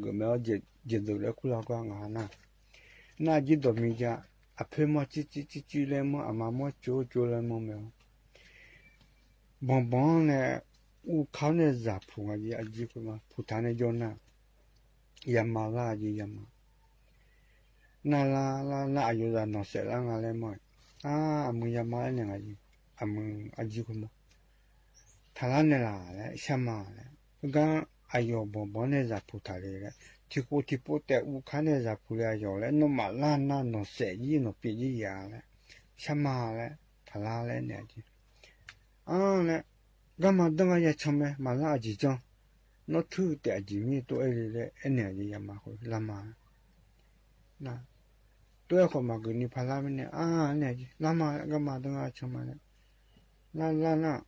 ၵ် မ့ၢ်အီၤ အၵျေၵ်ၸိူၵ်ၵ်လၢ ခူၣ်လီၤကွၢ် ငါနၢ် နၢ် အၵျီးဒီးမံကၠၢ အဖဲမီၢ်ကၠံကၠံကၠံလၢမီၢ် အမါမီၢ်ကၠိကၠိလၢမီၢ်မ့ၢ် ဘီဘီန့ၣ် အူခါန့ၣ်စၢ်ဖုၣ် အၵျီး အၵျီးခွံမး ဖုၣ်ထါန့ၣ် ယိၤနၢ် ယမါလၢ အၵျီး ယမါ နၢ်လၢ လၢ နၢ် အယိၤစၢ်နီၢ်စဲးလၢ ငါလၢမီၢ် အၢ အမုၢ်ယမါလၢန့ၣ် အၵျီး အမုၢ် အၵျီးခွံမး ထးလၢ်နဲၣ်လၢ်လၢ ဆၢမၤလၢ ကါ အယီၤဘီဘီန့ၣ် စၢ်ဖုၣ်ထါလၢလၢ ထံၣ်ဃိၣ်ထံၣ်ပိာ်တဲာ် အူခါန့ၣ် စၢ်ဖုၣ်လၢအယီၤလၢ နီၢ်မးလၢ်နၢ်နီၢ်စဲးယံၤ နီၢ်ပျံၤယံၤယၤလၢ ဆၢမၤလၢ ထးလၢ်လၢန့ၣ် အၵျီး အၢ လၢ ကမ ဒၢက ယဆၢမၤ မၤလၢ်အၵျီးကၠီ နီၢ်ထုးတဲာ် အၵျီးမ့ၢ်တအိၣ်လၢလၢ အဲၣ်န့ၣ် အၵျီး ယမါခွံ လၢမၤ တအိၣ်ဃိးမး ကုၢ်နံၤဖးလၢ်မ့ၢ်န့ၣ် အၢ န့ၣ် အၵျီး လၢမၤ ကမ ဒၢက ယဆၢမၤလၢ လၢ်လၢ်လၢ်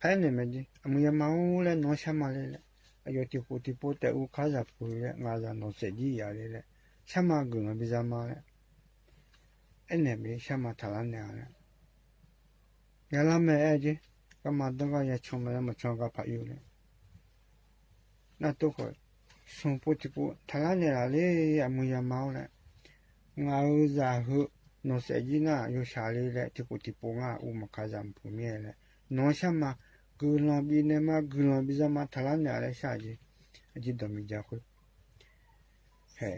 ဖဲန့ၣ်မ့ၢ်အၵျီး အမုၢ်ယမါအိၣ်လၢ နီၢ်ဆၢမၤလၢလၢ အယီၤထံၣ်ဃိၣ်ထံၣ်ပိာ်တဲာ် အူခါစၢ်ဖုၣ်လၢ နၢ်စၢ်နီၢ်စဲးယံၤယၤလၢလၢ ဆၢမၤ ကုၢ်လီၤဘံၣ်စၢ်မၤလၢ အဲၣ်န့ၣ်မ့ၢ် ဆၢမၤ ထးလၢ်နဲၣ်လၢ ယလၢမၤ အဲၣ်အၵျီး ကမ ဒၢက ယဆၢမၤလၢ မၤဆၢကဖးယိၤလၢ နၢ်တအိၣ်ဃိး သွင်ပိာ်ထံၣ်ပိာ် ထးလၢ်နဲၣ်လၢလၢ အမုၢ်ယမါအိၣ်လၢ နၢ်ဧၢ စၢ်ဧၢ နီၢ်စဲးယံၤနၢ် ယိၤဆှးလၢလၢ ထံၣ်ဃိၣ်ထံၣ်ပိာ် နၢ် အူမခါ စၢ်မဖုမ့ၢ်လၢ နီၢ်ဆၢမၤ ကုၢ်လီၤဘံၣ်န့ၣ်မး ကုၢ်လီၤဘံၣ်စၢ်မၤ ထးလၢ်နဲၣ်လၢ ဆၢအၵျီး အၵျီးဒီးမံကၠၢခွံ ဟဲ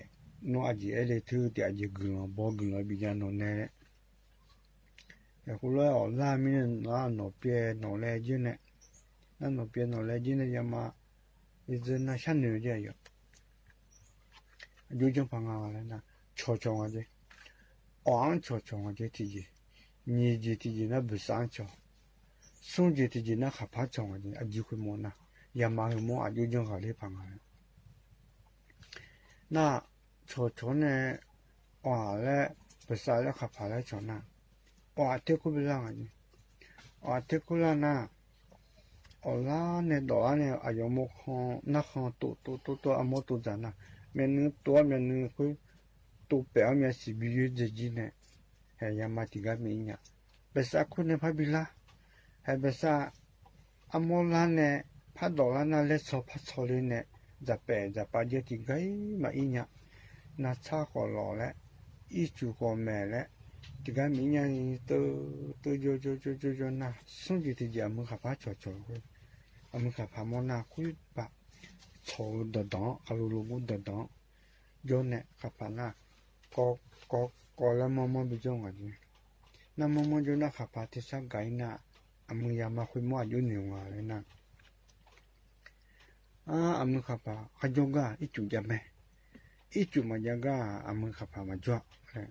နီၢ်အၵျီး အဲၣ်လၢထုးတဲာ် အၵျီး ကုၢ်လီၤဘီ ကုၢ်လီၤဘံၣ်ယၤနီၢ်နဲၣ်လၢ ယဃိလၢအီၤလၢ်မံန့ၣ် နၢ်နီၢ်ပျဲၢ်နီၢ်လဲကၠိန့ၣ် နၢ်နီၢ်ပျဲၢ်နီၢ်လဲကၠိန့ၣ် ယမါ ယစၢၤနၢ်ဆၣ်နုာ်ကၠိယီၤ အယိၣ်ကၠိဖးငါလၢနၢ် ဆီၣ်ဆီၣ်အီၤကၠိ အီၣ်ဆီၣ်ဆီၣ်အီၤကၠိ ထံၣ်ကၠိ နံၤကၠိ ထံၣ်ကၠိနၢ် ဘၢၣ်စၢ်ဆီၣ် သွင်ကၠိ ထံၣ်ကၠိနၢ် ခးဖးဆီၣ်အီၤကၠိ အယိၣ်ခွံမီၢ်နၢ် ယမါဟုမီၢ် အယိၣ်ကၠိဃာ်လၢဖးငါလၢ နၢ် ဆီၣ်ဆီၣ်န့ၣ် အီၣ်လၢ ဘၢၣ်စၢ်လၢခးဖးလၢဆီၣ်နၢ် အီၣ်ထဲခိၣ်ဘိလၢ်အီၤကၠိ အီၣ်ထဲခိၣ်လၢ်နၢ် အီၣ်လၢန့ၣ်ဒီးလၢန့ၣ် အယီၤမိၢ်ခီ နၢ်ခီတိာ်တိာ်တိာ်တိာ် အမိၢ်တိာ်စၢ်နၢ် မ့ၢ်နုၤတိာ် မ့ၢ်နုၤခွံ တိာ်ပဲာ်အီၤ မ့ၢ်စံးဘျုးယွဲၢ်စ့ၢ်ကီးန့ၣ် ဟဲယမါတံၢ်ဂၤမ့ၢ်အံၤညါ ဘၢၣ်စၢ်ခိၣ်န့ၣ်ဖးဘံလၢ် ဟဲဘၢၣ်စၢ် အမိၢ်လၢ်န့ၣ် ဖးဒိၣ်လၢ်နၢ် လဲၤဆီၣ်ဖးဆီၣ်လံန့ၣ် ယပာ်ယပာ်ယဲၢ်တံၢ်ဂၤမ့ၢ်အံၤညါ နၢ်ဆၣ်ဃီၤလီၤလၢ အံၣ်စူၣ်ဃီၤမဲာ်လၢ တံၢ်ဂၤမ့ၢ်အံၤညါ တိၢ်တိၢ်ယိယိယိယိယိနၢ် သွင်ကၠိတံၢ်ဂၤ အမုၢ်ဃာ်ဖးဆီၣ်ဆီၣ် အမုၢ်ဃာ်ဖးမီၢ်နၢ်ခွံပာ် ဆီၣ်ဒီးဒီး ခးလိၤလိၤဘူးဒီးဒီး ယိန့ၣ် ဃာ်ဖးနၢ် ကီကီကီလၢမီၢ်မီၢ်ဘံယိၣ်ဂၤကၠိ နၢ်မီၢ်မီၢ်ယိၣ်နၢ် ဃာ်ဖးတံၢ်ဆၢဂၤအံၤနၢ် အမုၢ်ယမါခွံမီၢ်အယိၣ်န့ၣ်ဝဲလၢနၢ် အၢ အမုၢ်ဃာ်ဖး ဃယိၣ်ဂၤ အံၣ်စူၣ်ယမဲာ် အံၣ်စူၣ်မၤယါဂၤ အမုၢ်ဃာ်ဖးမၤယွၤ အံၣ်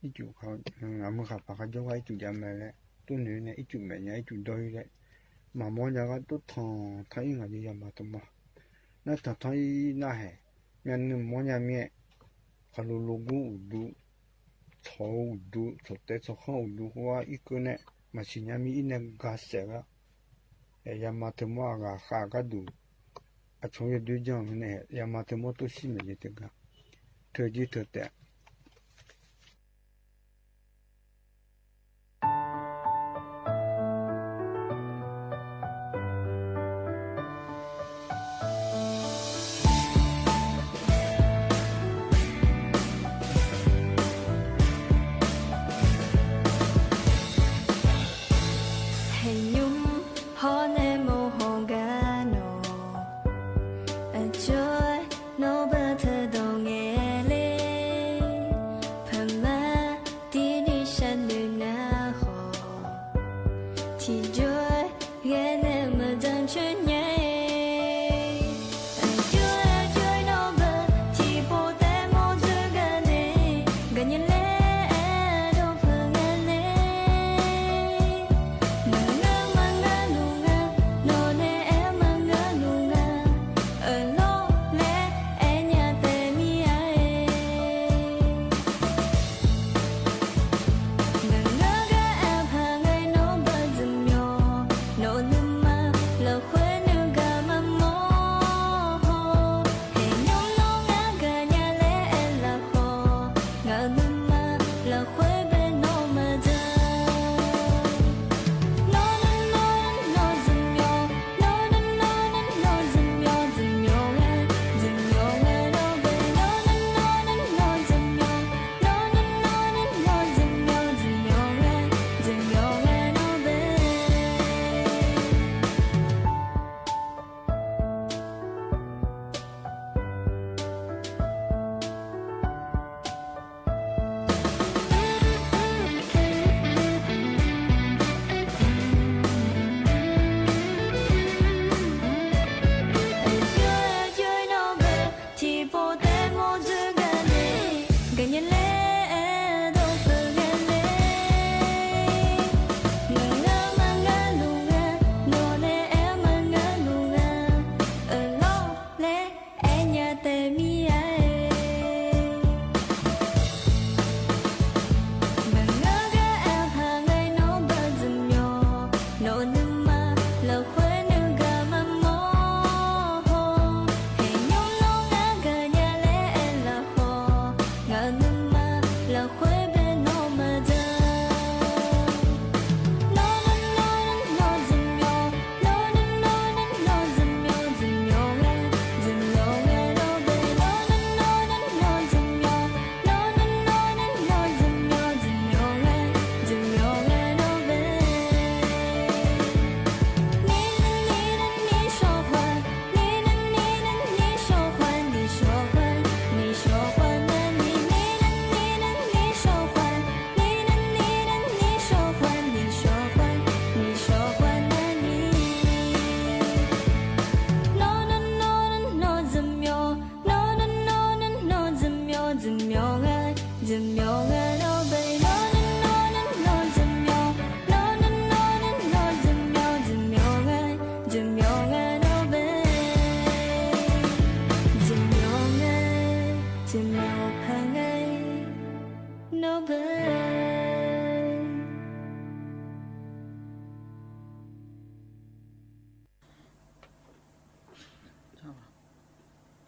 စူၣ် အမုၢ်ဃာ်ဖး ဃယိၣ်ဂၤ အံၣ်စူၣ်ယမဲာ်လၢ တိၢ်နုာ်န့ၣ် အံၣ်စူၣ်မဲာ်ညါ အံၣ်စူၣ်ဒီယိၣ်လၢ မၤမီၢ်ယါဂၤ တိၢ်ထီၣ်ထီၣ်အံၣ်ဂၤယိၣ်ယမါတမီၢ် နၢ်ထီၣ်ထီၣ်အံၤနၢ်ဟဲ မ့ၢ်နုာ်မီၢ်ညါမ့ၢ် ခးလိၤလိၤဘူးအိၣ်ဒူ ဆီၣ်အိၣ်ဒူ ဆီၣ်တဲဆီၣ်ခီၣ်အိၣ်ဒူ ဃိဝဲအံၣ်ကၢန့ၣ် မၤဆံၣ်ညါမ့ၢ်အံၣ်န့ၣ်ဂၤစဲးဂၤ ယမါတမီၢ်အဂၤဃာ်ကဒူၣ် အဆိယဒုးကၠီၣ်န့ၣ် ယမါတမီၢ်တိၢ်ဆံၣ်မဲာ်ယတဂၤ ထုးကၠိထုးတဲာ်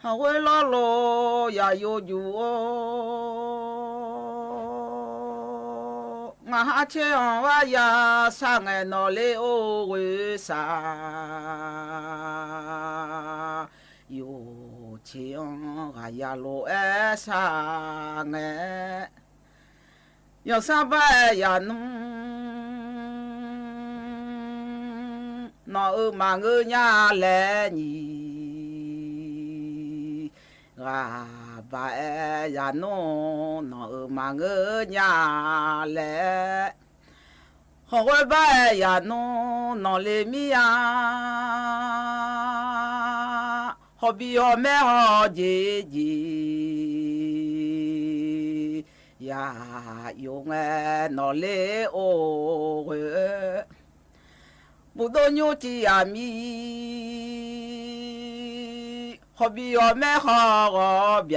ဟောဝဲလီၤလီၤ ယၤယိုယိုအိၣ် ငါဟးဆဲးအီၤဝဲယၤ ဆၣ်ငဲးနီၢ်လ့အိၣ်ဝဲစၢ် ယိုဆဲးအီၤဂၤယၤလိာ်အဲၣ်ဆၣ်ငဲး ယီၤစၢ်ဘၣ်အဲၣ်ယၤနူ နီၢ်အုၣ်မၤငၢၢ်ညါလဲၣ်နံၤ ဂၤဘၣ်အဲၣ်ယၤနူ နီၢ်အုၣ်မၤငၢၢ်ညါလဲၣ် ဟီၣ်ဝဲဘၣ်အဲၣ်ယၤနူ နီၢ်လ့မံယၤ ဟီၣ်ဘံၣ်ဟီၣ်မဲဟီၣ်ကၠ့ကၠ့ ယၤယိုငဲးနီၢ်လ့အိၣ်ဂၢၢ် ဘူးဒိၣ်ညိၣ်ကံအမံၤ ဟီၣ်ဘံၣ်ဟီၣ်မဲဟီၣ်ဂီၤ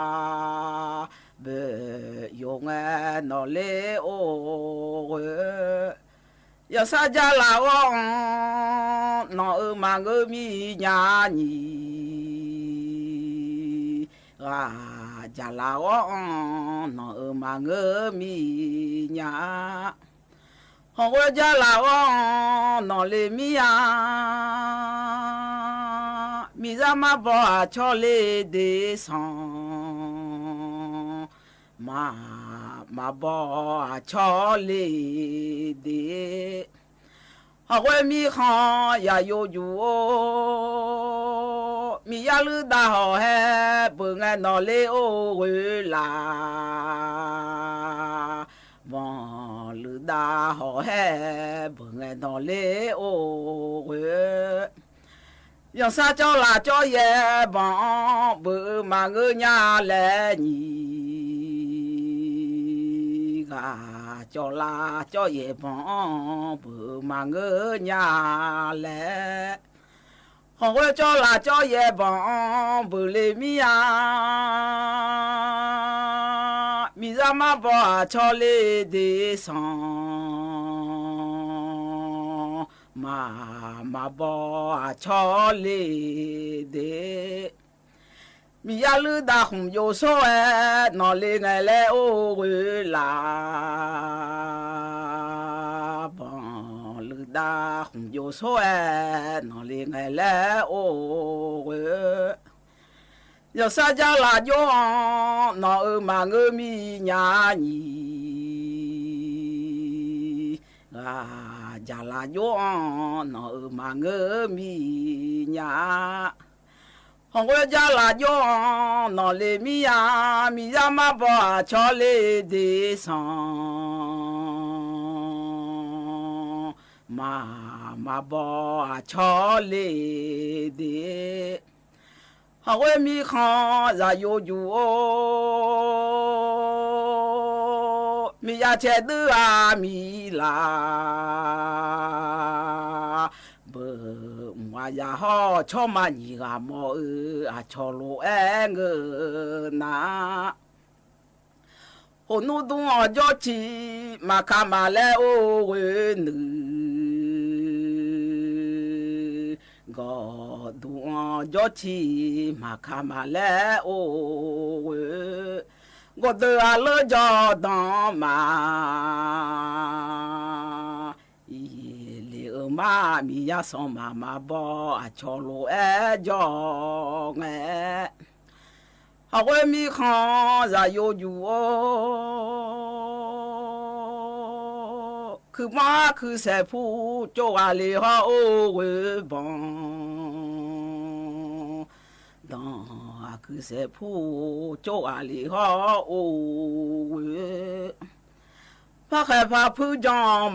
ဘၣ် ဘၣ်ယိုငဲးနီၢ်လ့အိၣ်ဂၢၢ် ယီၤစၢ်ယၤလၤဝီအီၤ နီၢ်အုၣ်မၤငၢၢ်မံၤညါနံၤ ဂၤယၤလၤဝီအီၤ နီၢ်အုၣ်မၤငၢၢ်မံၤညါ ဟီၣ်ဝဲယၤလၤဝီအီၤ နီၢ်လ့မံယၤ မံၤစၢ်မၤဘီအဆီလ့ဒ့စီ မၤ မၤဘီအဆီလ့ဒ့ ဟီၣ်ဝဲမံၤဃီ ယၤယိုယိုအိၣ် မံၤယၤလုၢ်ဒါဟီၣ်ဟဲ ဘၣ်ငဲးနီၢ်လ့အိၣ်ဂၢၢ်လၢ် ဘီလုၢ်ဒါဟီၣ်ဟဲ ဘၣ်ငဲးနီၢ်လ့အိၣ်ဂၢၢ် ယီၤစၢ်ကၠီလၤကၠီယဲၢ်ဘီ ဘၣ်မၤငၢၢ်ညါလဲၣ်နံၤ ဂၤကၠီလၤကၠီယဲၢ်ဘီ ဘၣ်မၤငၢၢ်ညါလဲၣ် ဟီၣ်ဝဲကၠီလၤကၠီယဲၢ်ဘီ ဘၣ်လ့မံယၤ မံၤစၢ်မၤဘီအဆီလ့ဒ့စီ မၤ မၤဘီအဆီလ့ဒ့ မံၤယၤလုၢ်ဒါဃုာ်ယိၤဆိအဲၣ် နီၢ်လ့ငဲးလဲအိၣ်ဂၢၢ်လၢ် ဘီလုၢ်ဒါဃုာ်ယိၤဆိအဲၣ် နီၢ်လ့ငဲးလဲအိၣ်ဂၢၢ် ယီၤစၢ်ယၤလၤယိၤအီၤ နီၢ်အုၣ်မၤငၢၢ်မံၤညါနံၤ ဂၤယၤလၤယိၤအီၤ နီၢ်အုၣ်မၤငၢၢ်မံၤညါ ဟီၣ်ဝဲယၤလၤယိၤအီၤ နီၢ်လ့မံၤယၤ မံၤယၤမၤဘီအဆီလ့ဒ့စီ မၤ မၤဘီအဆီလ့ဒ့ ဟီၣ်ဝဲမံၤဃီ ယၤယိၤယိၤအိၣ် မံၤယၤဆဲးဒုးဂၤမံၤလၢ် ဘၣ်မုၢ်ဝါယၤဟီၣ် ဆီမးနံၤဂၤမီၢ်ဧၢ အဆီလိာ်အဲၣ်ဂၢၢ်နၤ ဟိၣ်နူၣ်ဒူအီၤကၠီဆံး မၤခါမၤလဲအိၣ်ဂၢၢ်နုၤ ဂီၤဒူအီၤကၠီဆံး မၤခါမၤလဲအိၣ်ဂၢၢ် ဂီၤဒၢးအလၢယီၤဒီမး အံၤလံဧၢမး မံၤယၤစီၤမၤ မၤဘီအဆီလိာ်အဲၣ်ယီၤငဲး ဟီၣ်ဝဲမံၤဃီ ယၤယိၤယိၤအိၣ် ခုမီခုစဲးဖူ ကၠိဂၤလ့ၤဟီၣ်အိၣ်ဂၢၢ်ဘီ ဒီးခုစဲးဖူ ကၠိဂၤလ့ၤဟီၣ်အိၣ်ဂၢၢ် ဖါဃဲးဖါဖု ယီၤ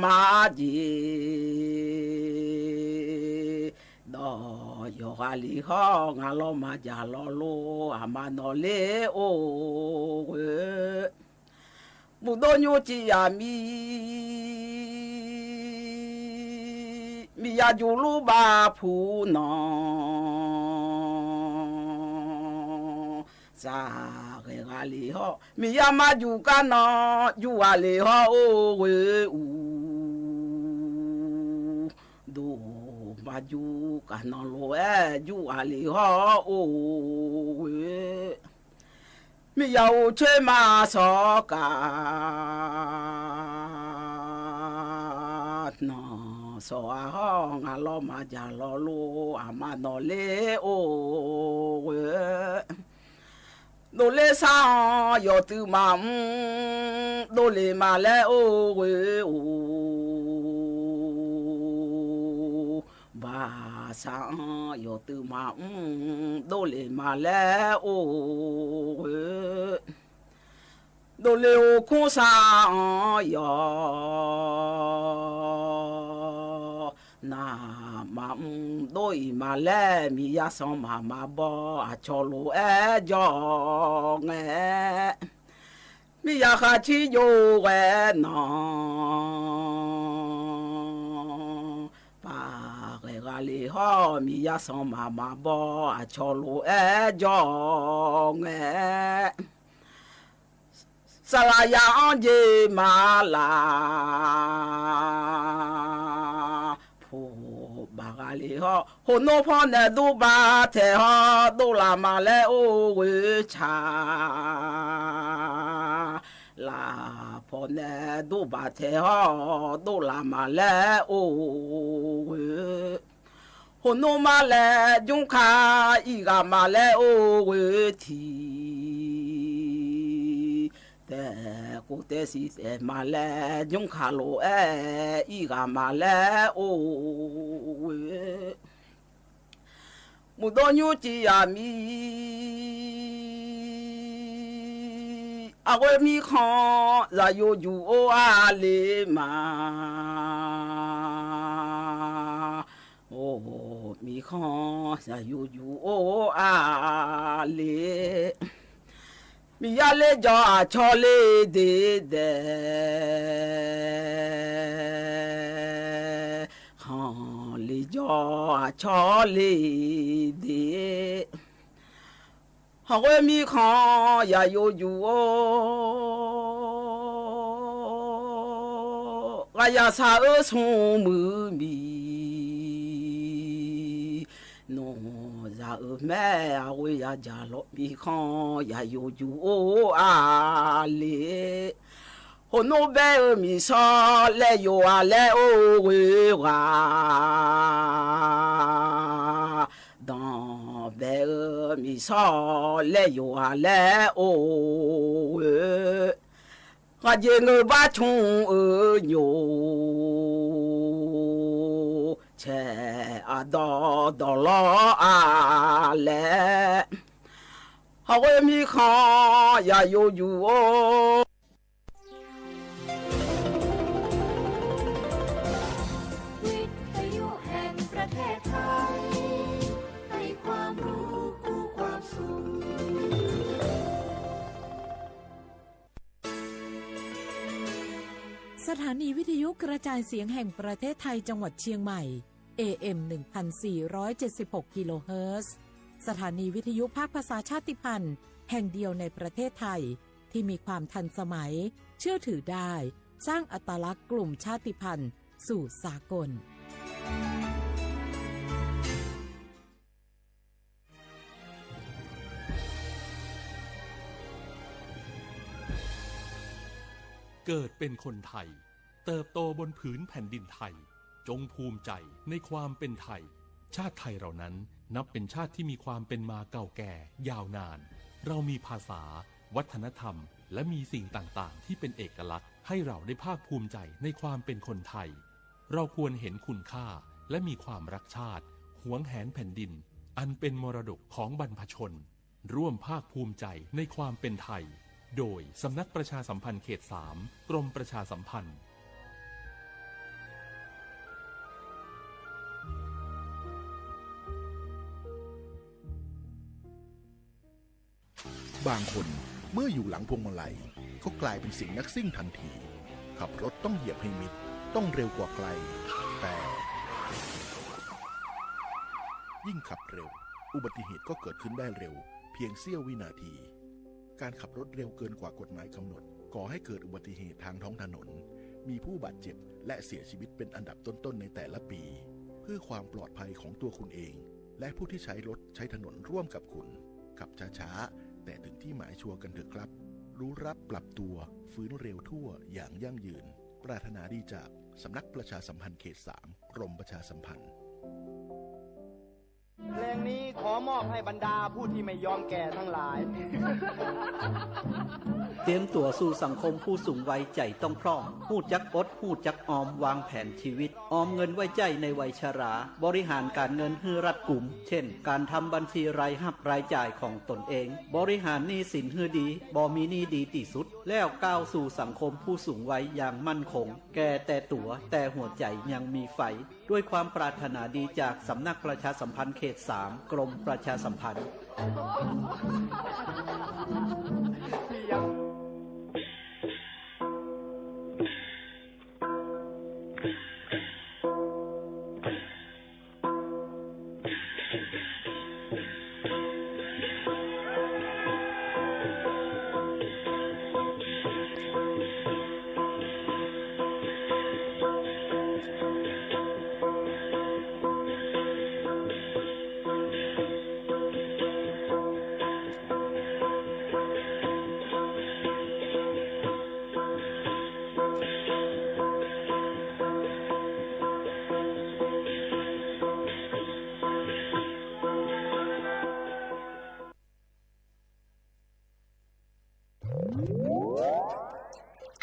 မၤက့ၤ ဒီး ယီႇဂာလီႇဟော ငါလီၤမႃးယႃႇလီၤလူ အမႃးနီၢ်လႄႈ အိၣ်ဝဲ မုၢ်ဒိၣ်ညိုကၠံယႃႇမီး မီးယႃႇယူႇလူဘႃၽူၼေႃႈ သႃႇဂႄႇဂႃႇလီႇဟော မီးယႃႇမႃးယူႇၵႃႈၼေႃႈ ယူႇဝႃႈလီႇဟော အိၣ်ဝဲဢူး ဒိႉမႃးယူႇၵႃႈၼေႃႈလူး ဢေႃႈ ယူႇဝႃႈလီႇဟော အိၣ်ဝဲ မီးယႃႇဢူးၶျေႇမႃႇသေႃးၵႃႇ ၼေႃႈ သေႃးဢႃႇႁေႃး ငႃးလေႃးမႃး ယႃႇလေႃးလူဝ်း ဢႃႇမႃႇၼေႃႇလႄႈ ဢူဝ်းဝေႇ ၼူဝ်ႇလႄႈသၢင်ႇ ယေႃႇတိုဝ်ႉမႃး ဢိုမ်း တူဝ်လႄႈမႃးလႄႈ ဢူဝ်းဝေႇ ဢူဝ်း ဘႃႇသၢင်ႇ ယေႃႇတိုဝ်ႉမႃး ဢိုမ်း တူဝ်လႄႈမႃးလႄႈ ဢူဝ်းဝေႇ တူဝ်လႄႈ ဢူဝ်းၶုၼ်သၢင်ႇ ယေႃႇ ၼႃႇမႃး ဢိုမ်း တူဝ်ဢီႇမႃးလႄႈ မီးယႃႇသၢင်ႇမႃး မႃးပေႃး ဢၶျေႃးလူဝ်း ဢေႇ ၸေႃးငႄႈ မီးယႃႇၶႃႈၶျီႇယူဝ်ႇဝႄႈၼေႃႈ ပႃႇၵႄႇၵႃႈလီႁေႃး မီးယႃႇသၢင်ႇမႃး မႃးပေႃး ဢၶျေႃးလူဝ်း ဢေႇ ၸေႃးငႄႈ သလႃႇယႃႇဢၢင်ႇၸေႇမႃးလႃႇ ၽူႈပႃႇၵႃႈလီႁေႃး ႁူဝ်ၼူဝ်ႉၽေႃးၼႄႇ တူဝ်ပႃႇထႄႇႁေႃး တူဝ်လႃႇမႃးလႄႈ ဢူဝ်းဝေႇၶျႃႇ လႃႇၽေႃးၼႄႇ တူဝ်ပႃႇထႄႇႁေႃး တူဝ်လႃႇမႃးလႄႈ ဢူဝ်းဝေႇ ႁူဝ်ၼူဝ်ႉမႃးလႄႈ ယုင်ႇၶႃႈ ဢီႇၵႃႇမႃးလႄႈ ဢူဝ်းဝေႇထီႇ တႄႉၵူႈတႄႉသီႇတႄႉမႃးလႄႈ ယုင်ႇၶႃႈလူဝ်း ဢေႇ ဢီႇၵႃႇမႃးလႄႈ ဢူဝ်းဝေႇ မူႇတူဝ်ႇၺူႇၸီႇယႃႇမီး ဢၵူၺ်းမီးၶွင် ယႃႇယူဝ်ႇယူႇ ဢူဝ်းဢႃးလႄႇမႃး ဢူဝ်း မီးၶွင် ယႃႇယူဝ်ႇယူႇ ဢူဝ်းဢႃးလႄႇ မီးယႃႇလႄႈၸေႃး ဢၶျေႃးလႄႈတႄႉတႄႉ ၶွင်လႄႈၸေႃး ဢၶျေႃးလႄႈတႄႉ ႁဝ်းၵေႃႈမီးၶွင် ယႃႇယူဝ်ႇယူဝ်ႇ ဢူဝ်း ၵႃႈယႃႇသႃႇဢိူဝ်း သုင်မိုဝ်းမီး ၼေႃႈ ယႃႇဢိူဝ်း မႄႈ ဢဝ်ဝႆႉယႃႇ ယႃႇလေႃး မီးၶွင် ယႃႇယူဝ်ႇယူဝ်ႇ ဢူဝ်း ဢႃးလႄႇ ႁူဝ်ၼူဝ်ႉပႄးဢိူဝ်း မီးသေႃးလႄႈ ယူဝ်ႇဢႃးလႄႇ ဢူဝ်း ဝေႇဝႃႇ တွင်ႉပႄးဢိူဝ်း မီးသေႃးလႄႈ ယူဝ်ႇဢႃးလႄႇ ဢူဝ်း ဝေႇ ၵႃႈၸေႇငိူဝ်ႈပႃး သုင်ဢိူဝ်း ယူဝ်ႇ ၶျေႇဢႃးတေႃး တေႃးလေႃး ဢႃးလႄႇ ႁဝ်းၵေႃႈမီးၶွင် ယႃႇယူဝ်ႇယူဝ်ႇ ဢူဝ်း။ วิทยุแห่งประเทศไทย ให้ความรู้คู่ความสุข สถานีวิทยุกระจายเสียงแห่งประเทศไทยจังหวัดเชียงใหม่ เอ เอ็ม หนึ่งพันสี่ร้อยเจ็ดสิบหก กิโลเฮิรตซ์ สถานีวิทยุภาคภาษาชาติพันธุ์แห่งเดียวในประเทศไทย ที่มีความทันสมัย เชื่อถือได้ สร้างอัตลักษณ์กลุ่มชาติพันธุ์สู่สากล เกิดเป็นคนไทย เติบโตบนผืนแผ่นดินไทย จงภูมิใจในความเป็นไทย ชาติไทยเรานั้นนับเป็นชาติที่มีความเป็นมาเก่าแก่ยาวนาน เรามีภาษา วัฒนธรรม และมีสิ่งต่างๆ ที่เป็นเอกลักษณ์ ให้เราได้ภาคภูมิใจในความเป็นคนไทย เราควรเห็นคุณค่า และมีความรักชาติ หวงแหนแผ่นดิน อันเป็นมรดกของบรรพชน ร่วมภาคภูมิใจในความเป็นไทย โดยสำนักประชาสัมพันธ์เขตสาม กรมประชาสัมพันธ์ เ บางคนเมื่ออยู่หลังพวงมาลัยก็กลายเป็นสิงห์นักซิ่งทันที ขับรถต้องเหยียบให้มิด ต้องเร็วกว่าใคร แต่ ยิ่งขับเร็ว อุบัติเหตุก็เกิดขึ้นได้เร็ว เพียงเสี้ยววินาที การขับรถเร็วเกินกว่ากฎหมายกำหนด ก่อให้เกิดอุบัติเหตุทางท้องถนน มีผู้บาดเจ็บและเสียชีวิตเป็นอันดับต้นๆในแต่ละปี เพื่อความปลอดภัยของตัวคุณเอง และผู้ที่ใช้รถใช้ถนนร่วมกับคุณ ขับช้าๆ แต่ถึงที่หมายชัวร์กันเถอะครับ รู้รักปรับตัว ฟื้นเร็วทั่วอย่างยั่งยืน ปรารถนาดีจากสำนักประชาสัมพันธ์เขตสาม กรมประชาสัมพันธ์ เพลงนี้ขอมอบให้บรรดาผู้ที่ไม่ยอมแก่ทั้งหลาย เตรียมตั๋วสู่สังคมผู้สูงวัย ใจ๋ต้องพร้อม ฮู้จักอด ฮู้จักออม วางแผนชีวิต ออมเงินไว้ใจ๊ในวัยชรา บริหารก๋านเงินหื้อรัดกุม เช่น ก๋านทำบัญชีรายฮับรายจ่ายของตนเอง บริหารหนี้สินหื้อดี บ่มีหนี้ดีตี้สุด แล้วก้าวสู่สังคมผู้สูงวัยอย่างมั่นคง แก่แต่ตั๋ว แต่หัวใจ๋ยังมีไฟ ด้วยความปรารถนาดีจากสำนักประชาสัมพันธ์เขตสาม กรมประชาสัมพันธ์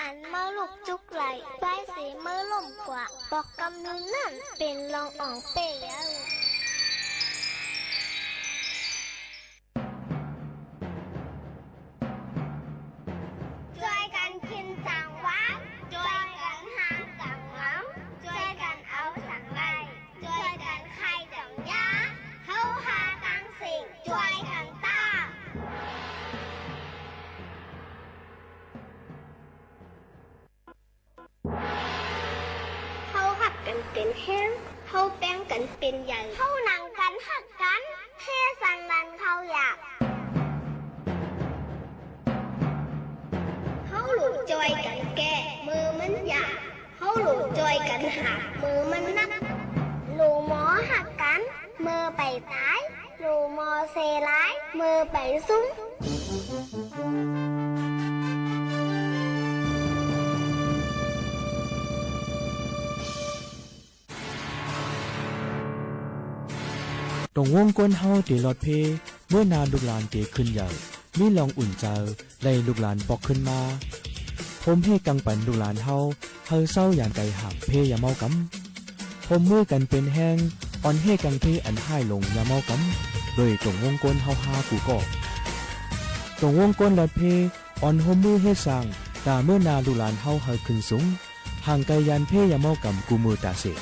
อันเมาลุกจุกไหล่ ปายเสเมอล้มกว่า ปอกกำนึ่งนั้นเป๋นรองอ่องเป้เย้า จ้วยกั๋นกิ๋นจ๋างหวาน จ้วยกั๋นหาจ๋างหวาน จ้วยกั๋นเอาจ๋างได้ จ้วยกั๋นใค่จ๋างยา เฮาฮาตังสิ่ง จ้วยกั๋นต้าน เฮาฮักกั๋นเป๋นแฮง เฮาแป๋งกั๋นเป๋นใหญ่ เฮาหนังกั๋นฮักกั๋น เฮสันหลันเข้าอยาก เฮาลูกจ้วยกั๋นแก้ เมื่อมันอยาก เฮาลูกจ้วยกั๋นหา เมื่อมันหนัก ลูกหมอฮักกั๋น เมื่อไปต๋าย ลูกหมอเซร้าย เมื่อไปสุม ตรงวงก้นเฮาเต๋ลอดเพ เมื่อนาลูกหลานเต๋ขึ้นใหญ่ มีรองอุ่นใจ๋ ไล่ลูกหลานปอกขึ้นมา โฮมเฮกังปั๋นลูกหลานเฮา เฮาเซาหยานไก๋ห่างเพอย่าเมากำ โฮมมือกั๋นเป๋นแฮง อ่อนเฮกังเพอันฮ้ายลงอย่าเมากำ โดยตรงวงก้นเฮาฮากู้ก่อ ตรงวงก้นลอดเพ อ่อนโฮมมือเฮ็ดสร้าง ต๋าเมื่อนาลูกหลานเฮาเฮาขึ้นสูง ห่างไก๋ยานเพอย่าเมากำกู้มือต๋าเสก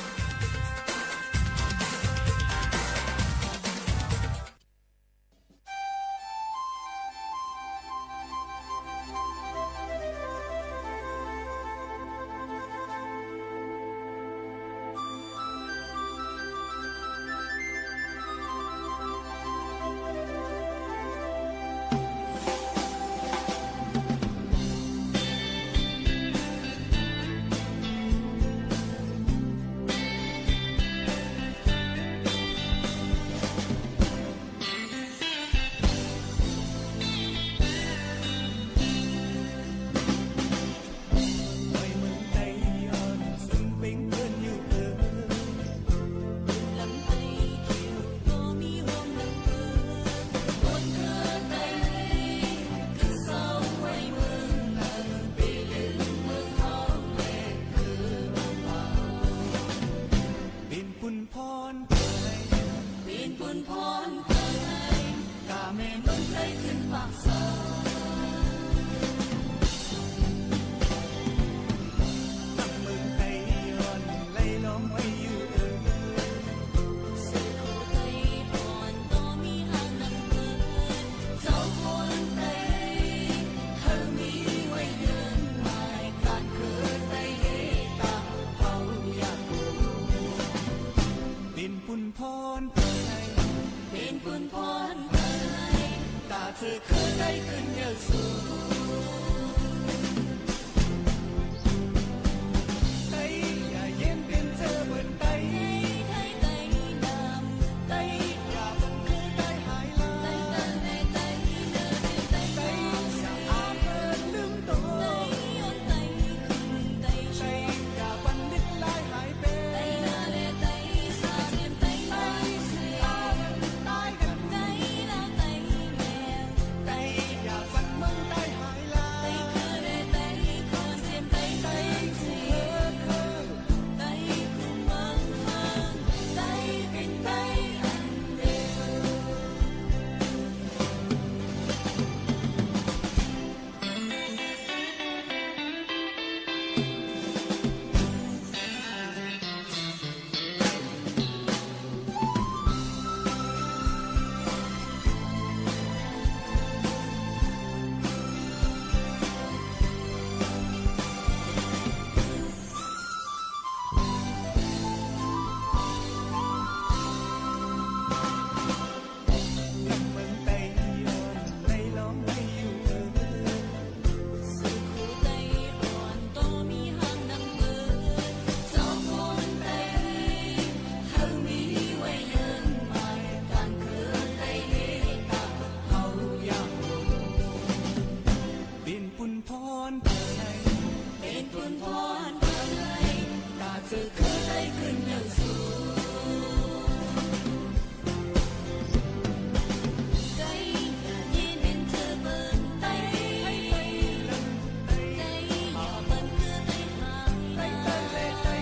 เป๋นปุญพร เป๋นปุญพร กาแม่เมืองไทยขึ้นปากซอย ตั้งเมืองไทยอ่อน ไล่ล้อมไว้อยู่เอ่ย เสื้อโขทัยอ่อน ต่อมีหางนำเนิน เจ้าคนไทย เกอใต้ขึ้นเยาว์สูง ไต้อย่าเยียนเป๋นเจ้อเปิ้นไต้ ไต้ไต้นำ ไต้อย่าเปิ้นเกอใต้หายลา ไต้เกอแลไต้เน่อ ไต้อย่าอ้างเปิ้นลืมตั๋ว ไต้ย้อนไต้ขึ้นไต้ ไต้อย่าบันนึกลายหาย เป๋นปุญพรตาไทย เป๋นปุญพรตาไทย ตาเจอเกอใต้ขึ้นเยาว์สูง ไต้อย่าเยียนเป๋นเจ้อเปิ้นไต้ ไต้อย่าเปิ้นเกอใต้หายลา ไต้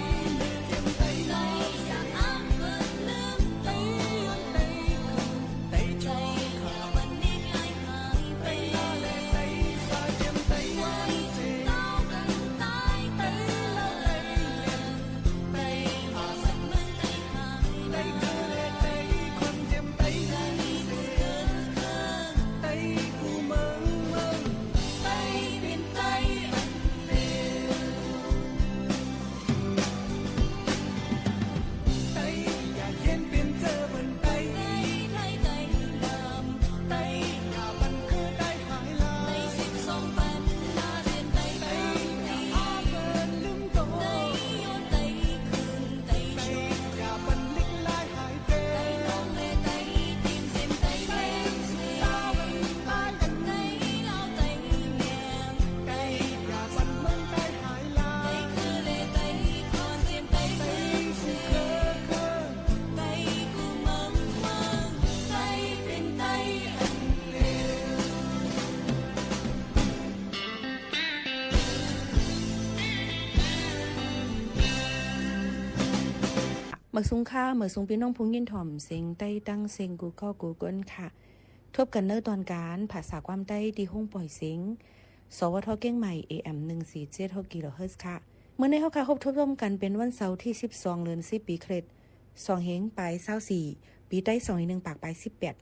อย่าอ้างเปิ้นลืมตั๋ว ไต้อย่าบันนึกลายหายไป ไต้เต้ากั๋นต๋ายเต้อ ไต้ หมายสูงค่ะ หมายสูงปี้น้องผู้ยินถ่อมเสียงใต้ตังเสียงกู้ก้อกู้ก้นค่ะ ทบกั๋นเน่อตอนก๋านภาษาความใต้ตี้ห้องป่อยเสียง สวท เจียงใหม่ เอเอ็ม หนึ่งสี่เจ็ดหก กิโลเฮิรตซ์ค่ะ เมื่อนี้เฮาค่ะฮบทบร่วมกั๋นเป๋นวันเสาร์ตี้สิบสอง เดือนสิบ ปี๋คริสต์ สองเฮงปายซาวสี่ ปี๋ใต้สองเฮงนึ่งปากปายสิบแปด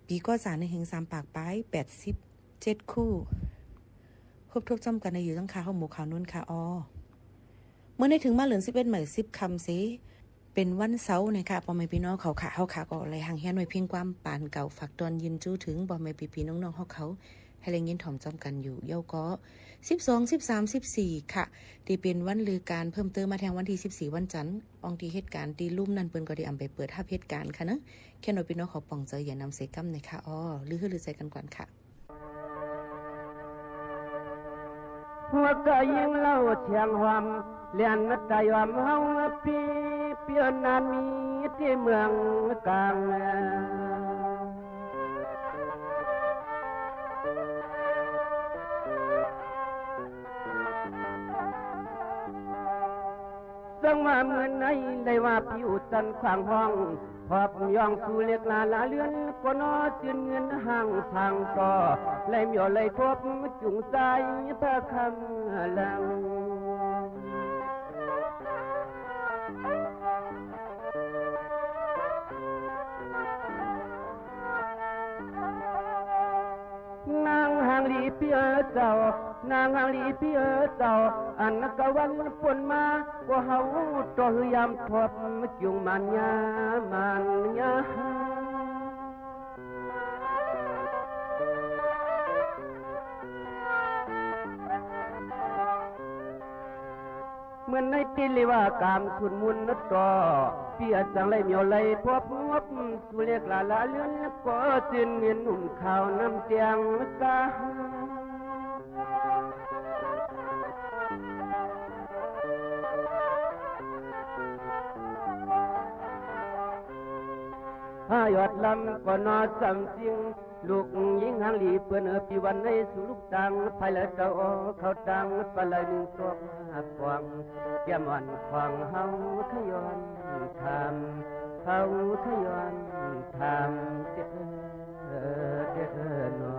ปี๋ก้อจ๋าหนึ่งเฮงสามปากปายแปดสิบเจ็ดคู่ ฮบทบจ้อมกั๋นในอยู่ตั้งค่าห้องหมู่ข่าวนู้นค่ะอ้อ เมื่อนี้เถิงมาเดือนสิบเอ็ดใหม่สิบค่ำเส เป๋นวันเสาร์นะคะ ป้อแม่ปี้น้องเขาค่ะ เฮาค่ะก็เลยหังเฮียนไว้เพียงความปานเก่า ฝากตอนยินจู้เถิงป้อแม่ปี้ๆน้องๆเฮาเขา หื้อได้ยินถ่อมจ้อมกั๋นอยู่ เย้าก็ สิบสอง สิบสาม สิบสี่ ค่ะ ตี้เป๋นวันลือก๋านเพิ่มเติมมาแทนวันตี้สิบสี่ วันจันทร์ อ่องตี้เหตุก๋ารณ์ตี้ลุ่มนั้นเปิ้นก็ได้อำไปเปิดฮับเหตุก๋ารณ์ค่ะเนาะ แค่น้อยปี้น้องเขาป่องใจ๋อย่านำเสียก้ำนะคะอ้อ ลือหื้อลือใจ๋กั๋นก่อนค่ะ หัวกะยิงเหล้าเถียงหอม เลียนตะยอมเฮาปี้ เปียนนานมีตี้เมืองก๋าง เซิ่งว่าเมื่อไหนได้ว่าปิ้วสันขวางห้อง พอบยองสู่เล็กลาลาเลือน ก็นอจื้นเงินห้างทางต่อ ไหลเมียวไหลพบจุงสายพระคำหลัง นางหางหลีเปียเจ้า นางหางหลีเปียเจ้า อันกะวันป่นมา ก็เฮาต่อหื้อยามทบจุงมานยา มานยา เ ในปี้เรียกว่ากำถุนมุนต่อ ปี้อาจสังได้เหมียวได้พบงบ สู่เรียกหลาหลาเรือน ก็จื้นเงินหนุ่มขาวน้ำเตียงกา ห้ายอดลำก็นอสำจริง ลูกญิงหางหลีเปิ้นเออ ปี้วันในสู่ลูกตัง ภายหลังเจ้าเข้าตัง ปะไหลนึ่งตวกปวง แก้มอ่อนของเฮาขย้อนถาม เฮาขย้อนถามเด้อ เด้อหนอ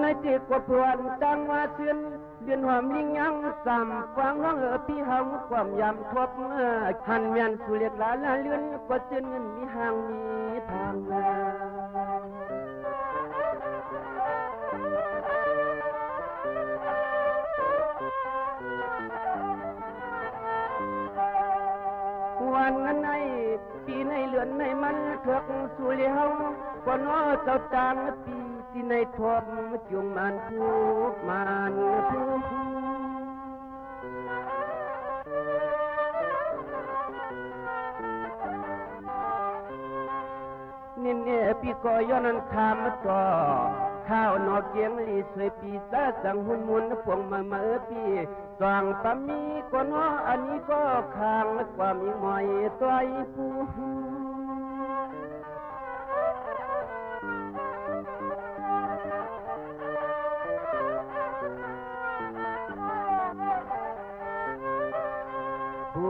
ในตี้กว่าเปื้อนตังว่าเจื้อน เดือนหอมลิงยังสามฟังร้องเออ ปี้เฮาความยามทบ หันแม่นสู่เรียกหลาหลาเรือน ก็จื้นเงินมีหางมีทาง วันนั้นใน ปี๋ในเรือนในมันเถือกสู่แล้ว ก็นอเจ้าตางปี๋ตี้ในทบจุงมันทุกข์มันทุกข์ นี่แน่ปี้ก็ย้อนนั้นถามต่อ ข้าวหนอเกียงหลีสวยปี้สาสังหุนมุนปวงมามาเออปี้ สองปะมีก็หนอ อันนี้ก็ข้างความยิงหมอยต้อยผู้ ผั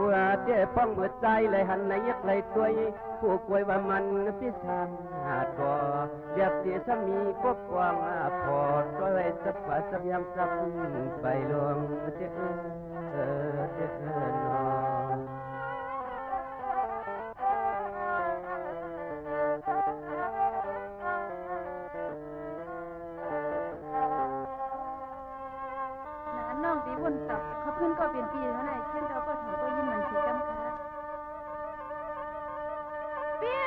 วเจ้ป้องเมื่อใจไหลหันในยักไหลต้วย ผู้กวยว่ามันปี้สามหาดบ่ เรียบเสียสามีก็กว้างพอ ต้อยสับกว่าสับยามสับไปลงเจ้าเออ เออ เออ เออ เนอ หนานน้องตี้วนตับ เขาขึ้นก็เป๋นปี้เท่านั้น เช่นเจ้าก็ถามก็ยินมันเสียจำค่ะ ปี้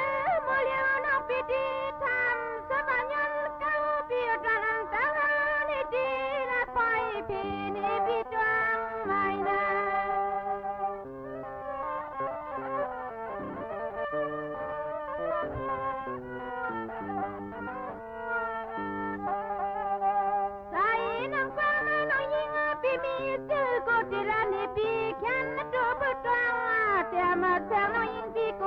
บ่เลี้ยวน้องปี้ตี้ทำสะบานยันเก้า ปี้ตะลันตะลานี่ตี้ละปล่อยปี้นี่ปี้ตวงไม่นา ใส่นางฟ้าน้องหญิงปี้มีจื้อโกติรานี่ปี้แขนตัวเปิดกว้าง แต่มาแจ้งน้องหญิงปี้โก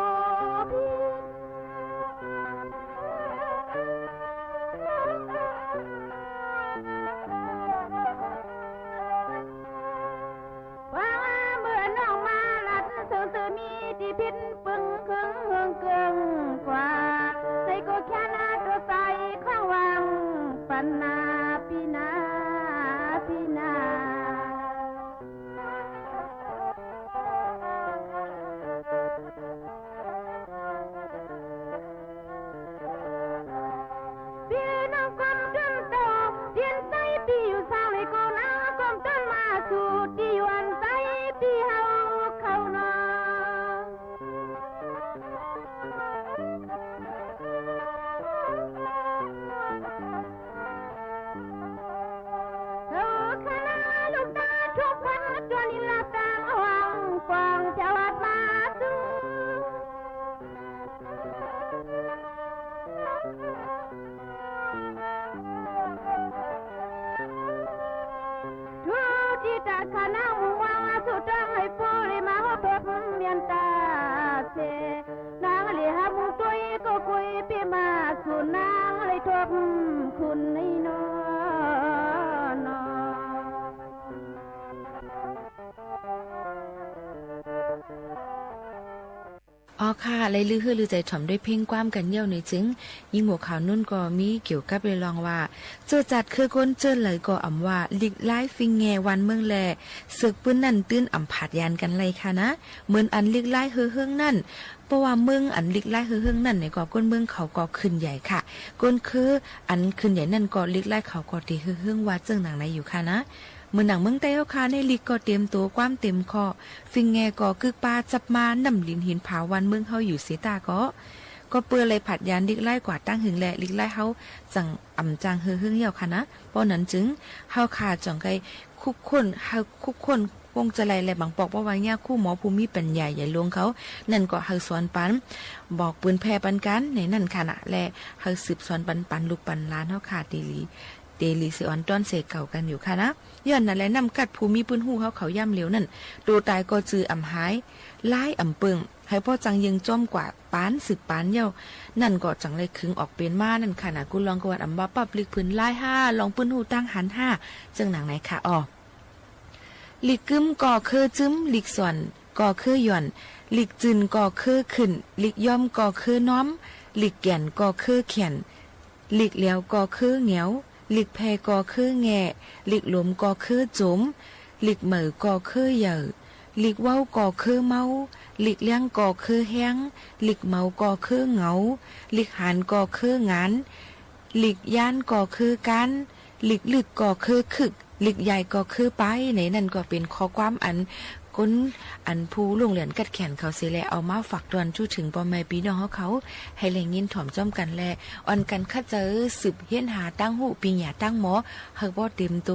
ว่าเมื่อน้องมาลัดเสิงเสิงมีตี้ผิดปึงเคิงเฮิงเกิงกว่า ใส่ก็แค่หน้าตัวใสข้างวางปันนาปี้นาปี้นา ปี้น้องก้มต้นโตเตียนใสปี้อยู่สร้างเลยก็น้าก้มต้นมาสู่ตี้ยวนใสปี้เฮาเข้านอน เออ คณะลูกตาทุกคนจวนอินลาตางหวังกว้างจะวัดมาสู่ ทุกตี้ตาคณะมุ่งหวังสู่ต้องให้ผู้ได้มาพบเมียนตาเส นางเลยหามุงตุ้ยก็กุยปี้มาสู่นางเลยทบคุณนี่นอนอ อ๋อค่ะ เลยลือหื้อลือใจ๋ถ่อมด้วยเพลงความกั๋นเยี่ยวหน่อยจึง ยิ่งหัวข่าวนู้นก็มีเกี่ยวกับเรื่องว่า เจื้อจัดคือคนเจื้อเหลยก็อ่ำว่า หลีกลายฟิงแงวานเมืองแล เสิกปื้นนั้นตื้นอ่ำผาดยานกั๋นไรค่ะนะ เหมือนอันหลีกลายเฮอเฮิงนั้น เพราะว่าเมืองอันหลีกลายเฮอเฮิงนั้นเนี่ยก็คนเมืองเขาก็ขึ้นใหญ่ค่ะ คนคืออันขึ้นใหญ่นั้นก็หลีกลายเขาก็เตฮอเฮิงว่าเจิ่งหนังไหนอยู่ค่ะนะ เหมือนหนังเมืองใต้เฮาค่ะ ในหลีกก็เตรียมตั๋วความเต็มข้อ ฟิงแงก็กึกปาจับมาน้ำหลินหินผาวานเมืองเฮาอยู่เสียต้าก็ ข ก็เปื้อเลยผลัดยานลิกไล่กว่าตั้งหึงแล ลิกไล่เฮาจั่งอ่ำจางเฮอเฮิ้งเยี่ยวค่ะนะ เพราะนั้นจึง เฮาข้าจ๋องใค่คุกค้น เฮาคุกค้นคงจะไล่แล บางปอก เพราะว่าเยียะครูหมอผู้มีปัญญาใหญ่หลวงเขา นั่นก็เฮาสอนปัน บอกปืนแผ่ปันกั๋นในนั้นค่ะนะ และเฮาสืบสอนปัน ปันลูกปันหลานเฮาข้า เตหลี เตหลีเสอ่อนต้อนเสเก่ากั๋นอยู่ค่ะนะ ย้อนนั้นแล น้ำกัดผู้มีปื้นฮู้เฮาเขาย่ำเหลียวนั้น ตั๋วต๋ายก็จืออ่ำหาย ลายอ่ำเปิง เฮาป้อจั่งเยิงจ้อมกว่าปานสืบปานเยี่ยว นั่นก็จั่งได้ขึงออกเป๋นมานั่นค่ะนะ กู้ลองก็วันอ่ำว่าปั๊บ ลิกผืนลายห้า ลองปื้นฮู้ตั้งหันห้า เจิ่งหนังไหนค่ะอ้อ ลิกกึ๊มก่อเค้อจึ๊ม ลิกส่อนก่อเค้อหย่อน ลิกจืนก่อเค้อขึ้น ลิกย่อมก่อเค้อน้อม ลิกแก่นก่อเค้อแข่น ลิกแหลวก่อเค้อแหงว ลิกแผ่ก่อเค้อแง่ ลิกหลมก่อเค้อจ๋ม ลิกเหม่อก่อเค้อเหย่อ ลิกเว้าก่อเค้อเมา ลิกเลี้ยงก่อเค้อแฮง ลิกเหมาก่อเค้อเหงา ลิกหานก่อเค้องาน ลิกย้านก่อเค้อก๊าน ลิกลึกก่อเค้อคึก ลิกใหญ่ก่อเค้อไป ในนั้นก็เป๋นข้อความอันคนอันผู้ล่วงเรือนกัดแข่นเขาเสียแล เอามาฝากตอนจู้เถิงป้อแม่ปี้น้องเฮาเขา หื้อได้ยินถ่อมจ้อมกั๋นแล อ่อนกั๋นคัดเจอสืบเฮียนหาตั้งฮู้ปิญญาตั้งหมอ หื้อป้อเต๋มโต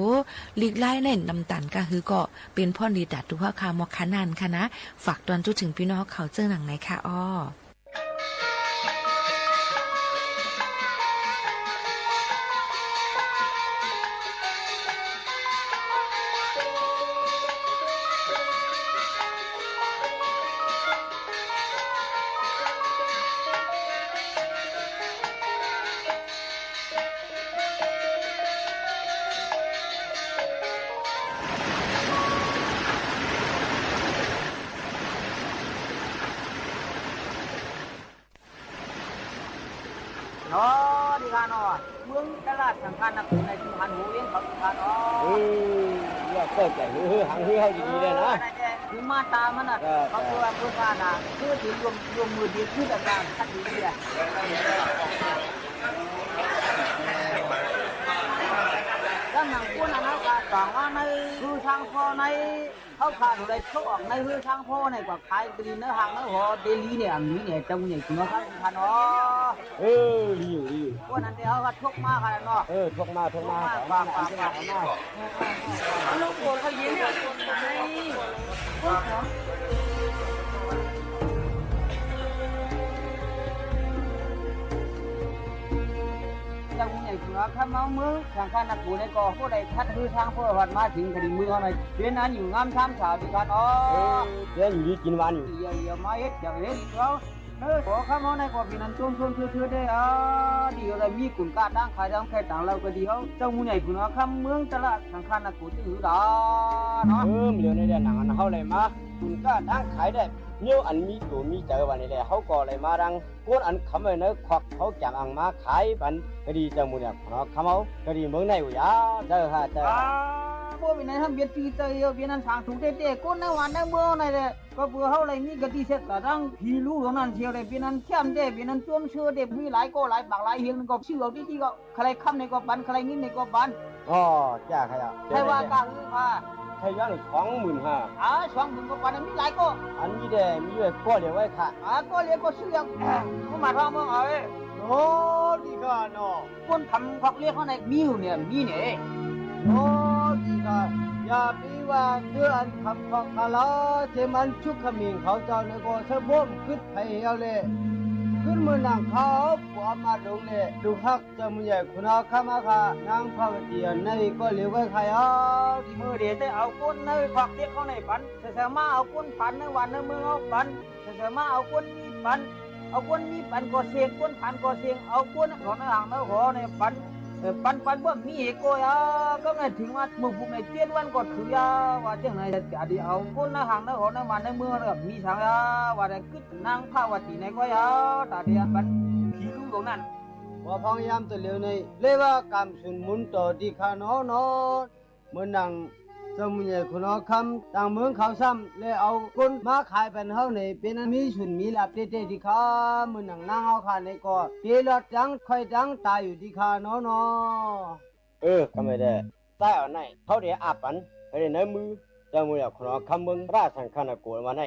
ลิกไล่ในน้ำต๋าลกะหือก็เป๋นพ่อดีต๋าตั๋วเฮาข้ามอกขนาดค่ะนะ ฝากตอนจู้เถิงปี้น้องเฮาเขาเจิ่งหนังไหนค่ะอ้อ เนาะ ดีค่ะเนาะ เมืองตลาดสังฆานครในสุพรรณหงส์เวียงเขาดีค่ะเนาะ เออ ว่าเปิ้นจะหื้อ หื้อหังหื้อเฮาดีๆ เลยนะ เออ นั่นแหละ คือมาต๋ามมันน่ะ เออ เขาคือว่าเปิ้นว่าน่ะ คือสิร่วม ร่วมมือดีคือต่างๆ คันดีเนี่ย แล้วหนังพวกนั้นเขาก็ต่างว่าในคือทางพ่อใน เขาข้าดูได้เขาออกในหื้อทางพ่อในกว่าขายกะดีในห้างในหอเดลีเนี่ย มีเนี่ย เจ้าใหญ่จริงเนาะครับท่านเนาะ เออ ดีอยู่ ดีอยู่ พวกนั้นเดี๋ยวเขาก็ทกมากันเนาะ เออ ทกมา ทกมา ทกมา ทกมา ทกมา ลูกโกรธเขายินเนี่ย เจ้าใหญ่จริงเนาะครับ เมาเมือง สังฆานครในก็ผู้ใดคัดหื้อทางเพื่อวัดมาถึงกะดีเมืองเฮาใน เป๋นอันอยู่งามชามสาวดีกันอ๋อ เออ เป๋นอยู่ดีกินหวานอยู่ เดี๋ยว เดี๋ยวมาเฮ็ด เดี๋ยวเฮ็ดเขา เออ ขอข้าเฮาในก็เป๋นอันชมชมเชยเชยได้อ่ะ ดีอะไรมีกุญก้าตั้งขายตั้งแค่ต่างเราก็ดีเฮา เจ้าหมู่ใหญ่ขุนเฮาคำเมืองตลาดสังฆานครจื้อหื้อดาเนาะ เออ เหลียวในเดือนหนังอันเฮาเลยมา กุญก้าตั้งขายได้ เมียวอันมีตั๋วมีใจ๋ว่านี่แหละ เฮาก็เลยมาดัง คนอันขำไว้ในควักเขาจ๋ำอังมาขายปันกะดีเจ้าหมู่เนี่ยเนาะ ขำเอากะดีเมืองในอุยา เจ้าค่ะ เจ้าค่ะ อ่า บ่เป๋นไหนทำเบียดจื้อเจ้าเดียว เป๋นอันสร้างสุขแต๊ๆ คนในหวานในเมืองในแหละ ก็เปื้อเฮาเลยมีกะดีเสียกะดัง ผีรู้ตรงนั้นเสียเลย เป๋นอันแค้มแต๊ เป๋นอันจวมเชยแต๊ มีหลายก็หลายปากหลายเฮงก็ซื้อเอาตี้ๆ ก็ ใครคำในก็ปัน ใครงินในก็ปัน อ๋อ จ้า ใครอ่ะ ใครว่ากะหื้อค่ะ ใครย้อนสองหมื่นห้า อ๋อ สองหมื่นก็ปัน มีหลายก็ อันนี้แด่ มีไว้ก็เดียวไว้ค่ะ อ๋อ ก็เดียวก็ซื้อเอา ก็มาท่องเมืองเอาเอ้ย โอ้ ดีค่ะเนาะ คนทำควักเรียกเขาในมีอยู่เนี่ย มีเนี่ย โอ้ ดีค่ะ อย่าไปว่าเตื้ออันทำควักคารา เจมันชุกเขม่งเขาเจ้าในก็เสบ้มกึ๊ดไผเอาเลย กึ๊ดเมื่อนังเขาผัวมาดงเลย ดูฮัก เจ้าหมู่ใหญ่ขุนเฮาคำอาค่ะ นางพระวตีอันในก็เหลียวไว้ใครเอา มื้อเดียวจะเอาคนในควักเรียกเขาในปัน เสือมาเอาคนปันในวันในเมืองเอาปัน เสือมาเอาคนมีปัน เอาคนมีปันก็เสียง คนปันก็เสียง เอาคนของในห้างในหอในปัน เออ ปัน ปันบ่มีก็ยา ก็แม่นถึงว่ามื้อผู้แม่เจ็ดวันก็ถือยา ว่าจังไหนจะดีเอาคนในห้างในหอในวันในเมืองแล้วมีสังยา ว่าได้กึ๊ดนางพระวตีในก็ยา ตาเดียวปันผีรู้ตรงนั้น ว่าพองยามตัวเหลียวใน เลยว่ากำสุนหมุนต่อดีค่ะเนาะเนาะ เมื่อนังเจ้าหมู่ใหญ่ขุนเฮาคำต่างเมืองเขาซ้ำ เลยเอาคนมาขายปันเฮาใน เป๋นอันมีสุนมีลาภแต๊ๆ ดีค่ะ เมื่อนังนางเฮาค่ะในก็เตลอดจังค่อยจังต๋ายอยู่ดีค่ะเนาะเนาะ เออ กำไม่ได้ ใต้เอาใน เขาเดียวอาบปัน ไปในมือ เจ้าหมู่ใหญ่ขุนเฮาคำเมืองราชสังฆานครมาใน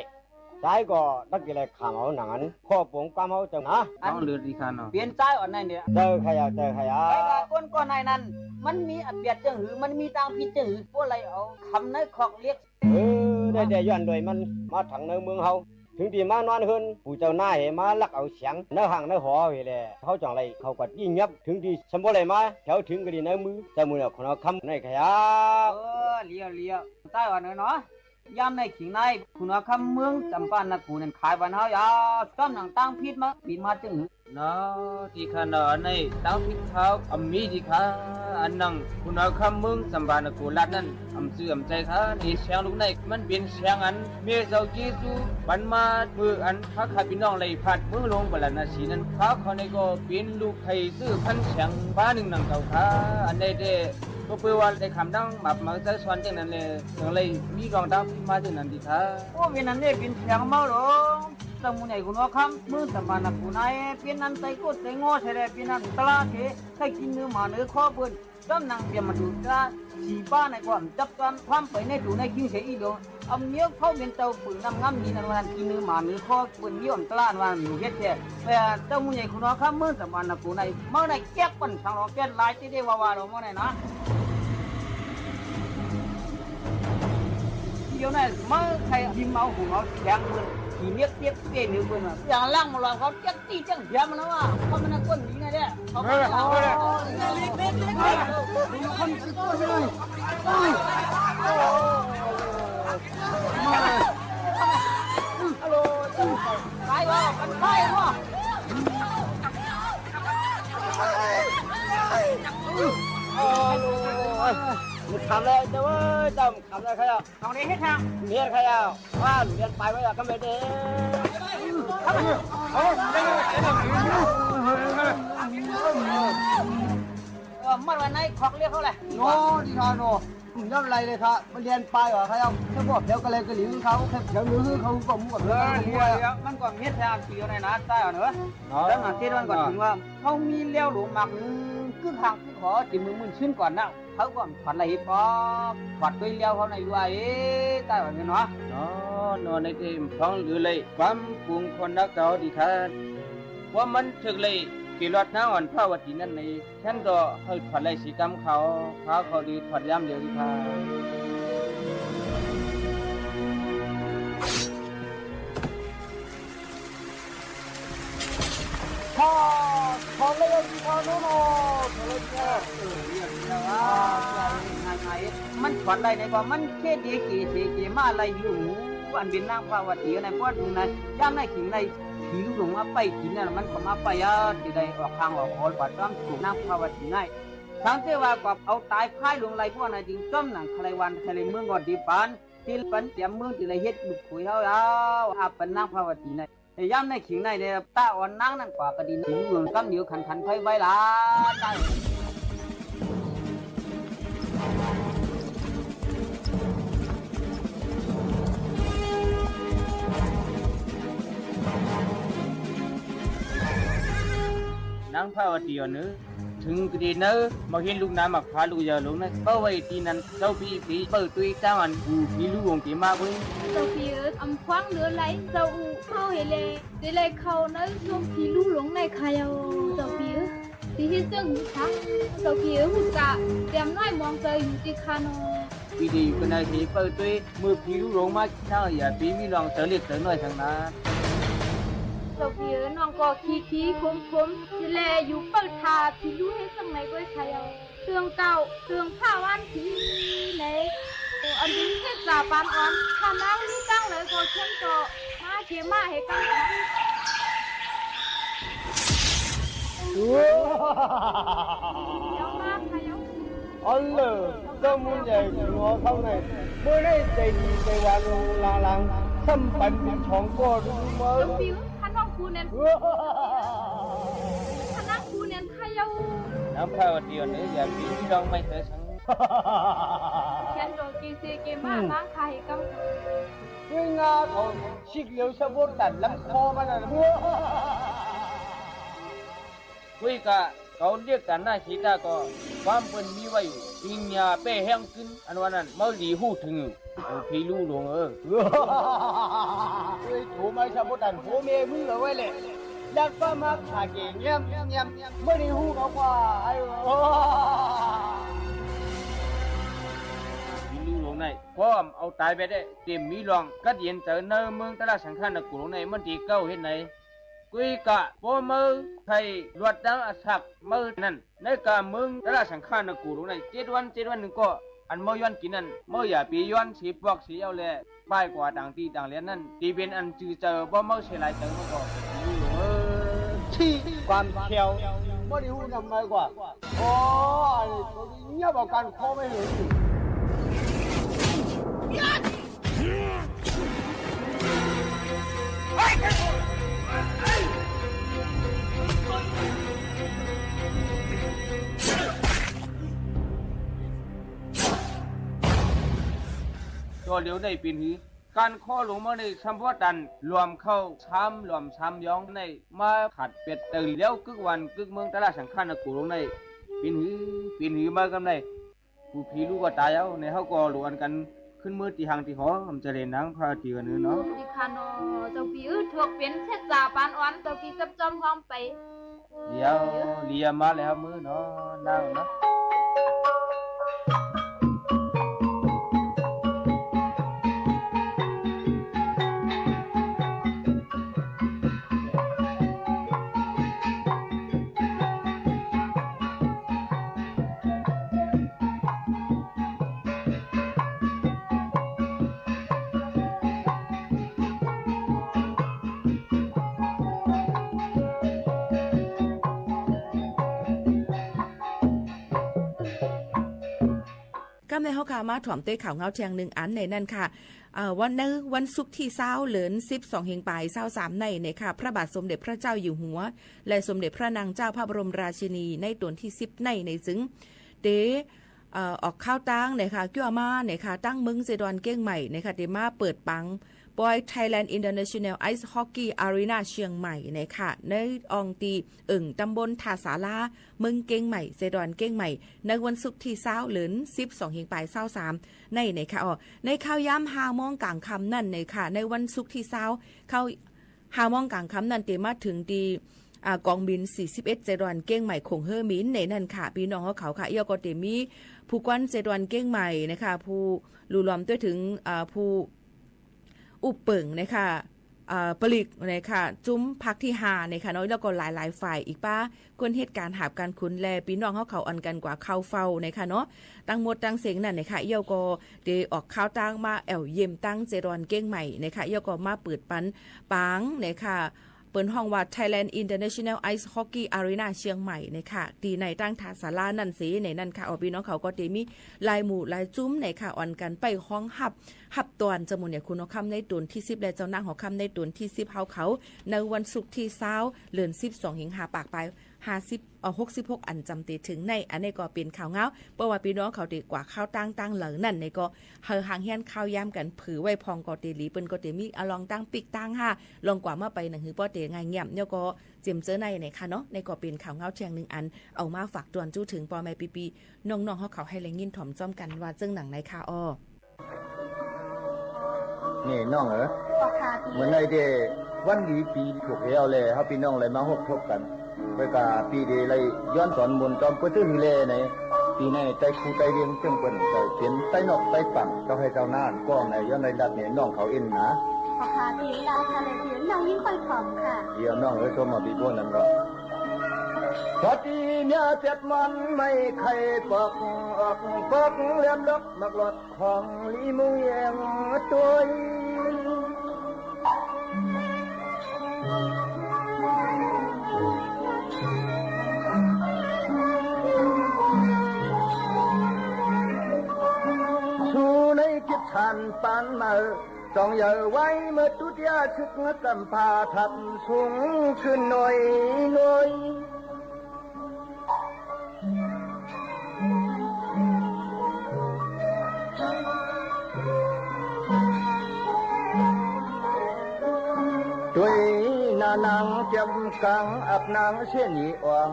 ใจ๊ก็ตั๊กจะแลขามเอาหนังอัน ข้อปงกำเอาเจ้านะ อัน ต้องเลือดดีค่ะเนาะ เป๋นใจ๊อ่อนในเนี่ย เจ้าข้ายาว เจ้าข้ายาว ไอ้ว่าคนก่อนในนั้น มันมีอเปียดจังหื้อ มันมีตางผิดจังหื้อ ป้อเลยเอากำในขอกเหล็ก เออ ได้ ได้ย้อนโดยมันมาถึงในเมืองเฮา ถึงตี้มานอนเฮือน ปู่เจ้าหน้าเหมาลักเอาเสียง ในห้างในหอเหแล เฮาจั่งไร เขาก็ยิ่งเงียบ ถึงตี้สำบ่ได้มา แถวถึงก็ดีในมือ เจ้าหมู่เนี่ย ขุนหอคำในข้ายาว เออ เลี้ยว เลี้ยว ใจ๊อ่อนเนาะ ยามในขิงใน ขุนหอคำเมืองจำปานากูนั่นขายบ้านเฮายาว ซ้ำหนังตางผิดมา ปีมาจึงหื้อ เนาะ ตี้ข้าเนาะ อันในตางผิดข้าว อำมีตี้ข้า อันหนัง ขุนหอคำเมืองจำปานากูลาดนั้น อำจื้ออำใจ๋ข้า ตี้เสียงลูกใน มันเป๋นเสียงอัน แม่เจ้าเยซู ปันมา เมื่ออันพาข้าปี้น้องไหลผ่านเมืองหลวงปาราณสีนั้น ข้าข้อในก็เป๋นลูกไข่จื้อพันเสียง ป้านึ่งหนังเก่าข้า อันใดแต่ ก็เปื้อว่าได้กำดังหมากหมายใจ๊ซ้อนจั่งนั้นแล จั่งไรมีรองตางผิดมาจั่งนั้นตี้ข้า โอ้ เป๋นอันนี้เป๋นเสียงเมาหลง เจ้าหมู่ใหญ่ขุนหอคำ เมืองจำปานากูใน เป๋นอันใจ๋โกรธใจ๋งอใจ๋แล เป๋นอันตลาดเถ ใค่กิ๋นเนื้อหมาเนื้อคอเปิ้น ซ้ำหนังเปียมมาดูดกา สีบ้านในความจับตามความไปในตูในคิงเสียอีหลวง อำเนี้ยเขาเป๋นเจ้าปืนน้ำงามนี้นั้นว่ากิ๋นเนื้อหมาเนื้อคอเปิ้น มีอ่อนตลาดว่าหนูเฮ็ดแท้ แต่เจ้าหมู่ใหญ่ขุนหอคำ เมืองจำปานากูใน เมาในแก๊กปั่นสังหลองแก๊กหลายตี้ได้ว่าว่าเราเมาในนะ เดี๋ยวนั้นเมาใค่พิมพ์เอาหุงเอาแสงเปิ้น ขี้เนียกเปียกเป้ยเนื้อเปิ้นว่า อย่างล่างมาลองเขาแก๊กตี้แก๊กเหียมันแล้วว่า เขามันน่ะก้นหนีไงเนี่ย เขามันน่ะ เออ เอาเลย ฮัลโหล ไปวะ มันไปวะ ฮัลโหล มันทำอะไรเจ้าเว้ย เจ้ามันทำอะไรใครอ่ะ เอาเลยเฮ็ดทาง เฮ็ดใครอ่ะ ว่าหลุดเรียนไปไว้ละก็ไม่ได้ เออ มันวันไหนขอกเหล็กเขาแหละ โน่ ดีกว่าโน่ ผมยอมไรเลยครับ มาเรียนไปเหรอครับ ถ้าบอกเดี๋ยวก็เลยกระหลิงเขา แค่เดี๋ยวมือเขาก็มั่ว เออ เดี๋ยว เดี๋ยว มันก็เฮ็ดแทนปีเอาในนั้นได้เหรอ เนาะ แล้วหาเทศมันก็ถึงว่า เขามีเลี้ยวหลวงมากหนึ่ง คือทางคือขอ ที่มือมึนชื่นก่อนนะ เขาก็ถอดอะไรปอก ถอดด้วยเลี้ยวเขาในรัวเอ๊ะ ได้เหรอเนี่ยเนาะ เนาะ เนาะ ในเทมท้องหรือเลย ความปรุงคนนักเก่าดีครับ ว่ามันถึกเลย กี่รอดนางอ่อนพระวตีนั่นใน แค่นก็หื้อถอดไล่สีกำเขา ข้าขอดีถอดยามเดียวดีกว่า ถอด ถอดเลยดีกว่าโน่น ถอดเลยดีกว่า เออ เรียบร้อย อ่า มันถอดไล่ในบ่ มันเคดีเกเสเกมาไล่อยู่ อันเป๋นนางพระวตีใน พอถึงใน ยามในขิงใน ผีลูกหลงมาไปกิ๋นนั่น มันก็มาไปอ่ะ ตี้ได้ออกทางออกหน กว่าจ้อมถูกนางพระวตีใน สังเกตว่าก็เอาต๋ายพายหลวงไล่พวกนั้นจึงจ้อมหนังใคร่วันใคร่เมืองก็ดีปาน ตี้ปันเตรียมเมืองตี้ได้เฮ็ดลูกเขยเฮาแล้ว อาเป๋นนางพระวตีใน แต่ยามในขิงในเนี่ย ต๋าอ่อนนางนั้นกว่าก็ดี หลวงกำเดียวขันขันไฟไว้ล่ะ ต๋าย นางพระวตีอ่อนเอ๋ย ถึงกะดีเนอะ บ่เห็นลูกหนามหมากพร้าวลูกยาวหลงนะ เป้าไว้ตี้นั้น เจ้าปี้ปีเปิ้ลตุ้ยจ้างอันกูผีลู่หลงเก๋มาเว้ย เจ้าปี้เอ๋ย อำพวางเหลือไหล เจ้าอู้เข้าเหแล เดี๋ยวไหลเข้าในช่วงผีลู่หลงในใครเอา เจ้าปี้เอ๋ย ตี้เฮ็ดเจิ่งหู้จัก เจ้าปี้เอ๋ย ฮู้จัก เตรียมน้อยมองเจออยู่ตี้ข้าเนาะ ปีดีอยู่กันในเหเปิ้ลตุ้ย เมื่อผีลู่หลงมา เจ้าอย่าปีมีรองเจอเล็กเจอน้อยทั้งนั้น เจ้าปี้เอ๋ย น้องก็ขี้ขี้คมคม ตี้แลอยู่เปิ้ลท่าผีลู่เฮ็ดจั่งไหนก้อยใครเอา เติงเก่า เติงผ้าวันผีไหน อันนี้เทศจ่าปานอ่อน ถ้านางมีตังค์เลยก็เชิญเจาะมาเขียมาให้กัน เดี๋ยวมาค่ะ เดี๋ยว อันเลอ เจ้าหมู่ใหญ่หัวเข้าใน เมื่อได้ใจดีใจหวานลงลางๆ ซ้ำปันเป็นของก็รู้ไหม เจ้าปิ๋ว ถ้าน้องกูเนี่ย ถ้าน้องกูเนี่ย ใครเอา นางพระวตีอ่อนเอ๋ย อย่าปีมีรองไม่เจอสัง เขียนโดดเกเซเกมา อืม มาขายกำ ด้วยงาของชิกเหลียวชะบดตัดลำคอมันน่ะ คุยกะ เขาเรียกกันหน้าขีตาก็ ความเปิ้นมีไว้อยู่ ปิงญาเป้แห้งขึ้น อันว่านั้น เมาหลีฮู้ถึงอยู่ โอ้ ผีลู่หลงเอ๋ย เฮ้ย โถ ไม่ใช่บ่ตัน โหแม่มึงเอาไว้แหละ ยัดฟ้ามาฆ่าเก๋แง้มแง้ม ไม่ได้ฮู้เขากว่า ไอ้ โอ้ มีลูกหลวงใน ป้อมเอาต๋ายไปได้ เต๋มมีหลวง กั๊ดเย็นเต๋อในเมืองตะละสังฆานครหลวงใน มันตี้เก๊าเฮ็ดไหน กุยกะ ป้อเมอใค่ลวดดังอสักเมอนั้น ในกาเมืองตะละสังฆานครหลวงใน เจ็ดวัน เจ็ดวันนึ่งก็ อันเมอย้อนกิ๋นนั้น เมออย่าไปย้อนเสียปวกเสียเอาแล ป้ายกว่าต่างตี้ต่างแดนนั้น ตี้เป๋นอันจื้อเจอ ป้อเมอเสียหลายเต๋อมันก็ เออ ตี้ความแค้ว บ่ได้ฮู้นำไมกว่า โอ้ย เงียบเอาการคอไว้เลย จ่อเหลียวในเป๋นหือ การคอหลวงเมอในซ้ำว่าตัน หลวมเข้าซ้ำหลวมซ้ำย้องใน มาขัดเปียดเติ่นแล้วกึ๊กวันกึ๊กเมืองตะละสังฆานครหลวงใน เป๋นหือ เป๋นหือมากำใน ผู้ผีลูกก็ต๋ายเอา ในเฮาก็หลวนกั๋น ขึ้นเมือตี้ห้างตี้หอ อำจะเล่นหนังพาตี้กั๋นเนาะ ดีค่ะเนาะ เจ้าพี่เอ้ย ถวกเป๋นเช็ดจ่าปานอ่อน เจ้าพี่จับจอมหอมไป เดี๋ยว เลียมาแล้วมื้อเนาะ นั่งเนาะ กำในเฮาค่ะ มาถ่อมเต๊อะข่าวเหงาเตียงนึ่งอันในนั้นค่ะ เอ่อ วัน ในวันศุกร์ตี้ซาว เดือนสิบ สองเฮงปายซาวสามใน ในค่ะ พระบาทสมเด็จพระเจ้าอยู่หัว และสมเด็จพระนางเจ้าพระบรมราชินี ในต๋นตี้สิบใน ในจึง เต๊อะ เอ่อ ออกข่าวตางในค่ะ เกี่ยวมาในค่ะ ตั้งเมืองเจดอนเก้งใหม่ในค่ะ เต๊อะมาเปิดปัง ปอย Thailand International Ice Hockey Arena เชียงใหม่ในค่ะ ในอ่องตี้เอิ่งตำบลท่าสารา เมืองเก้งใหม่ เจดอนเก้งใหม่ ในวันศุกร์ตี้ซาว เดือนสิบ สองเฮงปายซาวสามใน ในค่ะ อ้อ ในข่าวยามห้าโมงก๋างค่ำนั้นในค่ะ ในวันศุกร์ตี้ซาว ข่าว ห้าโมงก๋างค่ำนั้นเต๊อะมาเถิงตี้ อ่า ก๋องบินสี่สิบเอ็ด เจดอนเก้งใหม่ โขงเฮ่อหมินในนั้นค่ะ ปี้น้องเฮาเขาค่ะ เอี้ยวก็เต๊อะมีผู้กวนเจดอนเก้งใหม่ในค่ะ ผู้ลู่หลอมตวยเถิง อ่า ผู้อุบเปิ่งในค่ะ อ่า ปลีกในค่ะ จุมภาคตี้ห้าในค่ะเนาะ แล้วก็หลายๆ ฝ่าย อีกป้า คนเหตุก๋ารณ์หาบก๋านขุน และปี้น้องเฮาเขาอันกั๋นกว่าเข้าเฝ้าในค่ะเนาะ ตังหมดตังเสี้ยงนั้นในค่ะ เอี้ยวก็เต๊อะออกข่าวตางมาแอ่วเยี่ยมตังเจดอนเก้งใหม่ในค่ะ เอี้ยวก็มาเปิดปันปังในค่ะ เปิ้นฮ้องว่า Thailand International Ice Hockey Arena เชียงใหม่ในค่ะ ตี้ในตั้งท่าสารานั้นเสในนั้นค่ะ อ้อ ปี้น้องเขาก็เต๊อะมีหลายหมู่หลายจุมในค่ะ อันกั๋นไปฮ้องฮับ ฮับต้อนเจ้าหมู่เหนือคูณหอคำในต๋นตี้สิบ และเจ้านางหอคำในต๋นตี้สิบเฮาเขา ในวันศุกร์ตี้ซาว เดือนสิบ สองเฮงห้าปาย ห้าสิบ เอ่อ หกสิบหก อันจำเต๊อะเถิงใน อันนี้ก็เป๋นข่าวเหงา เปื้อว่าปี้น้องเขาเต๊อะกว่าข่าวตางตางเหล่านั้นในก็ หื้อห่างเหียนข่าวยามกั๋นเผื่อไว้พ่องก็เต๊อะหลี เปิ้นก็เต๊อะมีอะลองตางปิ๊กตางห้า ลองกว่ามาไปหนังหื้อป้อเต๊อะง่ายเงียบ แล้วก็เจียมเจ้อในในค่ะเนาะ ในก็เป๋นข่าวเหงาเตียงนึ่งอัน เอามาฝากต้อนจู๊เถิงป้อแม่ปี้ๆ น้องๆ เฮาเขาหื้อได้ยินถ่อมจ้อมกั๋นว่าเจิ่งหนังในค่ะอ้อ นี่น้องเอ๋ย เจ้าค่ะพี่ เมื่อไหร่เต๊อะวันดีปีถูกแล้วแล เฮาปี้น้องเลยมาฮบทบกั๋น เปื้อกาปี้เต๊อะเลยย้อนสอนมนต์จอมเปื้อตื้นแลใน ปี๋ในไต้ครูไต้เวียงเจิ่งเปิ้น ไต้เปียนไต้นอกไต้ปัง เจ้าไฮ่เจ้านาอันกว้างใน ย้อนได้ลัดเนี่ยน้องเขาเอ็นหนา เจ้าค่ะพี่ ได้ค่ะเลยพี่ น้องยิ่งค่อยผอมค่ะ เดี๋ยวน้องเอ๋ย ชมมาปี๋โบ้นั้นก่อน พอดีเมียเจ็บมันไม่ไข้ปอก ออกปอกแหลมลกมักหลอด ของลีมูแยงตวย สู่ในจิตฐานปานเมา ต้องอย่าไว้เมื่อตุเตียชึกกำพาทับสูงขึ้นหน่อยหน่อย ตวยหน้านางเจียมกังอับนางเสี้ยนหยีอ่อง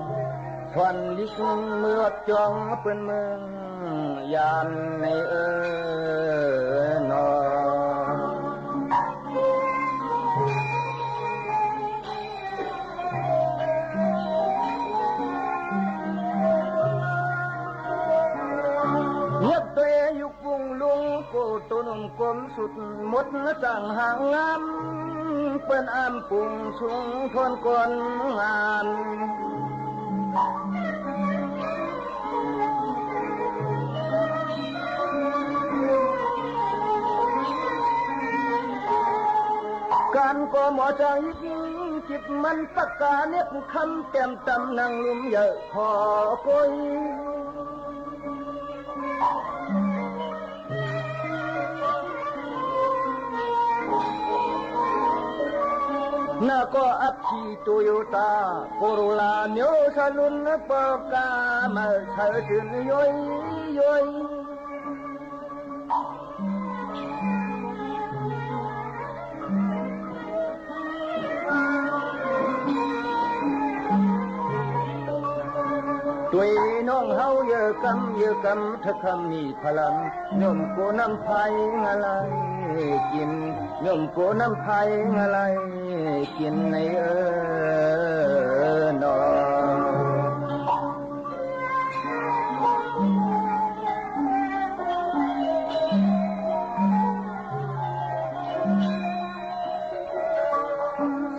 ทวนลิกเมือดจองเปิ้นเมืองยานในเอ๋ยหนอ สุดหมดสร้างหางงาม เปิ้นอ้ำปรุงสุงทนคนงาน ก๋านก่อหม้อจางยิบจิบมันปากก๋าเน็บคำแต้มตำนั่งลุ่มใหญ่ขอโกย นาก็อัคคีโตโยต้า โคโรล่า เมียวซาลุน ปอกามาใช้จื้นย้อยย้อย ตวยน้องเฮาเยอะกำเยอะกำ ถ้าคำมีพลัง ย่อมโกน้ำพายงาลายกิ๋น ย่อมโกน้ำพายงาลายกิ๋นในเออหนอ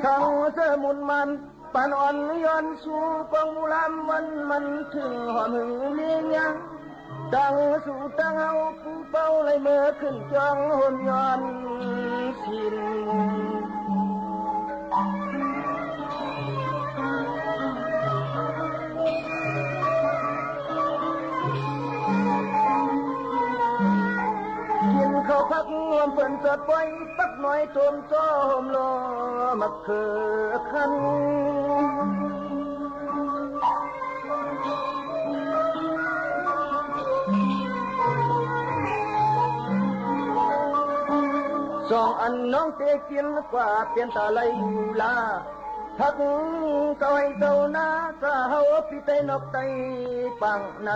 สังเสริญมุนมัน ปันอ่อนย้อนสู่กองหมู่ลำวันมันเถิงหอมหึงเลี้ยงยัง ตังสู่ตังเฮาผู้เป้าไหลเมื่อขึ้นจ้องโฮมย้อนศีล กิ๋นข้าวผักหอมเปิ้นสะปอย ปักน้อยต้มจ้อหอมลอมะเขือคั้น สองอันน้องเตกิ๋นกว่าเปียนต๋าไหลอยู่ลา ผักเจ้าไฮ่เจ้านา สาเฮาปี้ใต้นอกใต้ปังใน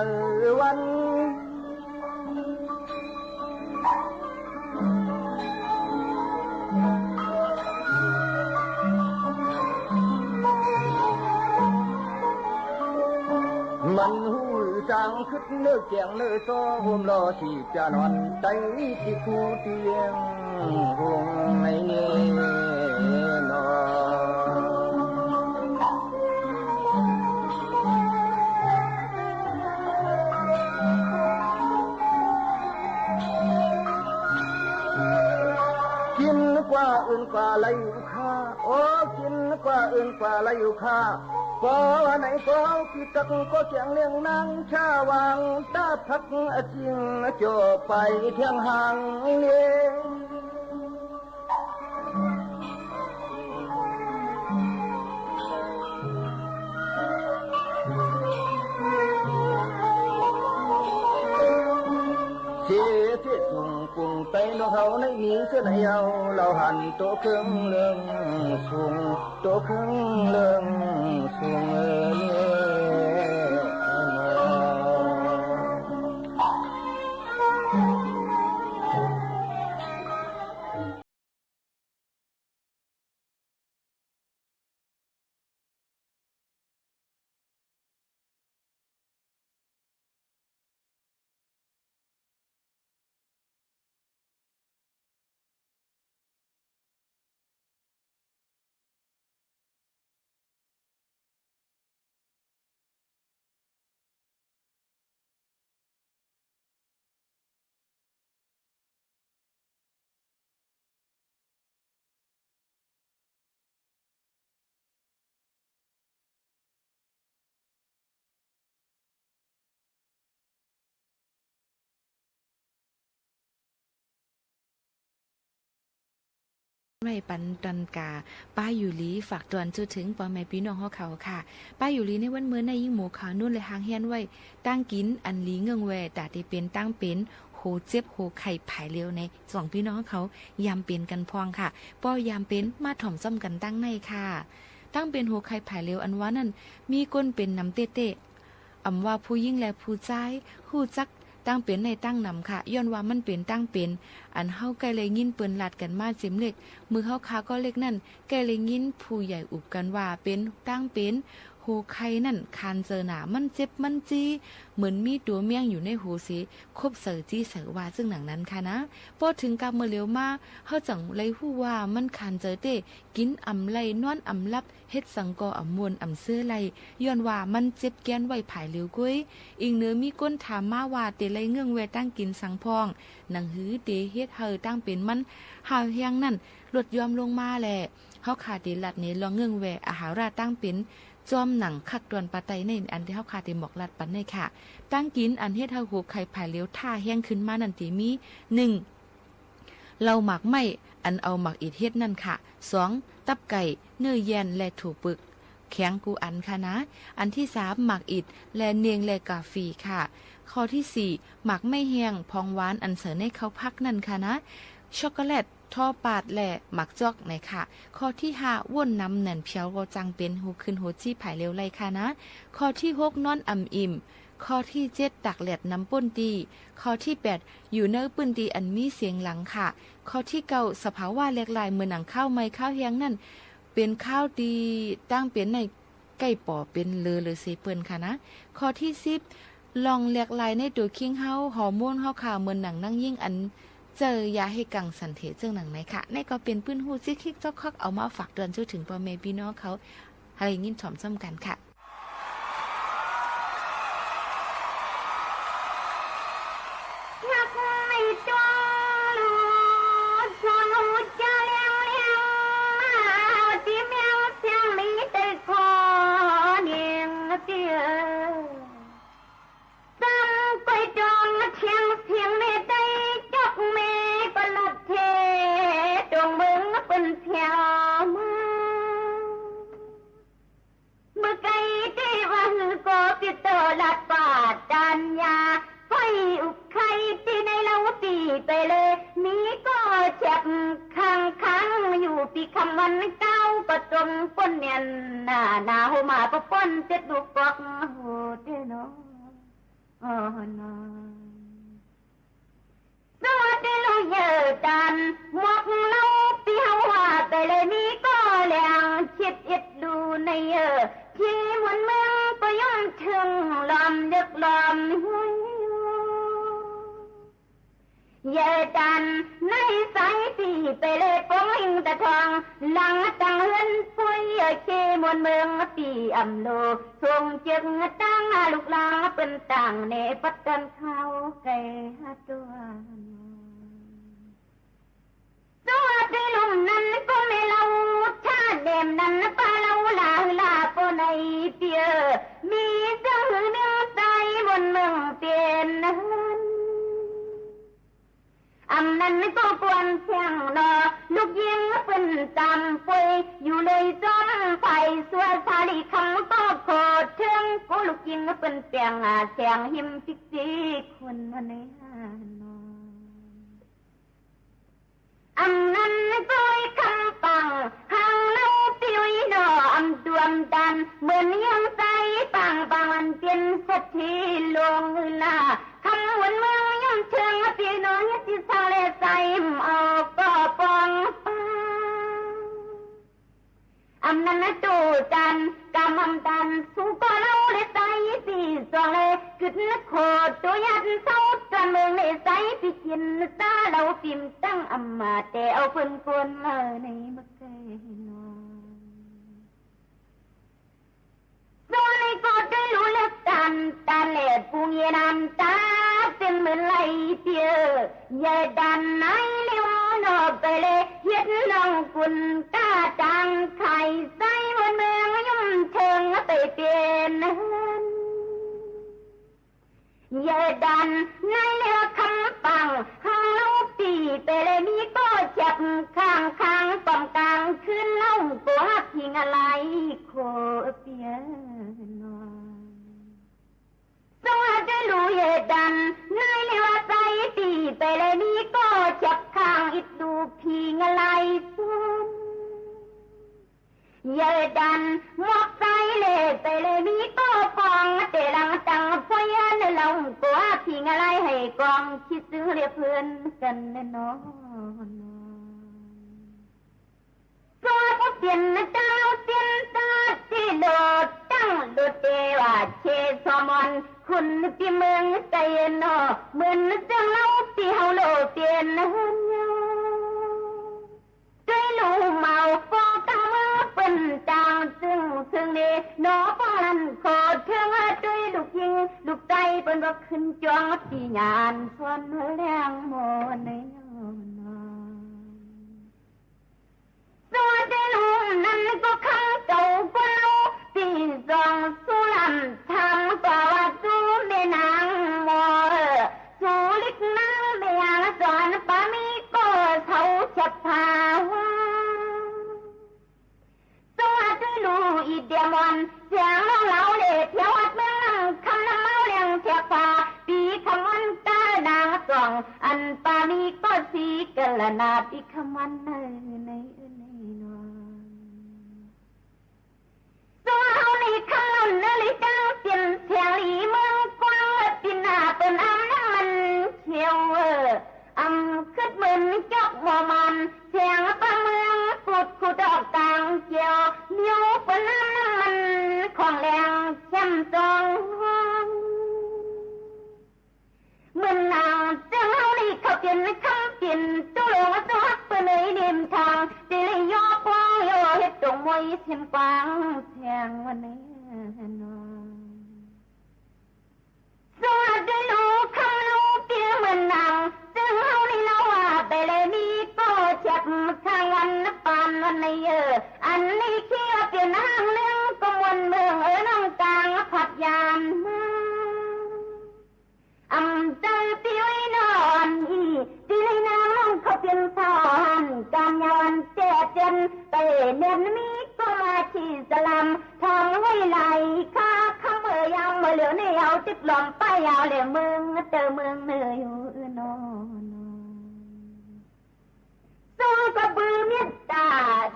วัน มันหู้จางคึดเนื้อแกงเนื้อซ้อ โฮมลอที่จะนอน ใต้ตี้คู่เตียง หงในเน่นอ กิ๋นกว่าอื่นกว่าไหลอยู่ค่า โอ้ กิ๋นกว่าอื่นกว่าไหลอยู่ค่า ก็ว่าไหนก็ปี้ตักก็แกงเลี้ยงนางชาวาง ต๋าผักอะจิงจ่อไปเที่ยงหางเลี้ยง เสียเสียสุงกุงไตนอกเฮาในนี้เสียในเฮา เฮาหันโตเคิงเลิงสุง โตเคิงเลิงสุงเอ่ย ไว้ปันตอนกา ป้าอยู่หลี ฝากตอนจู้เถิงป้อแม่ปี้น้องเฮาเขาค่ะ ป้าอยู่หลีในวันเมื่อในยิ่งหมู่ข่าวนุ่นและหางเฮียนไว้ ตางกิ๋นอันหลีเงิ่งแว ต๋าตี้เป๋นตางเป๋น โหเจ็บโหไข้ผายเร็วใน สองปี้น้องเขา ยามเป๋นกั๋นพ่องค่ะ ป้อยามเป๋นมาถ่อมจ้อมกั๋นตังในค่ะ ตางเป๋นโหไข้ผายเร็วอันว่านั้น มีคนเป๋นนำเต๊ๆ อ่ำว่าผู้ญิงและผู้จาย ฮู้จักตางเป๋นในตังนำค่ะ ย้อนว่ามันเป๋นตางเป๋น อันเฮาใก้ได้ยินเปิ้นลาดกั๋นมาเจ๋มเล็ก เมื่อเฮาคาก็เล็กนั้น ใก้ได้ยินผู้ใหญ่อุบกั๋นว่าเป๋นตางเป๋น หัวไข่นั้นคานเจอหนา มันเจ็บมันจี๊ เหมือนมีตั๋วแมงอยู่ในหัวเสีย คบใส่จี้ใส่ว่าเซิ่งหนังนั้นค่ะนะ ปอเถิงกับเมื่อเหลียวมา เฮาจั่งไล่ฮู้ว่ามันคานเจอเต๊ กิ๋นอ่ำไหล้ นอนอ่ำหลับ เฮ็ดสังก่ออ่ำม่วนอ่ำเซอไหล้ ย้อนว่ามันเจ็บแก้นไว้ผายเหลียวก้วย อิงเนือมีก้นถามมาว่าเตไล่เงื่องแวตั้งกิ๋นสังพ่อง หนังหื้อเตเฮ็ดหื้อตั้งเป๋นมัน ฮาวแฮงนั้น ลดย่อมลงมาแล เฮาข้าเตลัดเนรองเงื่องแวอาหาระตั้งเป๋น จอมหนังคักตอนปาไตในอันตี้เฮาข้าเตหมอกลัดปันในค่ะ ตั้งกิ๋นอันเฮ็ดหื้อหัวไข่ผายเหลียวถ้าแฮงขึ้นมานั้นเตมี นึ่ง เหล้าหมากไม้ อันเอาหมากอิดเฮ็ดนั้นค่ะ สอง ตับไก่ เนื้อแยน และถั่วปึก แข็งกู้อันค่ะนะ อันตี้สาม หมากอิด และเนียง และกาฟีค่ะ ข้อตี้สี่ หมากไม้แฮง ผองหวาน อันใส่ในข้าวผักนั้นค่ะนะ ช็อกโกแลต ทอปาด และหมากจ๊อก นะค่ะ ข้อตี้ห้า ว้นน้ำแหน่นเผียวก็จั่งเป๋นหัวขึ้นหัวจี๊ผายเหลียวไล่ค่ะนะ ข้อตี้หก นอนอ่ำอิ่ม ข้อตี้เจ็ด ตากแดดนำป้นตี้ ข้อตี้แปด อยู่ในปื้นตี้อันมีเสียงดังค่ะ ข้อตี้เก้า สภาวะแหลกลายเหมือนหนังข้าวไหม้ข้าวแฮงนั้น เป๋นข้าวตี้ตั้งเป๋นในใก้ป๋อเป๋นเหลือเหลือเสียเปิ้นค่ะนะ ข้อตี้สิบ ร่องแหลกลายในตั๋วคิงเฮา ฮอร์โมนเฮาค่ะ เหมือนหนังนางยิ่งอันเจอยาหื้อกั๋งสันเถเซิ่งหนังในค่ะ ในก็เป๋นปื้นฮู้จิ๊กคิกจ๊อกคอก เอามาฝากเตือนจู้เถิงป้อแม่ปี้น้องเขา หื้อได้ยินถ่อมจ้ำกั๋นค่ะ ฮักในจวงหลู จวงหลูจะเลี้ยงเลี้ยงมา ตี้เมียงเสียงมีแต่ขอเนียงเตี้ย ซ้ำก้อยจองเทียงเสียงเมได้จอกเมก็ลัดเท จงเบิ่งเปิ้นเที่ยวมา เมื่อไกลตี้ว่าหื้อก็ปิดโตลัดปาดจานยา ไฟอุกไข่ตี้ในเล้าปี้ไปเลย มีก็แจ็บข้างๆ อยู่ปี้ค่ำวันเก๊าก็จมก้นเมียนหน้า หน้าโหมาปะป้อนเจ็ดลูกกอกโหเต้นอ อ๋อนอ สวัสดีลูกเยอตัน หมวกเล้าปี้เฮาว่าไปเลย มีก็แหลงคิดอิดดูในเยอ ตี้หมุนเมืองก็ย่อมเถิงลอมเยือกลอมห้วย เยอตันในสายปี้ไปเลยปองอิงตะทอง หลังตังเฮือนปุ้ยเยอ ตี้หมุนเมืองปี้อ่ำโล ส่งเจิกตั้งลูกหลานเปิ้นต่างเนปัดกันเข้าไก่หาตัวนอน ตัวตี้ลุ่มนั้นก็แม่เล้า ถ้าแดมนั้นปาเล้าลาหื้อลาปอในเปีย มีเซิ่งหื้อนึ่งใสบนเมืองเปียนนั้น อำนั้นก็ควรเที่ยงนอ ลูกญิงเปิ้นตำป่วย อยู่เลยจ้อมไผ่สัวสาลีคำก็ขอเถิง กูลูกญิงเปิ้นเปียงอาแสงหิมปิกซีคนในห้านอ อำนั้นก็ไอ้คำปัง หังเล้าปิ้วอีหนอ อำตวมตัน เหมือนยังใสปางปางอันเปียนสัตว์ที่หลวงลา คำหวนเมืองย่อมเถิง ปี้น้องเฮ็ดตี้สร้างและใส ออกก็ปองปาง อำนั้นนะตูตัน กำอำตัน สูก็เล้าและใส ปี้สองและกึดนะโคตร ตัวยัดเศร้าจวนเมืองและใส ปี้กิ๋นซาเล้าปิ้มตั้งอำมาแต่เอาเปิ้นคนมาในเมืองไกลนอ ส่วนไอ้ก็ได้รู้แล้วตัน ตันแลปูเงียนำตา เต็มเหมือนไหลเปีย ยายดันไหนเลี้ยวหนอไปเลย เฮ็ดน้องกุนก้าตังไข่ไส้บนเมืองย่อมเถิงไปเปียนเฮือน ยายดันในเรือคำปัง หังเล้าปี้ไปเลย มีก็จับข้างข้างป้อมกลางคืน เล้าก็หักหิงอะไรโคเปียนอน สวัสดีลูกยายดันในเรือใสปี้ไปเลย มีก็จับข้างอิดดูพิงอะไรซุน เยอดันหมวกใสเหล่ไปเลย มีก็ปองเตหลังตังพวกเยอในหลังกัวพิงอะไรให้กองคิดซื้อเรียบเพื่อนกันแน่นอน ตัวผู้เปลี่ยนเจ้าเปลี่ยนตาที่โดดตั้ง เขตสมรคุณตี้เมืองไกเนาะ เหมือนเจื้องเฮาตี้เฮาโลเปียนเฮือนยาว ตวยลู่เมาปอก้าเมืองเปิ้นต่างซึ่งซึ่งนี้ หนอป้อนั้นขอเถิงตวยลูกญิง ลูกใจ๋เปิ้นบ่ขึ้นจ๋วง ตี้หญ้าอันสอนแลงหม้อในยามนั้น ส่วนตี้ลุงนั้นก็คำเก่าก็เล่า ตี้สองสุรำทำกว่าว่า สู่แม่นางหม้อ สู่ลิกนางแม่ยางสอน ปามีก็เฒ่าฉับพาว่า ส่วนตี้ลู่อีเดียมอน เสียงน้องเหลาเล่เที่ยววัดเมืองนำ คำนำเมาเลี้ยงเทียบพา ปี๋คำมอนตานางสอง อันปามีก็สีกะละนา ปี๋คำมอนเน่อ ในเน่อนอน ส่วนเฮานี่คำล่ำเน่อหลีจังเปลี่ยนเสียงหลีเมืองกว้าง และปี๋หน้าเปิ้นอำน้ำมันเขียวเออ อำกึ๊ดเหมือนจอกหม้อมัน เสียงป้าเมืองกุดกุดออกตางเจียว เหมียวเปิ้นอำน้ำมันของแหลงแจ่มจ้อง เหมือนนางเจื้องเฮานี่เขาเปลี่ยนคำเปลี่ยน ตู้หลงสวัสดิ์เปิ้นเอ่ยเนมทาง ตี้เลยย่อป้องย่อเฮ็ดตรงมวยเส้นกว้างแทงวันนี้นอน สวัสดีลูกคำลูกเปียเหมือนนาง เจื้องเฮานี่เล่าว่า ไปเลยมีก็เจ็บข้างวันปานวันนี้เออ อันนี้เคียเปลี่ยนห้างเรื่องก็มวลเมืองเออ น้องกลางผัดยามมา อำเจ้าตี้ไว้นอนอี ตี้ในนางน้องเขาเปลี่ยนสอน การยอนแจเจน ไปเนียนมีก็มาที่สลาม ทองไว้ไหลค่าคำเอ่ยยามเมื่อเหลียวในเอาติดลมป้ายยาวแหลมเมืองเตอเมืองเนออยู่นอน ทรงกระบือเมตตา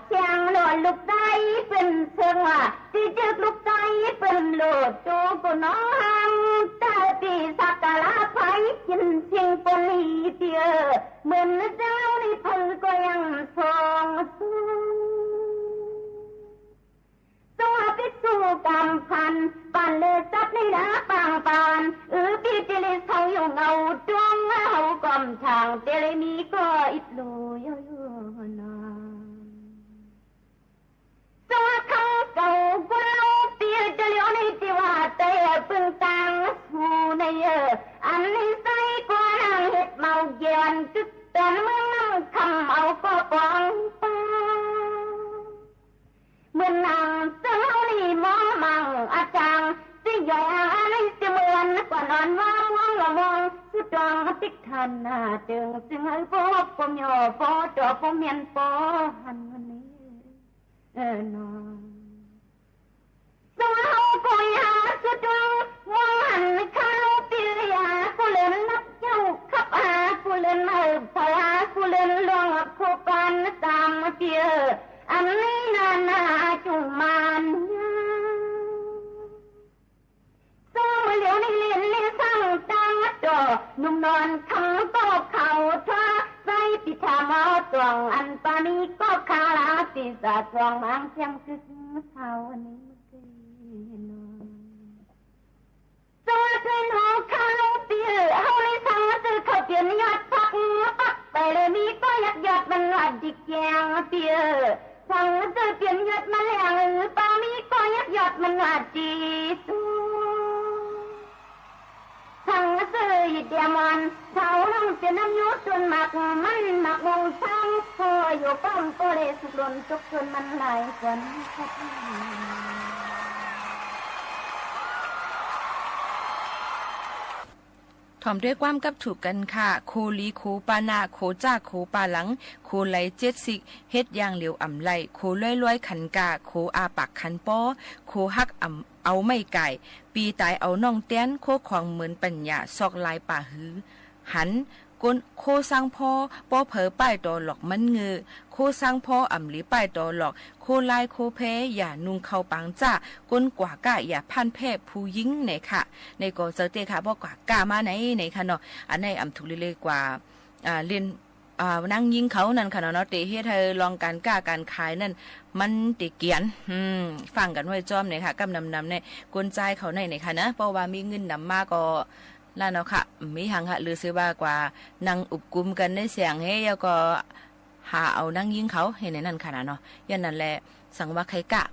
เชียงโลดลูกใจ๋เปิ้นเชิงว่า ตี้จึกลูกใจ๋เปิ้นโลดตูกูน้องหัง ตาปีสักการะไผกินเชียงปนอีเตีย เหมือนเจ้านี่เพิ่นก็ยังทรงสู้ สวาปิดสู่กรรมพัน ปันเลอสัตว์ในนาปางปาน อือปีติลิเฮาอยู่เงาดวงเฮาก่อมทาง เตเลมีก็อิดลูอยู่อยู่นาน สวาคำเก่ากุลลูปีเตเลวในที่ว่าแต่ปึงตังสู่ในเออ อันนี้ใส่กว่านางเฮ็ดเมาเกียนกึกเตือนเมืองน้ำคำเอาก็ปองปา เหมือนนางเจ้านี่มองมังอาจารย์ สิ่งใหญ่อันนี้จะเหมือนกว่านอนว่ามองละมอง สุดดวงติดทันหน้าเจิง ซึ่งให้พบผมยอพอจอผมเมียนปอหันวันนี้ เออนอน สวาเฮากุยหาสุดดวง มองหันคำลูกปีหากูเลินนับเจ้า ขับหากูเลินเอิบพอหากูเลินหลวง โคปานสามเตีย อันนี้นานาจุมาน สองมื้อเหลียวนี้เล่นในสั่งตังต่อ หนุ่มนอนคำก็เขาทา ใส่ปิดทาหมอตวง อันปานี้ก็คาลาปีศาจตวง มังเทียมคึกเฮานี้เมื่อกี้นอน สวัสดีหนอข้าหลวงพี่เอ๋ย เฮาในสังซื่อเขาเปลี่ยนยอดผักปักไปเลย มีก็ยักยอดมันหวัดดีแกงพี่เอ๋ย สังซื่อเปลี่ยนยอดมันแหลง หรือปามีก็ยักยอดมันหวัดดีสู้ สังซื่อหยิดเดียมอน เสาน้องเปลี่ยนน้ำยูส่วนหมากมันหมากมงสัง พออยู่ป้อมก็เลยสุกหล่นตกส่วนมันหลายฝน ถ่อมด้วยความกับถูกกั๋นค่ะ โคลีโคปาหน้า โคจ้าโคปาหลัง โคไหลเจ็ดสิก เฮ็ดอย่างเหลียวอ่ำไหล โคล้อยๆ ขันกา โคอาปากขันปอ โคฮักอ่ำเอาไม้ก่าย ปีต๋ายเอาน้องแตน โคของเหมือนปัญญา ซอกลายป่าหือ หัน ก้น โคสังพ่อ ป้อเผลอป้ายต่อหลอกมันเงือ โคสังพ่ออ่ำหลีป้ายต่อหลอก โคลายโคแพ อย่านุ่งเข้าปางจ้า ก้นกว่าก้า อย่าพ่านแพ้ผู้ญิง เน่ค่ะ ในก็เจ้าเต้ค่ะ บ่กว่าก้ามาไหน เน่ค่ะเนาะ อันไหนอ่ำถูกเรื่อยๆ กว่า อ่า เล่น อ่า นางญิงเขานั้นค่ะเนาะ เตเฮ็ดหื้อลองก๋านก้าก๋านขายนั้น มันเตเกียน อืม ฟังกั๋นไว้จ้อมเนี่ยค่ะ กำนำๆ เนี่ย คนจายเขาในเนี่ยค่ะนะ เพราะว่ามีเงินนำมาก็ นั่นเนาะค่ะ มีหังค่ะ ลือเสียว่ากว่านั่งอุบกุมกั๋นในแสงเฮ แล้วก็หาเอานางญิงเขาหื้อในนั้นค่ะนะเนาะ ย้อนนั้นแหละ สังว่าใค่ก้า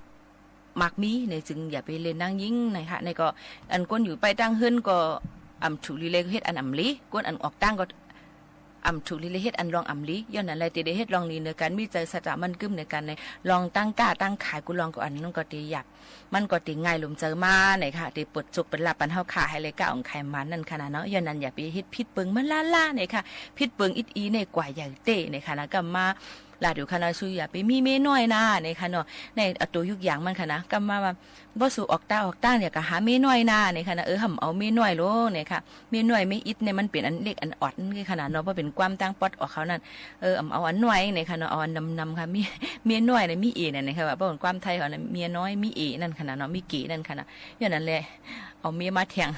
มักมีเนี่ย จึงอย่าไปเล่นนางญิงนะคะ เนี่ยก็ อันคนอยู่ไปตั้งเฮือนก็ อ่ำถูกลีเลเฮ็ดอันอ่ำลี คนอันออกตั้งก็ อ่ำถูกลีเลเฮ็ดอันลองอ่ำลี ย้อนนั้นแหละ เตได้เฮ็ดลองลีเหนือกั๋น มีใจ๋สัจจะมั่นกึ๊มเหนือกั๋น ในลองตั้งก้าตั้งขายกู้ลองก็อันนั้นก็เตหยาบ มันก็เตง่ายลมใจ๋มาเนี่ยค่ะ เตเปิดโจกเปิดลาภปันเฮาค่ะ หื้อเลยก้าอ่องขายหมานนั่นค่ะนะเนาะ ย้อนนั้นอย่าไปเฮ็ดผิดเปิงมันล้าๆ เนี่ยค่ะ ผิดเปิงอิดอีเนี่ยกว่าใหญ่เต้เนี่ยค่ะนะ ก็มา ลาดอยู่ค่ะนะ สู้อย่าไปมีเมียน้อยนาเนี่ยค่ะเนาะ ในเอาตั๋วยุกอย่างมันค่ะนะ ก็มาว่า บ่สู้ออกตาออกตาง เดี๋ยวก็หาเมียน้อยนาเนี่ยค่ะนะ เออ ห้ามเอาเมียน้อยลงเนี่ยค่ะ เมียน้อยเมียอิดเนี่ยมันเป๋นอันเล็กอันอ่อนนี่ค่ะนะเนาะ บ่เป๋นความตางป๊อดออกเขานั่น เออ ห้ามเอาอันน้อยเนี่ยค่ะเนาะ เอาอันนำๆ ค่ะ เมีย เมียน้อยเนี่ยมีเอนั่นเนี่ยค่ะ ว่าบ่เป๋นความไทยเขานะ เมียน้อยมีเอนั่นค่ะนะเนาะ มีเก๋นั่นค่ะนะ ย้อนนั้นแหละ เอาเมียมาแทน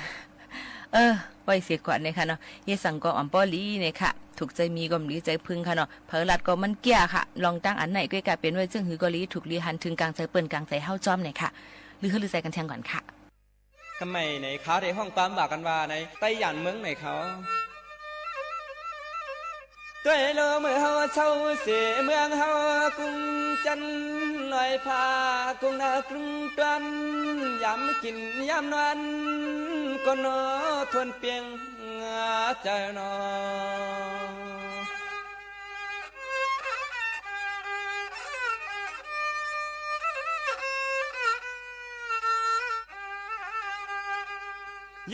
เออ ไว้เสียก่อนเนี่ยค่ะเนาะ เยียะสังก็อ่ำป้อหลีเนี่ยค่ะ ถูกใจ๋หมีก็บ่ดีใจ๋ผึ้งค่ะเนาะ เผลอลัดก็มันเกี้ยค่ะ ลองตั้งอันไหนก็กลายเป๋นไว้เจิ่งหื้อก็หลี ถูกหลีหันเถิงก๋างใจ๋เปิ้นก๋างใจ๋เฮาจ้อมเนี่ยค่ะ ลือหื้อลือใจ๋กั๋นแทนก่อนค่ะ กำไมในเขาได้ฮ้องความว่ากั๋นว่าในใต้หยานเมืองในเขา ตวยโลเมื่อเฮาเซาเส เมืองเฮากรุงจันทน์ ลอยผ้ากรุงหน้ากรุงตวน ยามกิ๋นยามนอน ก็หนอทวนเปียง เจ้าหนอ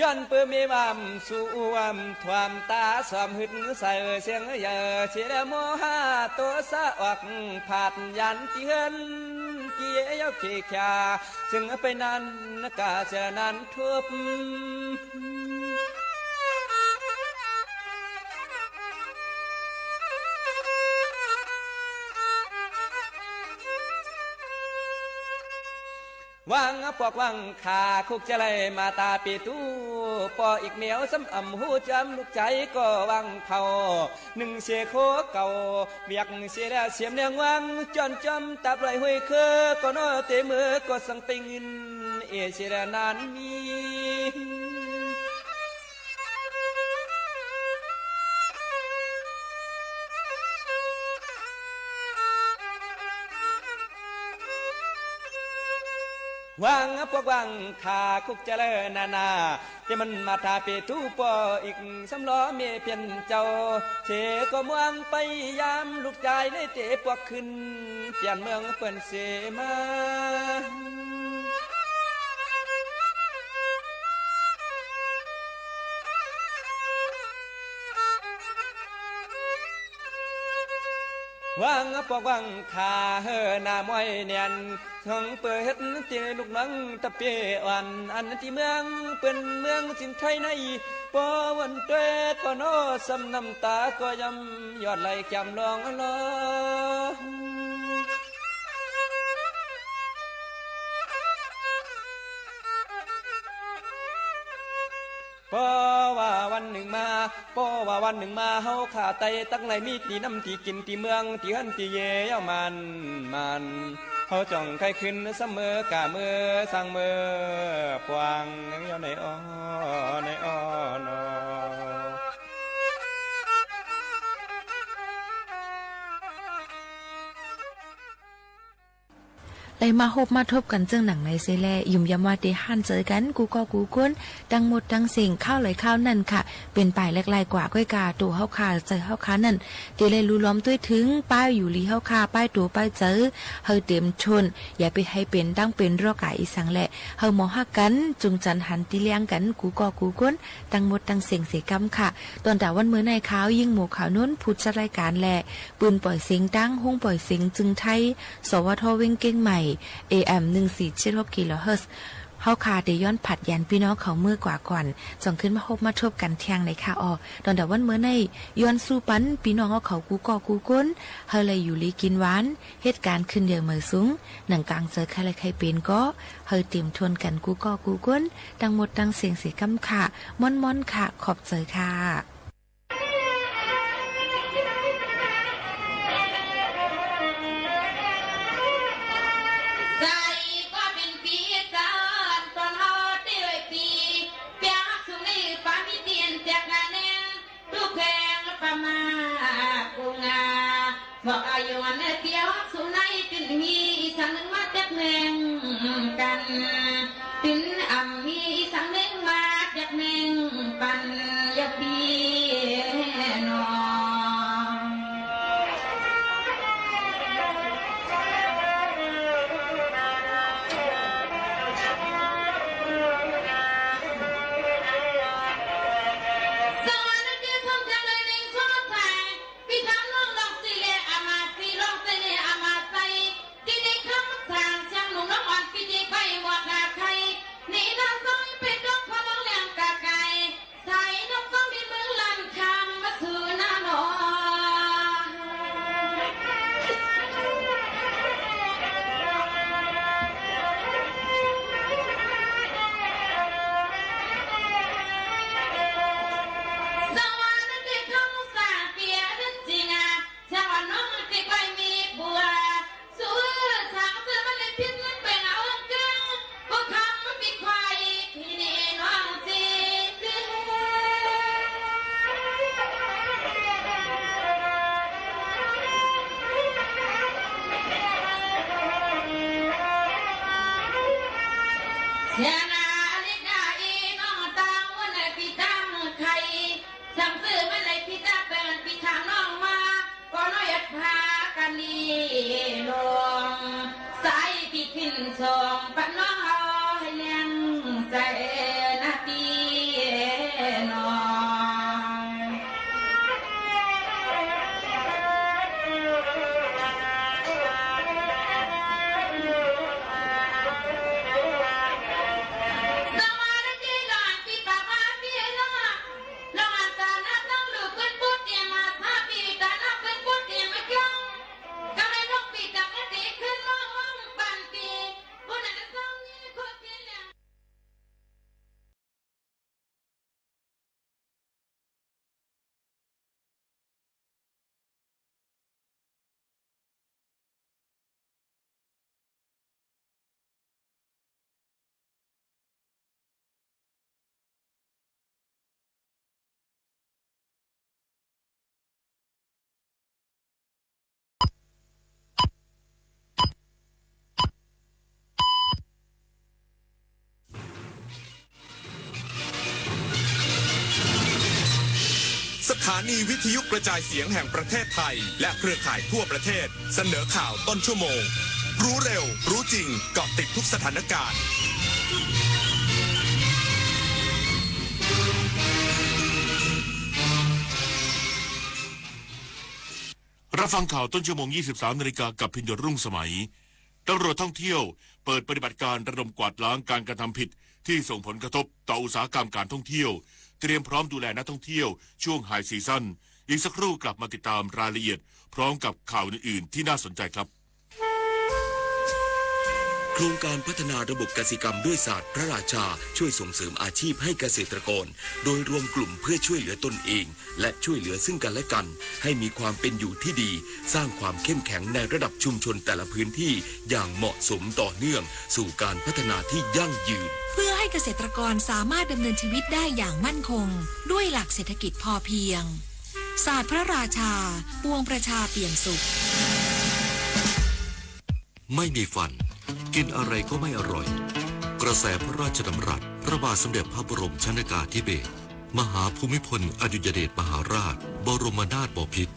ย้อนเปื้อเมวามสู่วามถ่วมต๋าสอมหึดใส่เสียงใหญ่ เสียแล้วโมหะโตสะออกผาด ย้านตี้เฮือนตี้เย้าเขขยา ซึ่งไปนั้นกาเสียนั้นทุบ หวังปอกหวังฆ่า คุกจะไล่มาตาเปตู ป้ออีกแมวซ้ำอ่ำฮู้จำ ลูกจายก็หวังเผา นึ่งเสียโคเก่า เวียกเสียแล้วเสียมเลียงหวัง จ้อนจ้อมตับไหลห้วยเคือ ก็หนอเตเมือก็สังไปเงิน เอเสียแล้วนานมี หวังปอกหวังฆ่า คุกจะเลินนานา ตี้มันมาตาเปตูป้ออีก ซ้ำล้อเมเปียนเจ้า เทก็ม่วงไปยาม ลูกจายได้เตปอกขึ้น เปียนเมืองเปิ้นเสมา หวังปอกหวังฆ่า หื้อหน้าม้อยเนียน หวังเปื้อเฮ็ดตี้ลูกน้องตะเปอ่อน อันตี้เมืองเปิ้นเมืองสินไทยใน ป้อวันตวยก็หนอซ้ำน้ำต๋าก็ย่ำ ยอดไหลแก้มร้องลอ ป้อว่าวันนึ่งมา ป้อว่าวันนึ่งมา เฮาข้าไต้ตักไหลมีตี้น้ำตี้กิ๋นตี้เมืองตี้เฮือนตี้เย้ามัน มัน เฮาจ้องใค่ขึ้นเสมอกาเมือสร้างเมือปวาง เย้าในอ้อ ในอ้อหนอ ได้มาฮบมาทบกั๋นเจิ่งหนังในเสียแล ยุ่มยำว่าเตหันเจอกั๋น กู้ก้อกู้คน ตังหมดตังเสี้ง คราวไหนคราวนั้นค่ะ เป๋นป่ายแหลกหลายกว่า ก้อยกาตั๋วเฮาข้า ใจ๋เฮาข้านั้น เตได้ลู่ล้อมตวยเถิง ป้ายอยู่หลีเฮาข้า ป้ายตั๋วป้ายใจ๋ หื้อเต๋มถ้วน อย่าไปหื้อเป๋นตังเป๋นรอกก๋ายอีสังแล หื้อหมอฮักกั๋น จุงจันหันตี้เลี้ยงกั๋น กู้ก้อกู้คน ตังหมดตังเสี้งเสียกำค่ะ ต๋อนต๋าวันเมือในข่าว ยิ่งหมู่ข่าวนุ้น ผู้จัดรายก๋านและ ปืนป่อยเสียงตัง โฮงป่อยเสียงจึงไทย สวท เวียงเกียงใหม่ เอเอ็ม หนึ่งสี่เจ็ดหกกิโลเฮิรตซ์ เฮาข้าเตย้อนผัดหยานปี้น้องเขาเมือกว่าก่อน จ่องขึ้นมาฮบมาทบกั๋นเที่ยงในค่ะออ ต๋อนต๋าวันเมือใน ย้อนสู้ปัน ปี้น้องเฮาเขากู้ก้อกู้คน หื้อได้อยู่หลีกิ๋นหวาน เหตุก๋ารณ์ขึ้นเยือเหมยสูง หนังก๋างเจอใค่ไร้ใค่เป๋นก็ หื้อเต๋มถ้วนกั๋นกู้ก้อกู้คน ตังหมดตังเสี้งเสียกำค่ะ ม่อนๆ ค่ะ ขอบใจ๋ค่ะ เสียนาลิกาอีน้องตางวันไหนพี่ตั้งไข่ สั่งซื้อมาไหนพี่ตาเปิดพี่ถามน้องมา ก็น้อยอัดพากันนี่ลง สายพี่ทิ้นสองปันน้องเอาให้เลี้ยงใส่นาพี่น้อง สถานีวิทยุกระจายเสียงแห่งประเทศไทย และเครือข่ายทั่วประเทศ เสนอข่าวต้นชั่วโมง รู้เร็ว รู้จริง เกาะติดทุกสถานการณ์ รับฟังข่าวต้นชั่วโมง ยี่สิบสามนาฬิกา กับพิญโยรุ่งสมัย ตำรวจท่องเที่ยวเปิดปฏิบัติการระดมกวาดล้างการกระทำผิดที่ส่งผลกระทบต่ออุตสาหกรรมการท่องเที่ยว เตรียมพร้อมดูแลนักท่องเที่ยวช่วงไฮซีซั่น อีกสักครู่กลับมาติดตามรายละเอียดพร้อมกับข่าวอื่นๆที่น่าสนใจครับ โครงการพัฒนาระบบกสิกรรมด้วยศาสตร์พระราชา ช่วยส่งเสริมอาชีพให้เกษตรกร โดยรวมกลุ่มเพื่อช่วยเหลือตนเอง และช่วยเหลือซึ่งกันและกัน ให้มีความเป็นอยู่ที่ดี สร้างความเข้มแข็งในระดับชุมชนแต่ละพื้นที่อย่างเหมาะสมต่อเนื่อง สู่การพัฒนาที่ยั่งยืน เพื่อให้เกษตรกรสามารถดำเนินชีวิตได้อย่างมั่นคง ด้วยหลักเศรษฐกิจพอเพียง ศาสตร์พระราชา ปวงประชาเปี่ยมสุข ไม่มีฟัน กินอะไรก็ไม่อร่อย กระแสพระราชดำรัส พระบาทสมเด็จพระบรมชนกาธิเบศร มหาภูมิพลอดุลยเดชมหาราช บรมนาถบพิตร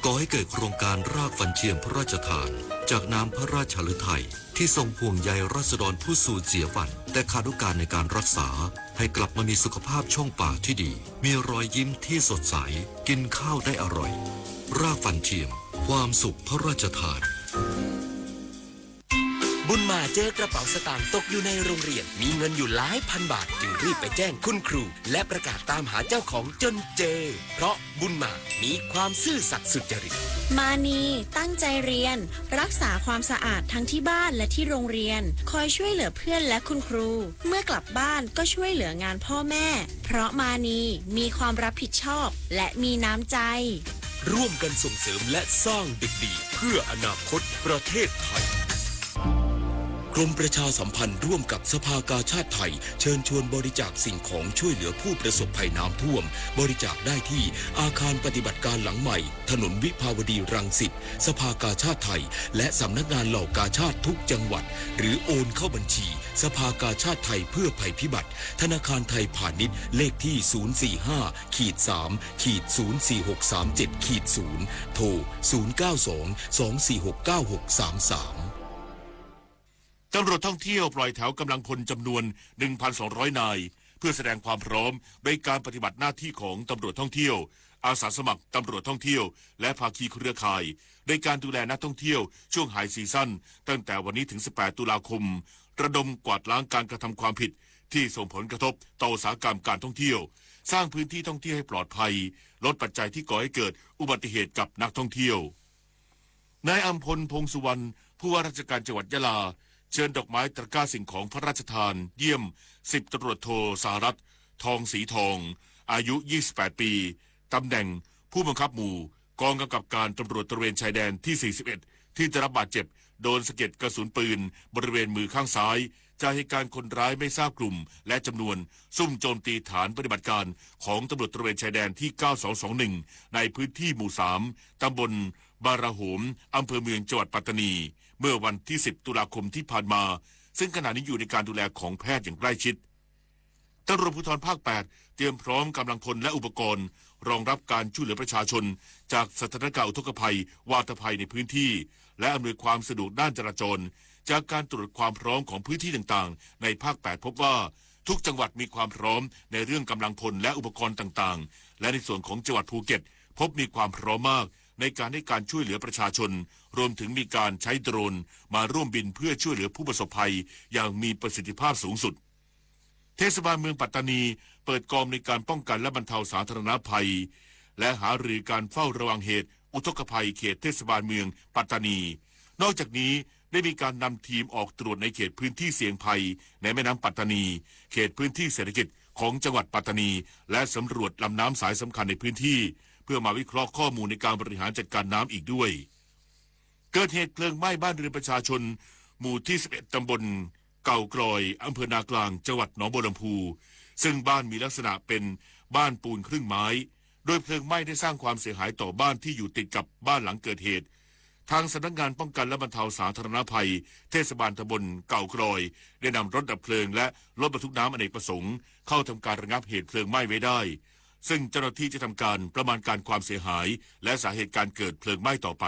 ก่อให้เกิดโครงการรากฟันเทียมพระราชทาน จากน้ำพระราชฤทัย ที่ทรงห่วงใยราษฎรผู้สูญเสียฟัน แต่ขาดโอกาสในการรักษา ให้กลับมามีสุขภาพช่องปากที่ดี มีรอยยิ้มที่สดใส กินข้าวได้อร่อย รากฟันเทียม ความสุขพระราชทาน บุญมาเจอกระเป๋าสตางค์ตกอยู่ในโรงเรียน มีเงินอยู่หลายพันบาท จึงรีบไปแจ้งคุณครู และประกาศตามหาเจ้าของจนเจอ เพราะบุญมามีความซื่อสัตย์สุจริต มานีตั้งใจเรียน รักษาความสะอาดทั้งที่บ้านและที่โรงเรียน คอยช่วยเหลือเพื่อนและคุณครู เมื่อกลับบ้านก็ช่วยเหลืองานพ่อแม่ เพราะมานีมีความรับผิดชอบและมีน้ำใจ ร่วมกันส่งเสริมและสร้างเด็กดีเพื่ออนาคตประเทศไทย กรมประชาสัมพันธ์ร่วมกับสภากาชาดไทย เชิญชวนบริจาคสิ่งของช่วยเหลือผู้ประสบภัยน้ำท่วม บริจาคได้ที่อาคารปฏิบัติการหลังใหม่ ถนนวิภาวดีรังสิต สภากาชาดไทย และสำนักงานเหล่ากาชาดทุกจังหวัด หรือโอนเข้าบัญชี สภากาชาดไทยเพื่อภัยพิบัติ ธนาคารไทยพาณิชย์ เลขที่ ศูนย์สี่ห้า ขีด สาม ขีด ศูนย์สี่หกสามเจ็ด ขีด ศูนย์ โทร ศูนย์เก้าสอง สองสี่หก เก้าหกสามสาม ตำรวจท่องเที่ยวปล่อยแถวกำลังพลจำนวน หนึ่งพันสองร้อยนาย เพื่อแสดงความพร้อมในการปฏิบัติหน้าที่ของตำรวจท่องเที่ยว อาสาสมัครตำรวจท่องเที่ยว และภาคีเครือข่าย ในการดูแลนักท่องเที่ยวช่วงไฮซีซั่น ตั้งแต่วันนี้ถึง สิบแปด ตุลาคม ระดมกวาดล้างการกระทำความผิดที่ส่งผลกระทบต่ออุตสาหกรรมการท่องเที่ยว สร้างพื้นที่ท่องเที่ยวให้ปลอดภัย ลดปัจจัยที่ก่อให้เกิดอุบัติเหตุกับนักท่องเที่ยว นายอำพล พงษ์สุวรรณ ผู้ว่าราชการจังหวัดยะลา เชิญดอกไม้ตะกร้าสิ่งของพระราชทาน เยี่ยม สิบตำรวจโท สหรัฐ ทองศรีทอง อายุ ยี่สิบแปดปี ตำแหน่งผู้บังคับหมู่ กองกำกับการตำรวจตระเวนชายแดนที่ สี่สิบเอ็ด ที่ได้รับบาดเจ็บ โดนสะเก็ดกระสุนปืนบริเวณมือข้างซ้าย จากเหตุการณ์คนร้ายไม่ทราบกลุ่มและจำนวน ซุ่มโจมตีฐานปฏิบัติการของตำรวจตระเวนชายแดนที่ เก้าสองสองหนึ่ง ในพื้นที่หมู่ สาม ตำบลบาราโหม อำเภอเมืองจังหวัดปัตตานี เมื่อวันที่ สิบ ตุลาคมที่ผ่านมา ซึ่งขณะนี้อยู่ในการดูแลของแพทย์อย่างใกล้ชิด ตำรวจภูธรภาค แปด เตรียมพร้อมกำลังพลและอุปกรณ์ รองรับการช่วยเหลือประชาชน จากสถานการณ์อุทกภัย วาตภัยในพื้นที่ และอำนวยความสะดวกด้านจราจร จากการตรวจความพร้อมของพื้นที่ต่างๆ ในภาค แปด พบว่าทุกจังหวัดมีความพร้อมในเรื่องกำลังพลและอุปกรณ์ต่างๆ และในส่วนของจังหวัดภูเก็ต พบมีความพร้อมมากในการให้การช่วยเหลือประชาชน รวมถึงมีการใช้โดรนมาร่วมบินเพื่อช่วยเหลือผู้ประสบภัยอย่างมีประสิทธิภาพสูงสุด เทศบาลเมืองปัตตานีเปิดกองอำนวยการป้องกันและบรรเทาสาธารณภัย และหารือการเฝ้าระวังเหตุอุทกภัยเขตเทศบาลเมืองปัตตานี นอกจากนี้ได้มีการนำทีมออกตรวจในเขตพื้นที่เสี่ยงภัยในแม่น้ำปัตตานี เขตพื้นที่เศรษฐกิจของจังหวัดปัตตานี และสำรวจลำน้ำสายสำคัญในพื้นที่ เพื่อมาวิเคราะห์ข้อมูลในการบริหารจัดการน้ำอีกด้วย เกิดเหตุเพลิงไหม้บ้านเรือนประชาชน หมู่ที่ สิบเอ็ด ตำบลเก่ากลอย อำเภอนากลาง จังหวัดหนองบัวลำภู ซึ่งบ้านมีลักษณะเป็นบ้านปูนครึ่งไม้ โดยเพลิงไหม้ได้สร้างความเสียหายต่อบ้านที่อยู่ติดกับบ้านหลังเกิดเหตุ ทางสำนักงานป้องกันและบรรเทาสาธารณภัย เทศบาลตำบลเก่ากลอย ได้นำรถดับเพลิงและรถบรรทุกน้ำอเนกประสงค์เข้าทำการระงับเหตุเพลิงไหม้ไว้ได้ ซึ่งเจ้าหน้าที่จะทำการประมาณการความเสียหาย และสาเหตุการเกิดเพลิงไหม้ต่อไป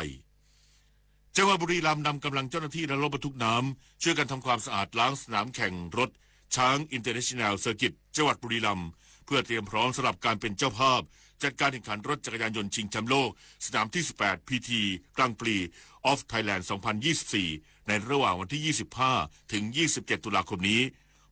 จังหวัดบุรีรัมย์นำกำลังเจ้าหน้าที่และรถบรรทุกน้ำช่วยกันทำความสะอาดล้างสนามแข่งรถช้าง International Circuit จังหวัดบุรีรัมย์ เพื่อเตรียมพร้อมสำหรับการเป็นเจ้าภาพจัดการแข่งขันรถจักรยานยนต์ชิงแชมป์โลกสนามที่ สิบแปด พีที Grand Prix of Thailand สองพันยี่สิบสี่ ในระหว่างวันที่ ยี่สิบห้า ถึง ยี่สิบเจ็ด ตุลาคมนี้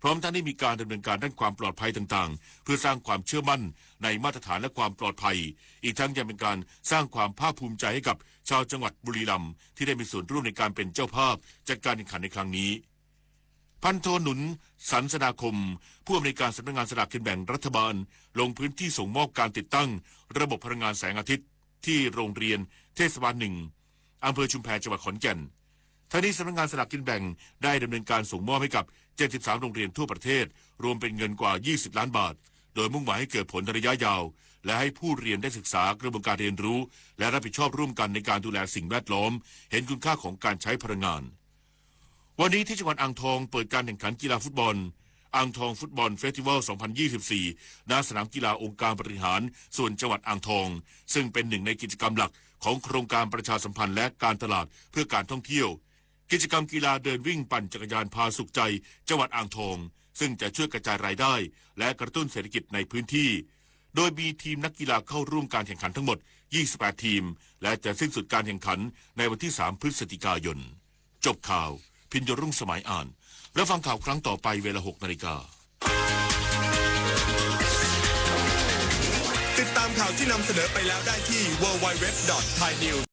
พร้อมทั้งได้มีการดำเนินการด้านความปลอดภัยต่างๆ เพื่อสร้างความเชื่อมั่นในมาตรฐานและความปลอดภัย อีกทั้งยังเป็นการสร้างความภาคภูมิใจให้กับชาวจังหวัดบุรีรัมย์ที่ได้มีส่วนร่วมในการเป็นเจ้าภาพจัดการแข่งขันในครั้งนี้ พันโทหนุน สันสนาคม ผู้อำนวยการสำนักงานสลากกินแบ่งรัฐบาล ลงพื้นที่ส่งมอบการติดตั้งระบบพลังงานแสงอาทิตย์ที่โรงเรียนเทศบาลหนึ่ง อำเภอชุมแพ จังหวัดขอนแก่น ทั้งนี้สำนักงานสลากกินแบ่งได้ดำเนินการส่งมอบให้กับ เจ็ดสิบสาม โรงเรียนทั่วประเทศ รวมเป็นเงินกว่า ยี่สิบ ล้านบาท โดยมุ่งหมายให้เกิดผลในระยะยาว และให้ผู้เรียนได้ศึกษากระบวนการเรียนรู้ และรับผิดชอบร่วมกันในการดูแลสิ่งแวดล้อม เห็นคุณค่าของการใช้พลังงาน วันนี้ที่จังหวัดอ่างทองเปิดการแข่งขันกีฬาฟุตบอล อ่างทองฟุตบอลเฟสติวัล สองพันยี่สิบสี่ ณ สนามกีฬาองค์การบริหารส่วนจังหวัดอ่างทอง ซึ่งเป็นหนึ่งในกิจกรรมหลักของโครงการประชาสัมพันธ์และการตลาดเพื่อการท่องเที่ยว กิจกรรมกีฬาเดินวิ่งปั่นจักรยานพาสุขใจจังหวัดอ่างทอง ซึ่งจะช่วยกระจายรายได้และกระตุ้นเศรษฐกิจในพื้นที่ โดยมีทีมนักกีฬาเข้าร่วมการแข่งขันทั้งหมด ยี่สิบแปด ทีม และจะสิ้นสุดการแข่งขันในวันที่ สาม พฤศจิกายน จบข่าว พิญโยรุ่งสมัยอ่าน และฟังข่าวครั้งต่อไปเวลา หก นาฬิกา ติดตามข่าวที่นำเสนอไปแล้วได้ที่ ดับเบิลยู ดับเบิลยู ดับเบิลยู ดอท ไทยนิวส์